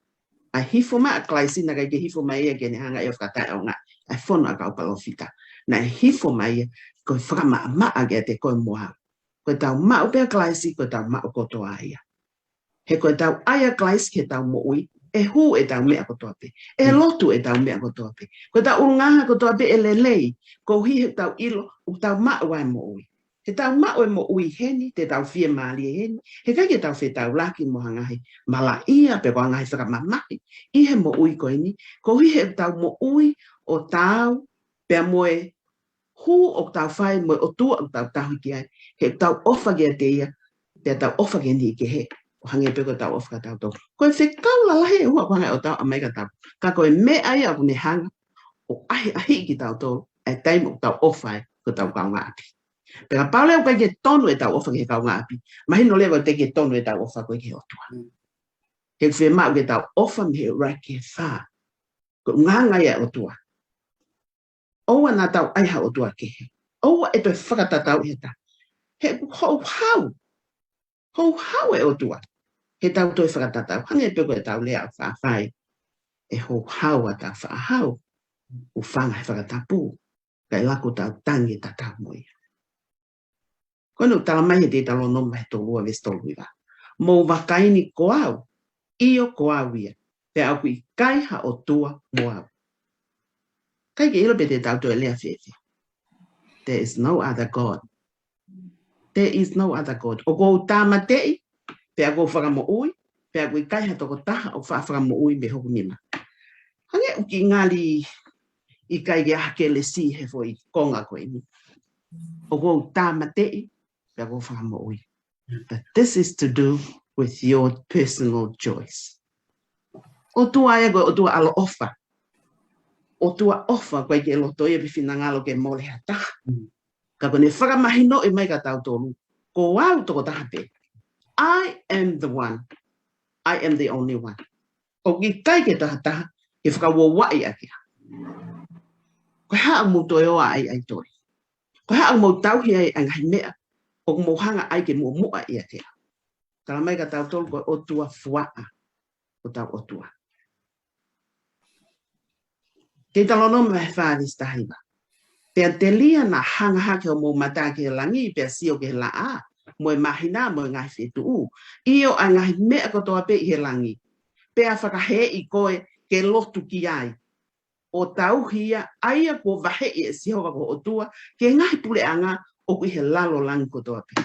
ʻA e hifo mai ʻa Kalaisi naʻe ʻikai ke hifo mai ia ke ne hanga ʻo fakataʻeʻaongaʻi ʻa e fono ʻa e kau palōfita. Naʻe hifo mai ia ko e fakamaʻamaʻa kiate koe mo au. Ko ʻetau maʻu pē ʻa Kalaisi, ko ʻetau maʻu kotoa ia. He ko ʻetau ʻai ʻa Kalaisi ki heʻetau moʻui, ʻe hū ʻetau meʻa kotoa pē. ʻE lotu ʻetau meʻa kotoa pē. Ko ʻetau ʻulungaanga kotoa pē ʻe lelei, koeʻuhi heʻetau ʻilo ʻoku tau maʻu ʻa e moʻui. Heʻetau maʻu e moʻui heni, te tau fiemālie heni, heʻikai ke tau fetaulaki mo ha ngaahi malaʻia pe ko ha ngaahi fakamamahi ʻi he moʻui ko eni, koeʻuhi heʻetau moʻui ʻo taau pea mo e hū ʻoku tau fai mo e ʻOtua ʻoku tau tauhi ki ai, heʻetau ʻofa kiate ia, pea tau ʻofa ki he niʻihi kehe, ʻo hangē pē ko ʻetau ʻofa kia tautolu. Ko e fekau lalahi ʻe ua ʻoku hanga ʻe he ʻOtua ʻo ʻomai kia tautolu. Ka ko e meʻa ia ʻoku ne hanga ʻo ʻahiʻahiʻi kitautolu ʻa e taimi ʻoku tau ʻofa ai ki hotau kaungāʻapi. Pea kapau leva ʻoku ʻikai ke tonu ʻetau ʻofa ki he kaungāʻapi, mahino leva ʻoku teʻeki ke tonu ʻetau ʻofa ko ē ki he ʻOtua. He ʻoku fiemaʻu ke tau ʻofa mei he ʻuluaki ki he fā. Ko e ʻulungaanga ia ʻo e ʻOtua. ʻOua naʻa tau ʻai ha ʻotua kehe. ʻOua ʻe toe fakatatau ʻe ha taha. He ʻoku houhau. Houhau e ʻOtua heʻetau toe fakatatau. Hangē pē ko ʻetau lea ʻo fāfai. ʻE houhau ʻa e tau faʻahau. ʻOku fanga he fakatapu. Kae laku tau tangi tatau mo ia. Ko ʻene talamai he Teutalōnome vahe tolu ua veesi tolu hiva. Mou vakai ni ko au, ʻio ko au ia, pea ʻoku ʻikai ha ʻotua mo au. ʻIkai ke ʻilo pe te tau toe lea fēfē. There is no other God. There is no other God. ʻOku ou tāmateʻi, pea ʻoku ou fakamoʻui, pea ʻoku ʻikai ha tokotaha ʻoku faʻa fakamoʻui mei hoku nima. Hangē ʻoku kiʻi ngali ʻikai ke ʻaha kelesi he foʻi konga ko eni. ʻOku ou tāmateʻi, pea ʻoku ou fakamoʻui. But this is to do with your personal choice. ʻOtua ia ko e ʻOtua ʻaloʻofa. ʻOtua ʻofa, ʻoku ʻikai ke loto ia pe finangalo ke mole ha taha. Ka ko ʻene fakamahinoʻi mai kia tautolu, ko au tokotaha pē. I am the one. I am the only one. ʻOku ʻikai ke taha taha ke fakauouaʻi ʻaki au. Ko e hā ʻoku mou toe ō ai ʻo ʻai toli? Ko e hā ʻoku mou tauhi ai ʻa e ngaahi meʻa ʻoku mou hanga ai ke muʻomuʻa ʻiate au? Tala mai kia tautolu ko e ʻOtua fuaʻa ko hotau ʻOtua. Teutalōnome vahe fā veesi taha hiva. Pea telia naʻa hanga hake hoʻomou mata ki he langi, pea sio ki he laʻā mo e māhina mo e ngaahi fetuʻu, ʻio, ʻa e ngaahi meʻa kotoa pē ʻi he langi, pea fakahēʻi koe ke lotu ki ai, ʻo tauhi ia, ʻa ia kuo vaheʻi ʻe Sihova ko ho ʻOtua ki he ngaahi puleʻanga ʻoku ʻi he lalo langi kotoa pē.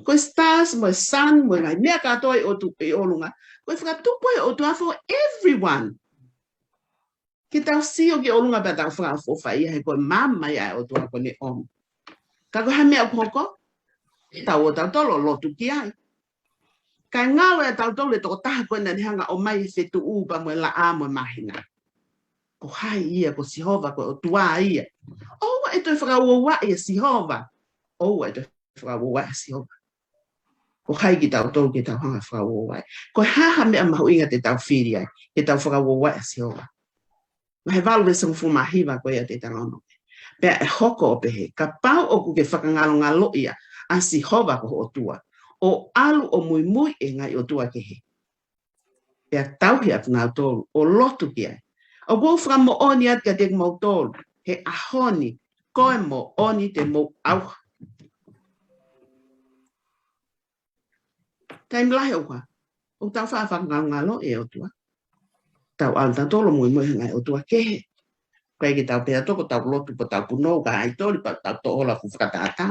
Ko e stars mo e sun mo e ngaahi meʻa kātoa ʻi ʻotu-, ʻi ʻolunga, ko e fakatupu ʻe he ʻOtua for everyone. Ke tau sio ki ʻolunga pea tau fakaʻofoʻofa ia, he ko e maama ia ʻa e ʻOtua ko ʻene ʻomi. Ka ko e hā e meʻa ʻoku hoko? Tau ō tautolu ʻo lotu ki ai. Kae ngalo ʻia tautolu e tokotaha ko ē naʻa ne hanga ʻo ʻomai e fetuʻu pea mo e laʻā mo e māhina. Ko hai ia? Ko Sihova, ko e ʻOtua ia. ʻOua ʻe toe fakauouaʻi ʻa Sihova. ʻOua ʻe toe fakauouaʻi ʻa Sihova. Ko hai kitautolu ke tau hanga fakauouaʻi? Ko e hā ha meʻa mahuʻinga te tau fili ai ke tau fakauouaʻi ʻa Sihova? Vahe valu veesi hongofulu mā hiva ko ia ʻo Teutalōnome. Pea ʻe hoko ʻo pehē, kapau ʻoku ke fakangalongaloʻi ʻa Sihova ko ho ʻOtua, ʻo ʻalu ʻo muimui ʻi he ngaahi ʻotua kehe, pea tauhi ʻa kinautolu, ʻo lotu ki ai, ʻoku ou fakamoʻoni atu kiate kimoutolu, he ʻaho ni, ko e moʻoni te mou ʻauha. Taimi lahi ʻoku hā? ʻOku tau faʻa fakangalongaloʻi e ʻOtua. Tau ʻalu tautolu ʻo muimui he ngaahi ʻotua kehe. ʻIkai ke tau pehē atu ko ʻetau lotu, ko ʻetau punou, ka ʻai toli, pea tau toʻo holo ʻa e fuʻu fakatātā.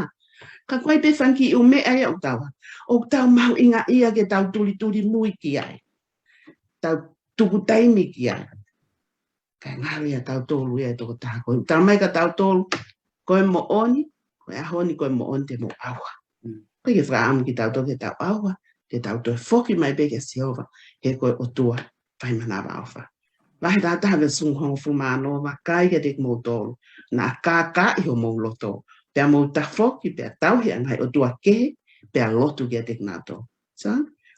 Ka ʻoku ʻi ai pē fanga kiʻi ʻū meʻa ia ʻoku tau, ʻoku tau mahuʻingaʻia ke tau tulituli mui ki ai. Tau tuku taimi ki ai. Kae ngalo ʻia tautolu ia e tokotaha ko ē. Tala mai kia tautolu, ko e moʻoni, ko e ʻaho ni ko e moʻoni te mou ʻauha. Mm. ʻOku ʻikai ke fakaʻamu kitautolu ke tau ʻauha, ke tau toe foki mai pē kia Sihova, he ko e ʻOtua fai manavaʻofa. Vahe taha taha veesi hongofulu mā ono, vakai kiate kimoutolu, naʻa kākaaʻi homou loto, pea mou tafoki, pea tauhi ʻa e ngaahi ʻotua kehe, pea lotu kiate kinautolu. So,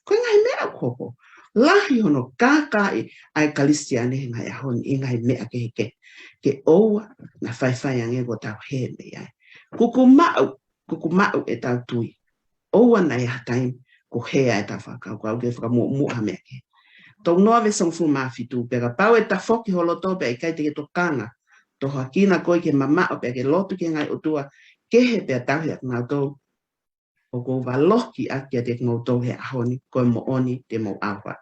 ko e ngaahi meʻa ʻoku hoko. Lahi hono kākaaʻi ʻa e Kalisitiane he ngaahi ʻaho ni ʻi he ngaahi meʻa kehekehe. Ke ʻoua naʻa faifai ange kuo tau hē mei ai. Kuku maʻu, kuku maʻu ʻetau tui. ʻOua naʻa ʻi ai ha taimi kuo hē ai ʻetau fakakaukau ke fakamuʻomuʻa ha meʻa kehe. Tolu noa veesi hongofulu mā fitu, pea kapau ʻe tafoki ho loto pea ʻikai te ke tokanga, tohoakiʻi koe ke mamaʻo pea ke lotu ki he ngaahi ʻotua kehe pea tauhi ʻa kinautolu, ʻoku ou valokiʻi atu kiate kimoutolu he ʻaho ni, ko e moʻoni te mou ʻauha.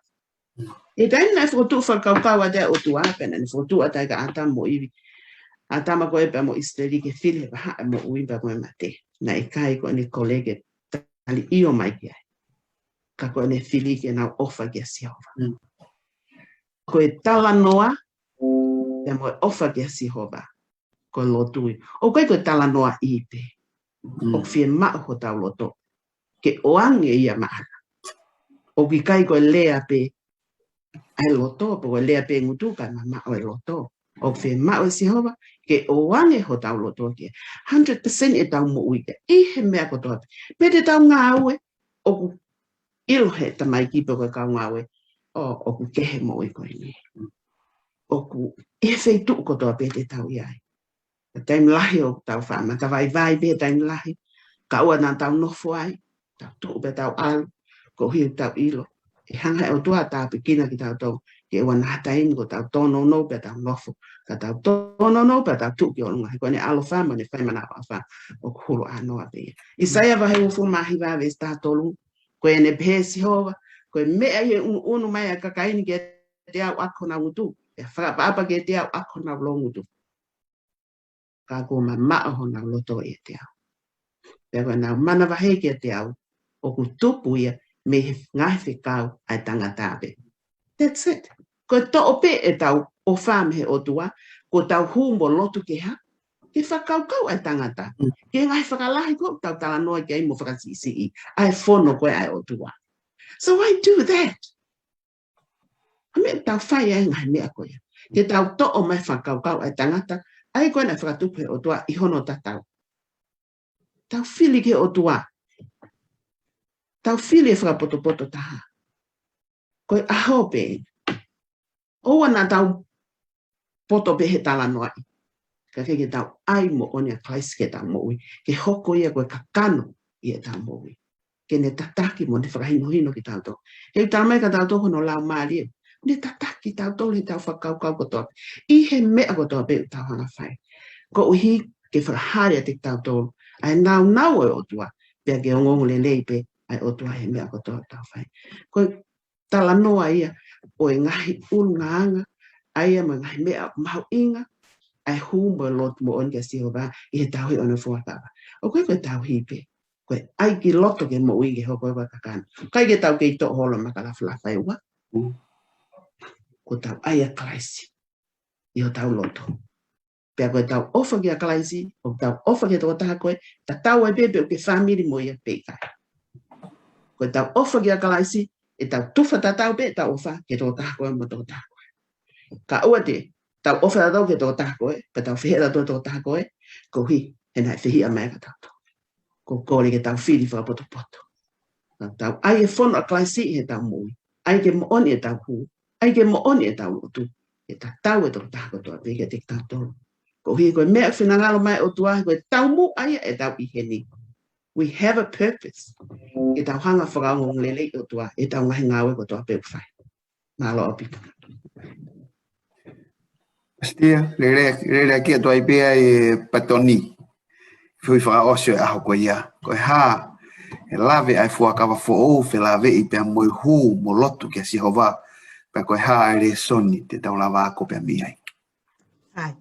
ʻI he taimi naʻe fokotuʻu fakakaukau atu ai ʻa e ʻOtua, pea naʻa ne fokotuʻu atu ai kia ʻĀtama mo ʻIvi. ʻĀtama ko ē pea mo ʻIsileli ke fili he vahaʻa e moʻui pea mo e mate. Naʻe ʻikai ko ʻene kole ke tali ʻio mai ki ai. Ka ko ʻene fili ke nau ʻofa kia Sihova. Mm. Ko e talanoa, pea mo e ʻofa kia Sihova, ko e lotu ia. ʻOku ʻikai ko e talanoaʻi pē. Mm. ʻOku fiemaʻu hotau loto ke ʻoange ia maʻana. ʻOku ʻikai ko e lea pē ʻa e loto, pe ko e lea pē ngutu kae mamaʻo e loto. ʻOku fiemaʻu ʻe Sihova ke ʻoange hotau loto ki ai. Hundred percent ʻetau moʻui ki ai. ʻI he meʻa kotoa pē. Pe te tau ngāue, ʻoku ʻilo he tamaiki pe ko e kau ngāue, ʻo, ʻoku kehe moʻui ko eni. ʻOku ʻi he feituʻu kotoa pē te tau ʻi ai. He taimi lahi ʻoku tau faʻa matavaivai pē he taimi lahi. Ka ʻoua naʻa tau nofo ai, tau tuʻu pea tau ʻalu, koeʻuhi ʻoku tau ʻilo ʻe hanga ʻe he ʻOtua ʻo tāpuekina kitautolu, ke ʻoua naʻa ha taimi kuo tau tōnounou pea tau nofo, ka tau tōnounou pea tau tuʻu ki ʻolunga, he ko ʻene ʻaloʻofa mo ʻene fai manavaʻofa ʻoku hulu ʻānoa pē ia. ʻAisea vahe uofulu mā hiva veesi taha tolu, ko ʻene pehē ʻe Sihova, ko e meʻa ʻi he ʻunuʻunu mai ʻa e kakai ni kiate au ʻaki honau ngutu, pea fakaʻapaʻapa kiate au ʻaki honau loungutu. Ka kuo mamaʻo honau loto ʻiate au. Pea ko ʻenau manavahē kiate au, ʻoku tupu ia mei he ngaahi fekau ʻa e tangata pē. That's it. Ko e toʻo pē ʻetau ʻofa mei he ʻOtua, ko ʻetau hū mo lotu ki he hā? Ki he fakakaukau ʻa e tangata. Mm. Ki he ngaahi fakalahi ko ē ʻoku tau talanoa ki ai mo fakasiʻisiʻi ʻa e fono ko ē ʻa e ʻOtua. So I do that. ʻA meʻa tau fai ai ngaahi meʻa ko ia. Ke tau toʻo mai fakakaukau ʻa e tangata, ʻa ia ko ē naʻe fakatupu he ʻOtua ʻi hono tatau. Tau fili ki he ʻOtua. Tau fili e fakapotopoto taha. Ko e ʻaho pē. ʻOua naʻa tau poto pē he talanoaʻi. Ka ke, ke tau ʻai moʻoni ʻa Kalaisi ke tau moʻui. Ke hoko ia ko e kakano ʻi he tau moʻui. Ke ne tataki mo ne fakahinohino kitautolu. He ʻoku tala mai kia tautolu hono Laumālie. Ne tataki tautolu he tau fakakaukau kotoa. ʻI he meʻa kotoa pē ʻoku tau hanga fai. Koeʻuhi ke fakahā ʻiate kitautolu ʻa e nāunau ʻo e ʻOtua. Pea ke ongoongo lelei pē ʻa e ʻOtua he meʻa kotoa ʻoku tau fai. Ko e talanoa ia ʻo e ngaahi ʻulungaanga, ʻa ia mo e ngaahi meʻa mahuʻinga, ʻa e hū mo e lotu moʻoni kia Sihova ʻi he tauhi ʻo ʻene fuakava. ʻOku ʻikai ko e tauhi pē. Ko e ʻai ki loto ke moʻui ke hoko ko e kakano. ʻIkai ke tau kei toʻo holo maka lafalafa ʻe ua. Ko e tau ʻai ʻa Kalaisi ʻi hotau loto. Pea ko e tau ʻofa kia Kalaisi, ʻoku tau ʻofa ki he tokotaha ko ē, tatau ai pē pe ʻoku ke fāmili mo ia pe ʻikai. Ko e tau ʻofa kia Kalaisi, ʻe tau tufa tatau pē, tau ʻofa ki he tokotaha ko ē mo e tokotaha ko ē. Ka ʻoua te tau ʻofa tatau ki he tokotaha ko ē, pea tau fehiʻa tatau ki he tokotaha ko ē, koeʻuhi he naʻe fehiʻa mai kia tautolu. Ko e kole ke tau fili fakapotopoto. Ka tau ʻai e fono ʻa Kalaisi ʻi he tau moʻui. ʻAi ke moʻoni e tau hū. ʻAi ke moʻoni e tau lotu. Ke tatau e tokotaha kotoa pē kiate kitautolu. Koeʻuhi ko e meʻa finangalo mai ʻOtua, ko e tau moʻui ʻa ia ʻe tau ʻi heni. We have a purpose. Ke tau hanga fakaongoongo lelei ʻOtua, ʻe tau ngaahi ngāue kotoa pē ʻoku fai. Mālō ʻaupito. Pastia, lele, lele ki atu ai pē ʻa e patoni. Fui fakaʻosi ʻo e ʻaho ko ia. Ko e hā, ʻe lave ai fuakava foʻou, felāveʻi pea mo e hū mo lotu kia Sihova. Pea ko e hā ʻa e lēsoni te tau lava ako pea mei ai. Ai.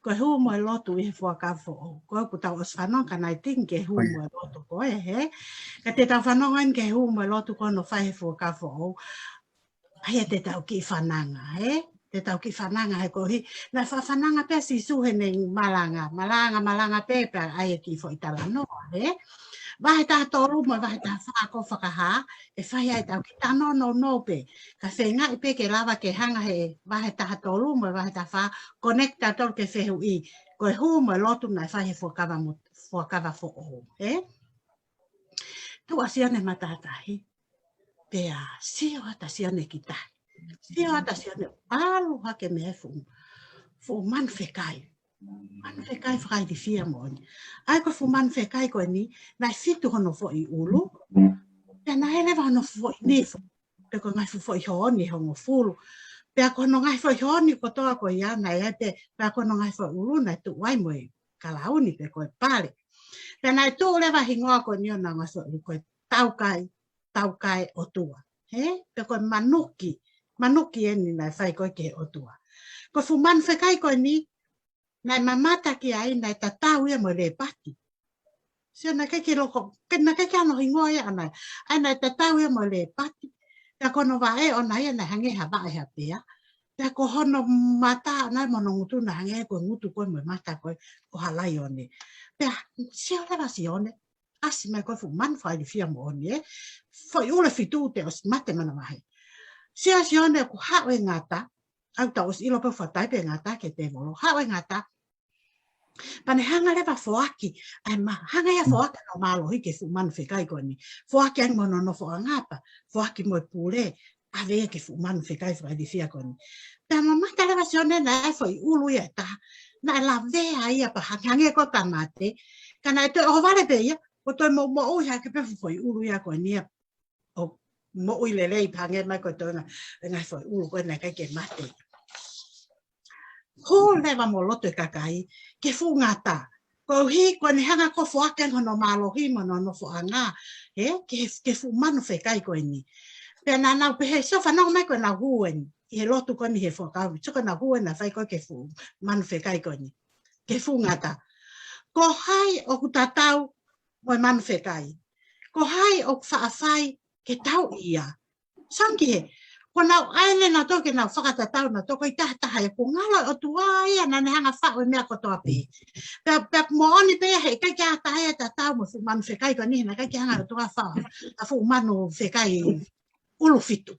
Ko e hū mo e lotu ʻi he fuakava foʻou. Ko ʻeku tau ʻosi fanongo ka naʻe tiki ke hū mo e lotu ko ē, he? Ka te tau fanongo eni ke hū mo e lotu ko hono fai he fuakava foʻou. ʻA ia te tau kiʻi fananga, he? Te tau kiʻi fananga he koeʻuhi. Naʻe faʻa fananga pē ʻa Sīsū he naʻe malanga. Malanga, malanga pē pea ʻai e kiʻi foʻi talanoa, he? Vahe taha tolu mo e vahe taha fā ko e fakahā, ʻe fai ai tau kiʻi talanoa nounou pē. Ka feingaʻi pē ke lava ke hanga he vahe taha tolu mo e vahe taha fā, connect tautolu ke fehuʻi. Ko e hū mo e lotu naʻe fai he fuakava mo, fuakava foʻou, he? Tuʻu ʻa Sione matātahi. Pea sio atu ʻa Sione ki tahi. Sio atu ʻa Sione ʻalu hake mei he fuʻu, fuʻu manu fekai. Manu fekai fakailifia moʻoni. ʻA ia ko e fuʻu manu fekai ko eni, naʻe fitu hono foʻi ʻulu. Pea naʻe leva hono foʻi nifo. Pea ko e ngaahi fuʻu foʻi hōni ʻe hongofulu. Pea ko hono ngaahi foʻi hōni kotoa ko ia naʻe ʻai pē, pea ko hono ngaahi foʻi ʻulu naʻe tuʻu ai mo e kalauni pe ko e pale. Pea naʻe tuʻu leva hingoa ko eni ʻo e ngaahi foʻi ʻulu ko e taukae, taukae ʻOtua. He? Pe ko e manuki, manuki eni naʻe fai ko ē ki he ʻOtua. Ko e fuʻu manu fekai ko eni, naʻe mamata ki ai, naʻe tatau ia mo e lēpati. Sio naʻe ʻikai ke loko, ke naʻe ʻikai ke ʻi ai hano hingoa ia ʻaʻana. ʻA ia naʻe tatau ia mo e lēpati. Pea ko hono vaʻe ʻoʻona ia naʻe hangē ha vaʻe ha pea. Pea ko hono mata ʻoʻona mo hono ngutu naʻe hangē ko e ngutu ko ē mo e mata ko ē ʻo ha laione. Pea sio leva ʻa Sione, ʻasi mai ko e fuʻu manu fakailifia moʻoni, he? Foʻi ʻulu ʻe fitu te ʻosi mate manavahē. Sio ʻa Sione ʻoku haʻu e ngata, ʻa ia tau ʻosi ʻilo pē ʻoku fatai pē ngata ki he tēvolo. Haʻu e ngata, pea ne hanga leva foaki, ʻa ia ma, hanga ia foaki hono mālohi ki he fuʻu manu fekai ko eni. Foaki ange mo hono nofoʻanga pea foaki mo e pule, ʻave ia ki he fuʻu manu fekai fakailifia ko eni. Pea mamata leva ʻa Sione naʻe foʻi ʻulu ia ʻe taha. Naʻe lavea ia pea hangē ko e ka mate. Ka naʻe toe ʻohovale pē ia, ʻo toe mo, moʻui hake pē foʻi ʻulu ia ko eni ia. ʻO moʻui lelei pea hangē mai ko e toenga, e ngaahi foʻi ʻulu ko ē naʻe ʻikai ke mate. Hū leva mo lotu e kakai ki he fuʻu ngata. Koeʻuhi ko ʻene hanga ko ē foaki ange hono mālohi mo hono nofoʻanga, he, ki he, ki he fuʻu manu fekai ko eni. Pea naʻa nau pehē, sio fanongo mai ko ʻenau hū eni ʻi he lotu ko eni he fuakava. Sio ko ʻenau hū eni naʻe fai ko ē ki he fuʻu manu fekai ko eni. Ki he fuʻu ngata. Ko hai ʻoku tatau mo e manu fekai? Ko hai ʻoku faʻa fai ke tauʻi ia? Sangki he, ko ʻenau ʻai leva nautolu ke nau fakatatau nautolu ko e tahataha ia, ko e ngalo ʻo e ʻOtua ia naʻa ne hanga faʻu e meʻa kotoa pē. Pea, pea moʻoni pē ia he ʻikai ke ʻi ai ha taha ia ʻe tatau mo e fuʻu manu fekai ko eni, he naʻe ʻikai ke hanga ʻe he ʻOtua faʻu ha fuʻu manu fekai ʻulu fitu.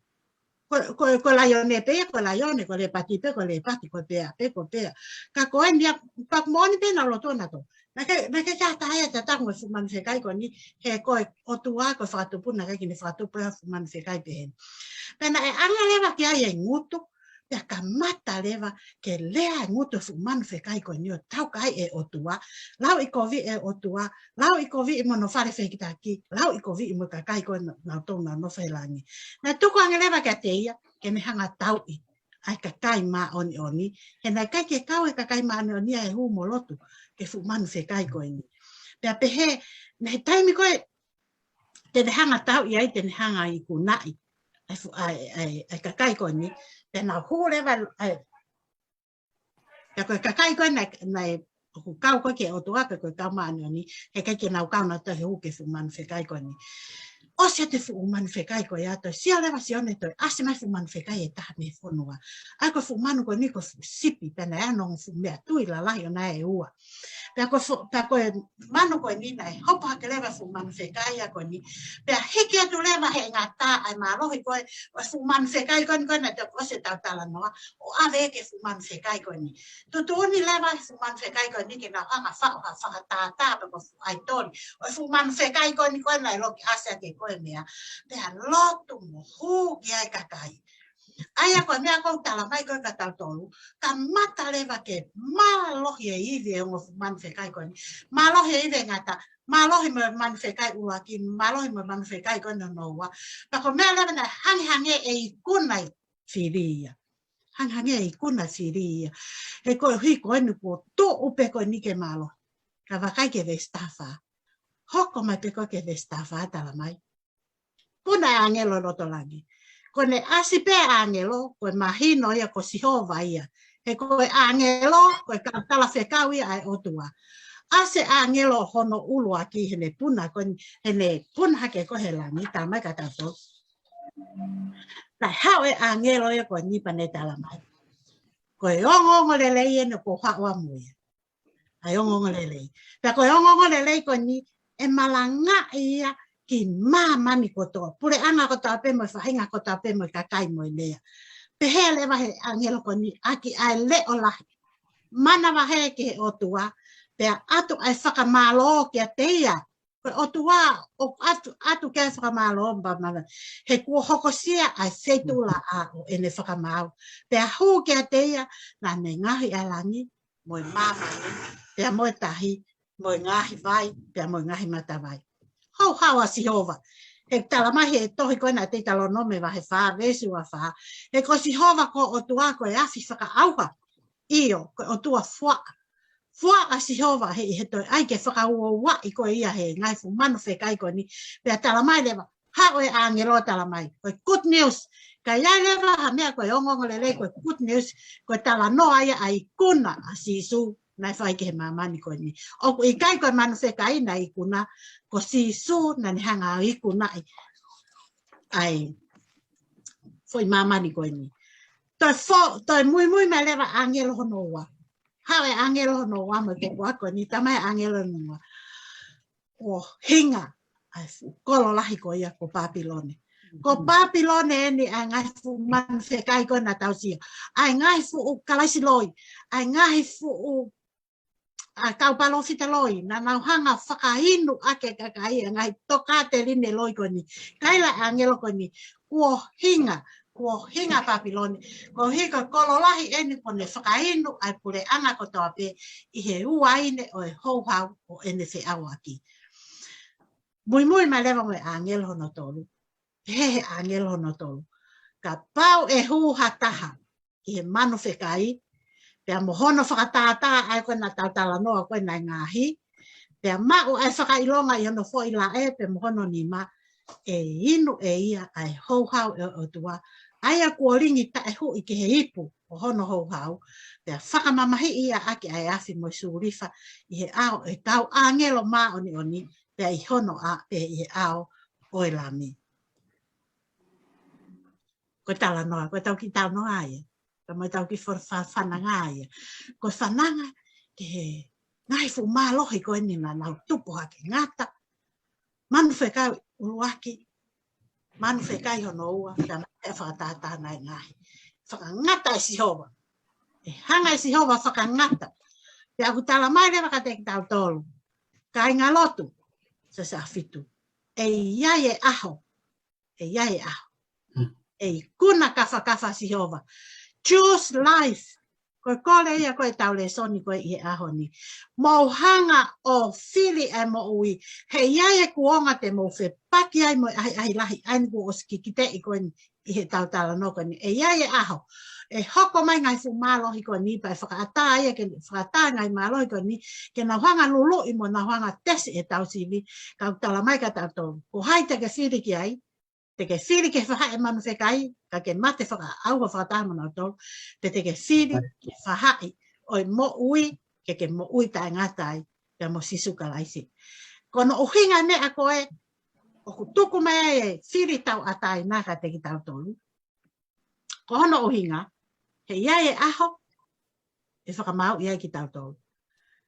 ko, ko, ko e laione pē, ko e laione, ko e lēpati pē, ko e lēpati, ko e pea pē, ko e pea. Ka ko eni ia, pea moʻoni pē naʻa nau lotu ʻanautolu. Naʻe ʻikai, naʻe ʻikai ke ʻi ai ha taha ia ʻe tataki mo e fuʻu manu fekai ko eni, he ko e ʻOtua, ko e fakatupu, naʻe ʻikai ke ne fakatupu ia ha fuʻu manu fekai pehē ni. Pea naʻe ʻange leva ki ai e ngutu, pea kamata leva ke lea e ngutu e fuʻu manu fekai ko eni ʻo taukae e ʻOtua, lauʻikoviʻi e ʻOtua, lauʻikoviʻi mo hono fale fehikitaki, lauʻikoviʻi mo e kakai ko ē naʻa nau, naʻa nau nofo he langi. Naʻe tuku ange leva kiate ia ke ne hanga ʻo tauʻi ʻa e kakai māʻoniʻoni, he naʻe ʻikai ke kau e kakai māʻoniʻoni ʻa e hū mo lotu ki he fuʻu manu fekai ko eni. Pea pehē, mei he taimi ko ē te ne hanga ʻo tauʻi ai, te ne hanga ʻo ikunaʻi ʻa e fu-, ʻa e, ʻa e, ʻa e kakai ko eni, pea nau hū leva, ʻa e, pea ko e kakai ko ē naʻe, naʻe ʻoku kau ko ē ki he ʻOtua, ko e kau māʻoniʻoni, he ʻikai ke nau kau nautolu he hū ki he fuʻu manu fekai ko eni. ʻOsi atu e fuʻu manu fekai ko ia, toe sio leva ʻa Sione, toe ʻasi mai e fuʻu manu fekai ʻe taha mei he fonua. ʻA ia ko e fuʻu manu ko eni ko e fuʻu sipi, pea naʻe ʻi ai hono ongo fuʻu meʻatui lalahi ʻoʻona ʻe ua. Pea ko e fu-, pea ko e manu ko eni naʻe hopo hake leva e fuʻu manu fekai ia ko eni. Pea hiki atu leva he ngata ʻa e mālohi ko ē ʻo e fuʻu manu fekai ko eni, ko ē naʻe toki ʻosi ʻetau talanoa, ʻo ʻave ki he fuʻu manu fekai ko eni. Tuʻutuʻuni leva e fuʻu manu fekai ko eni ke nau hanga ʻo faʻu ha fakatātā pe ko e fuʻu ʻaitoli ʻo e fuʻu manu fekai ko eni ko ē naʻe lokiʻasi ʻaki ko ē e meʻa. Pea lotu mo hū ki ai e kakai. ʻA ia ko e meʻa ʻoku ou tala mai ko ē kia tautolu, kamata leva ke mālohi e ivi e ongo fuʻu manu fekai ko eni. Mālohi e ivi e ngata, mālohi mo e manu fekai ʻuluaki, mālohi mo e manu fekai ko eni hono ua. Pea ko e meʻa leva naʻe hangehangē e ikuna e fili ia. Hangehangē e ikuna e fili ia. He koeʻuhi ko eni kuo tuʻu pē ko eni ke mālohi. Ka vakai ki he veesi taha fā. Hoko mai pē ko ē ki he veesi taha fā, tala mai. Puna e ʻāngelo ʻi loto langi. Ko ʻene ʻasi pē ʻāngelo, ko e mahino ia ko Sihova ia. He ko e ʻāngelo, ko e kau talafekau ia ʻa e ʻOtua. ʻAsi e ʻāngelo hono ʻuluaki, heʻene puna ko eni, heʻene puna hake ko ē he langi, tala mai kia tautolu. Naʻe haʻu e ʻāngelo ia ko eni pea ne tala mai. Ko e ongoongolelei eni ʻoku ou haʻu mo ia. ʻA e ongoongolelei. Pea ko e ongoongolelei ko eni ʻe malangaʻi ia ki māmani kotoa. Puleʻanga kotoa pē mo e faʻahinga kotoa pē mo e kakai mo e lea. Pehē leva he ʻāngelo ko eni ʻaki ʻa e leʻo lahi. Manavahē ki he ʻOtua, pea ʻatu ʻa e fakamālō kiate ia. Ko e ʻOtua ʻoku ʻatu, ʻatu ki ai e fakamālō, pea mana. He kuo hokosia ʻa e feituʻulaʻā ʻo ʻene fakamaau. Pea hū kiate ia, naʻa ne ngaohi ʻa e langi, mo e māmani, pea mo e tahi, mo e ngaahi vai, pea mo e ngaahi matavai. Houhau ʻa Sihova. He tala mai he tohi ko ē ʻa Teutalōnome vahe fā, veesi ua fā. He ko Sihova ko e ʻOtua ko e afi fakaʻauha. ʻIo, ko e ʻOtua fuaʻa. Fuaʻa ʻa Sihova he, he toe ʻai ke fakauouaʻi ko ia he ngaahi fuʻu manu fekai ko eni. Pea tala mai leva, haʻu e ʻāngelo tala mai. Ko e good news. Ka ʻi ai leva ha meʻa ko e ongoongolelei ko e good news. Ko e talanoa ia ʻa e ikuna ʻa Sīsū naʻe fai ki he māmani ko eni. ʻOku ʻikai ko e manu fekai naʻe ikuna, ko Sīsū naʻa ne hanga ʻo ikunaʻi ʻa e foʻi māmani ko eni. Toe fo-, toe muimui mai leva ʻāngelo hono ua. Haʻu e ʻāngelo hono ua mo e kupu ko eni, tala mai ʻāngelo hono ua. Kuo hinga ʻa e fuʻu kolo lahi ko ia ko Pāpilone. Ko Pāpilone eni ʻa e ngaahi fuʻu manu fekai ko ē naʻa tau sio. ʻA e ngaahi fuʻu kalaisi loi. ʻA e ngaahi fuʻu, ʻa e kau palōfita loi. Naʻa nau hanga ʻo fakainu ʻaki e kakai ʻa e ngaahi tokāteline loi ko eni. Kaila ʻāngelo ko eni. Kuo hinga, kuo hinga Pāpilone. Koeʻuhi ko e kolo lahi eni kuo ne fakainu ʻa e puleʻanga kotoa pē ʻi he uaine ʻo e houhau ʻo ʻene feʻauaki. Muimui mai leva mo e ʻāngelo hono tolu. He, he ʻāngelo hono tolu. Kapau ʻe hū ha taha ki he manu fekai, pea mo hono fakatātā ʻa ē ko ē naʻa tau talanoa ko ē naʻe ngaohi, pea maʻu ʻa e fakaʻilonga ʻi hono foʻi laʻe, pea mo hono nima, ʻe inu ʻe ia ʻa e houhau ʻo e ʻOtua, ʻa ia kuo lingi taʻehuʻi ki he ipu ʻo hono houhau, pea fakamamahiʻi ia ʻaki ʻa e afi mo e sulifa ʻi he ʻao ʻo e kau ʻāngelo māʻoniʻoni, pea ʻi hono ʻa, pea ʻi he ʻao ʻo e Lami. Ko e talanoa, ko ʻetau kiʻi talanoa ia. Ko ʻetau kiʻi fo-, fa-, fananga ia. Ko e fananga ki he ngaahi fuʻu mālohi ko eni naʻa nau tupu hake, ngata. Manu fekai ʻuluaki. Manu fekai hono ua, pea mo e fakatātā naʻe ngaahi. Fakangata ʻe Sihova. ʻE hanga ʻe Sihova fakangata. Pea ʻoku tala mai leva kiate kitautolu, kāinga lotu, Siasi ʻAhofitu, ʻe ʻi ai e ʻaho. ʻE ʻi ai e ʻaho. ʻE ikuna kafakafa Sihova. Choose life. Ko e kole ia ko e tau lēsoni ko ē ʻi he ʻaho ni. Mou hanga ʻo fili e moʻui. He ʻi ai e kuonga te mou fepaki ai mo e ʻahiʻahi lahi ʻa eni kuo ʻosi kikiteʻi ko eni ʻi he tau talanoa ko eni. ʻE ʻi ai e ʻaho ʻe hoko mai ngaahi fuʻu mālohi ko eni, pea ʻe fakaʻatā ia ke fakaʻatā ngaahi mālohi ko eni, ke nau hanga luluʻi mo nau hanga tesi e tau sivi, ka ʻoku tala mai kiate kitautolu, ko hai te ke fili ki ai? Te ke fili ke fahaʻi e manu fekai, ka ke mate fakaʻauha fakataha mo nautolu, pe te ke fili ke fahaʻi ʻo e moʻui, ke ke moʻui taʻengata ai, pea mo Sīsū Kalaisi. Ko hono ʻuhinga e meʻa ko ē ʻoku tuku mai ai e fili tauʻatāina kiate kitautolu. Ko hono ʻuhinga, he ʻi ai e ʻaho ʻe fakamāuʻi ai kitautolu.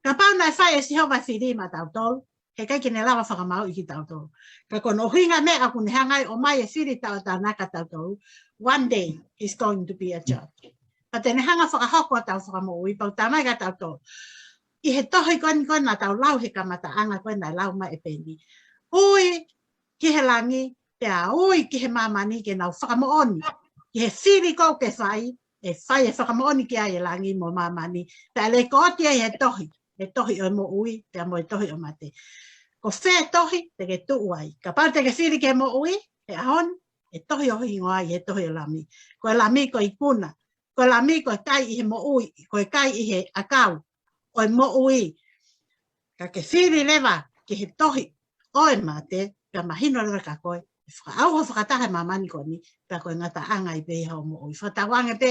Kapau naʻe fai ʻe Sihova e fili maʻatautolu, heʻikai ke ne lava fakamāuʻi kitautolu. Ka ko hono ʻuhinga e meʻa ʻoku ne hanga ai ʻo ʻomai e fili tauʻatāina kiate kitautolu, one day is going to be a judge. Pea te ne hanga fakahoko ʻetau fakamoʻui, pea ʻoku tala mai kiate kitautolu ʻi he tohi ko eni ko ē naʻa tau lau he kamataʻanga ko ē naʻe lau mai ʻe Peni. Ui ki he langi, pea ui ki he māmani ke nau fakamoʻoni ki he fili ʻoku ke fai, ʻe fai e fakamoʻoni ki ai e langi mo māmani. Pea ʻe lekooti ai he tohi, he tohi ʻo e moʻui, pea mo e tohi ʻo e mate. Ko fē tohi te ke tuʻu ai? Kapau te ke fili ki he moʻui he ʻaho ni, ʻe tohi ho hingoa ai he tohi ʻo e Lami. Ko e Lami ko e ikuna, ko e Lami ko e kai ʻi he moʻui, ko e kai ʻi he ʻakau ʻo e moʻui. Ka ke fili leva ki he tohi ʻo e mate, pea mahino leva kia koe, ʻe fakaʻauha fakataha e māmani ko eni, pea ko e ngataʻanga ia pē ia hoʻo moʻui. Fakatauange pē,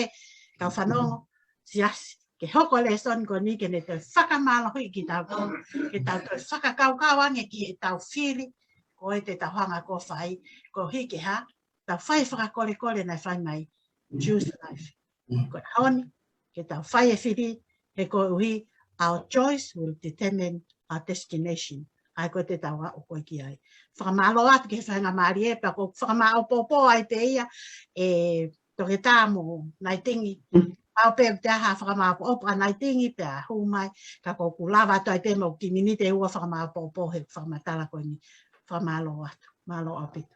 kau fanongo, Siasi, ke hoko e lēsoni ko eni ke ne toe fakamālohiʻi kitautolu, ke tau toe fakakaukau ange ki heʻetau fili, ko ē te tau hanga ʻo fai, koeʻuhi ke hā, tau fai e fakakolekole naʻe fai mai, choose life. Ko e ʻaho ni, ke tau fai e fili, he koeʻuhi, our choice will determine our destination. ʻA ia ko ē te tau aʻu ko ē ki ai. Fakamālō atu ki he faingamālie, pea ʻoku ou fakamāʻopoʻopo ai pē ia, ʻe Toketā mo Naitingi. Pau pē ʻoku toe ʻi ai ha fakamāʻopoʻopo ʻa Naitingi, pea hū mai, ka ʻoku ou lava atu ai pē mo e kiʻi miniti ʻe ua fakamāʻopoʻopo he fakamatala ko eni. Fakamālō atu. Mālō ʻaupito.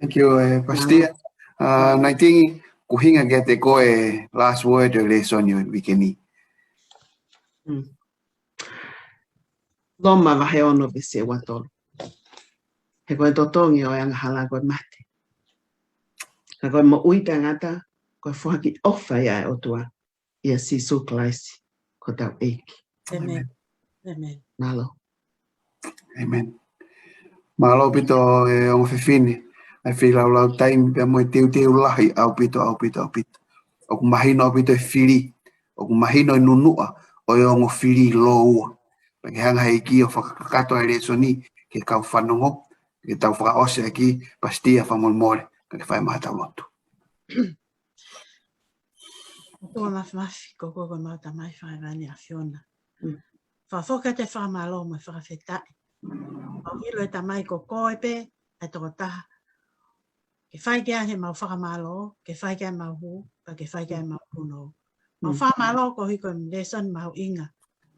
Thank you, eh, Pastor. Uh, Naitingi, ko e ʻuhinga kiate koe e last word ʻo e lēsoni ʻo e uike ni. Mm. Loma vahe ono veesi ua tolu. He ko e totongi ʻo e angahala ko e mate. Ka ko e moʻui taʻengata, ko e foaki ʻofa ia ʻa e ʻOtua ʻia Sīsū Kalaisi, ko hotau ʻEiki. Amen. Amen. Mālō. Amen. Mālō ʻaupito e ongo fefine, ʻa e feilaulau taimi pea mo e teuteu lahi ʻaupito, ʻaupito, ʻaupito. ʻOku mahino ʻaupito e fili, ʻoku mahino e nunuʻa ʻo e ongo fili lōua. Pea ke hanga ʻe he ʻEiki ʻo fakakakato e lēsoni ki he kau fanongo, ke tau fakaʻosi ʻaki, Pastor, fakamolemole, ka ke fai mai haʻatau lotu. ʻOtua Māfimafi, ko koe ko ʻemau Tamai Fakaʻeveʻeva ʻi he ʻAfiona. Mm. Fakafoki atu e fakamālō mo e fakafetaʻi. Mau ʻilo ʻe Tamai ko koe pē ʻa e tokotaha ke fai ki ai ʻemau fakamālō, ke fai ki ai ʻemau hū, pea ke fai ki ai ʻemau punou. Mau Mm. fakamālō koeʻuhi ko e lēsoni mahuʻinga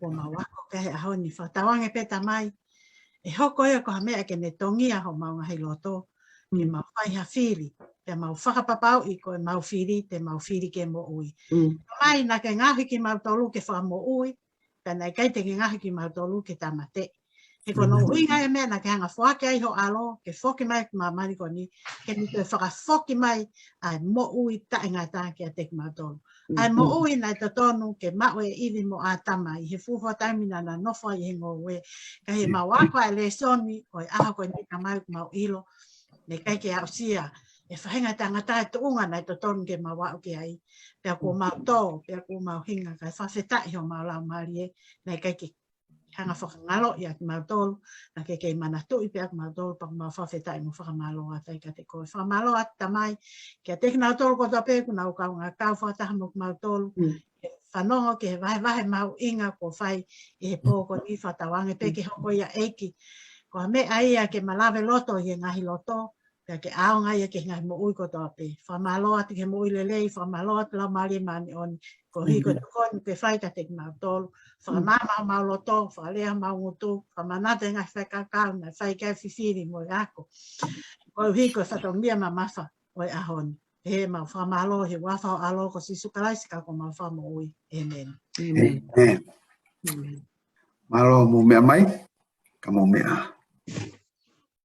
kuo mau ako ki ai he ʻaho ni. Fakatauange pē Tamai, ʻe hoko ia ko ha meʻa ke ne tongia homau ngaahi loto, ke Mm. mau fai ha fili, pea mau fakapapauʻi ko ʻemau fili, te mau fili ke moʻui. Mm. Tamai, naʻa ke ngaohi kimautolu ke fakamoʻui, pea naʻe ʻikai te ke ngaohi kimautolu ke tāmateʻi. He ko hono Mm. ʻuhinga e meʻa naʻa ke hanga ʻo foaki ai ho ʻAlo, ke foki mai ki māmani ko eni, ke ne toe fakafoki mai ʻa e moʻui taʻengata kiate kimautolu. ʻA e Mm. moʻui naʻe totonu ke maʻu ʻe ʻIvi mo ʻĀtama ʻi he fuofua taimi naʻa na nofo ai he ngoue. Ka ʻi heʻemau ako ʻa e lēsoni ʻo e ʻaho ko eni Tamai, ʻoku mau ʻilo, naʻe ʻikai ke aʻusia ʻe he faʻahinga ʻo e tangata e tuʻunga naʻe totonu ke mau aʻu ki ai. Pea kuo mau tō, pea kuo mau hinga, kae fakafetaʻi homau laumālie, naʻe ʻikai ke hanga ʻo fakangaloʻi ʻa kimautolu, naʻa ke kei manatuʻi pē ʻa kimautolu, pea ʻoku mau fakafetaʻi mo fakamālō atu ai kiate koe. Fakamālō atu Tamai kiate kinautolu kotoa pē kuo nau kaungā kau fakataha mo kimautolu. Mm. Ke fanongo ki he vahevahe mahuʻinga kuo fai ʻi he pō ko eni, fakatauange pē ke hoko ia ʻEiki ko ha meʻa ia ke malave loto ʻi he ngaahi loto, Pea ke ʻaonga ia ki he ngaahi moʻui kotoa pē. Fakamālō atu ki he moʻui lelei, fakamālō atu Laumālie Māʻoniʻoni. Koeʻuhi ko e tokoni kuo ke fai kiate kimautolu. Fakamaama homau loto, fakalea homau ngutu, fakamanatu e ngaahi faikakau, naʻe fai ki ai e fifili mo e ako. Koeʻuhi ko e fatongia mamafa ʻo e ʻaho ni. Pea mau fakamālō he huafa ho ʻAlo ko Sīsū Kalaisi ko homau Fakamoʻui. ʻĒmeni. ʻĒmeni. Mālō, mou meʻa mai, ka mou meʻa.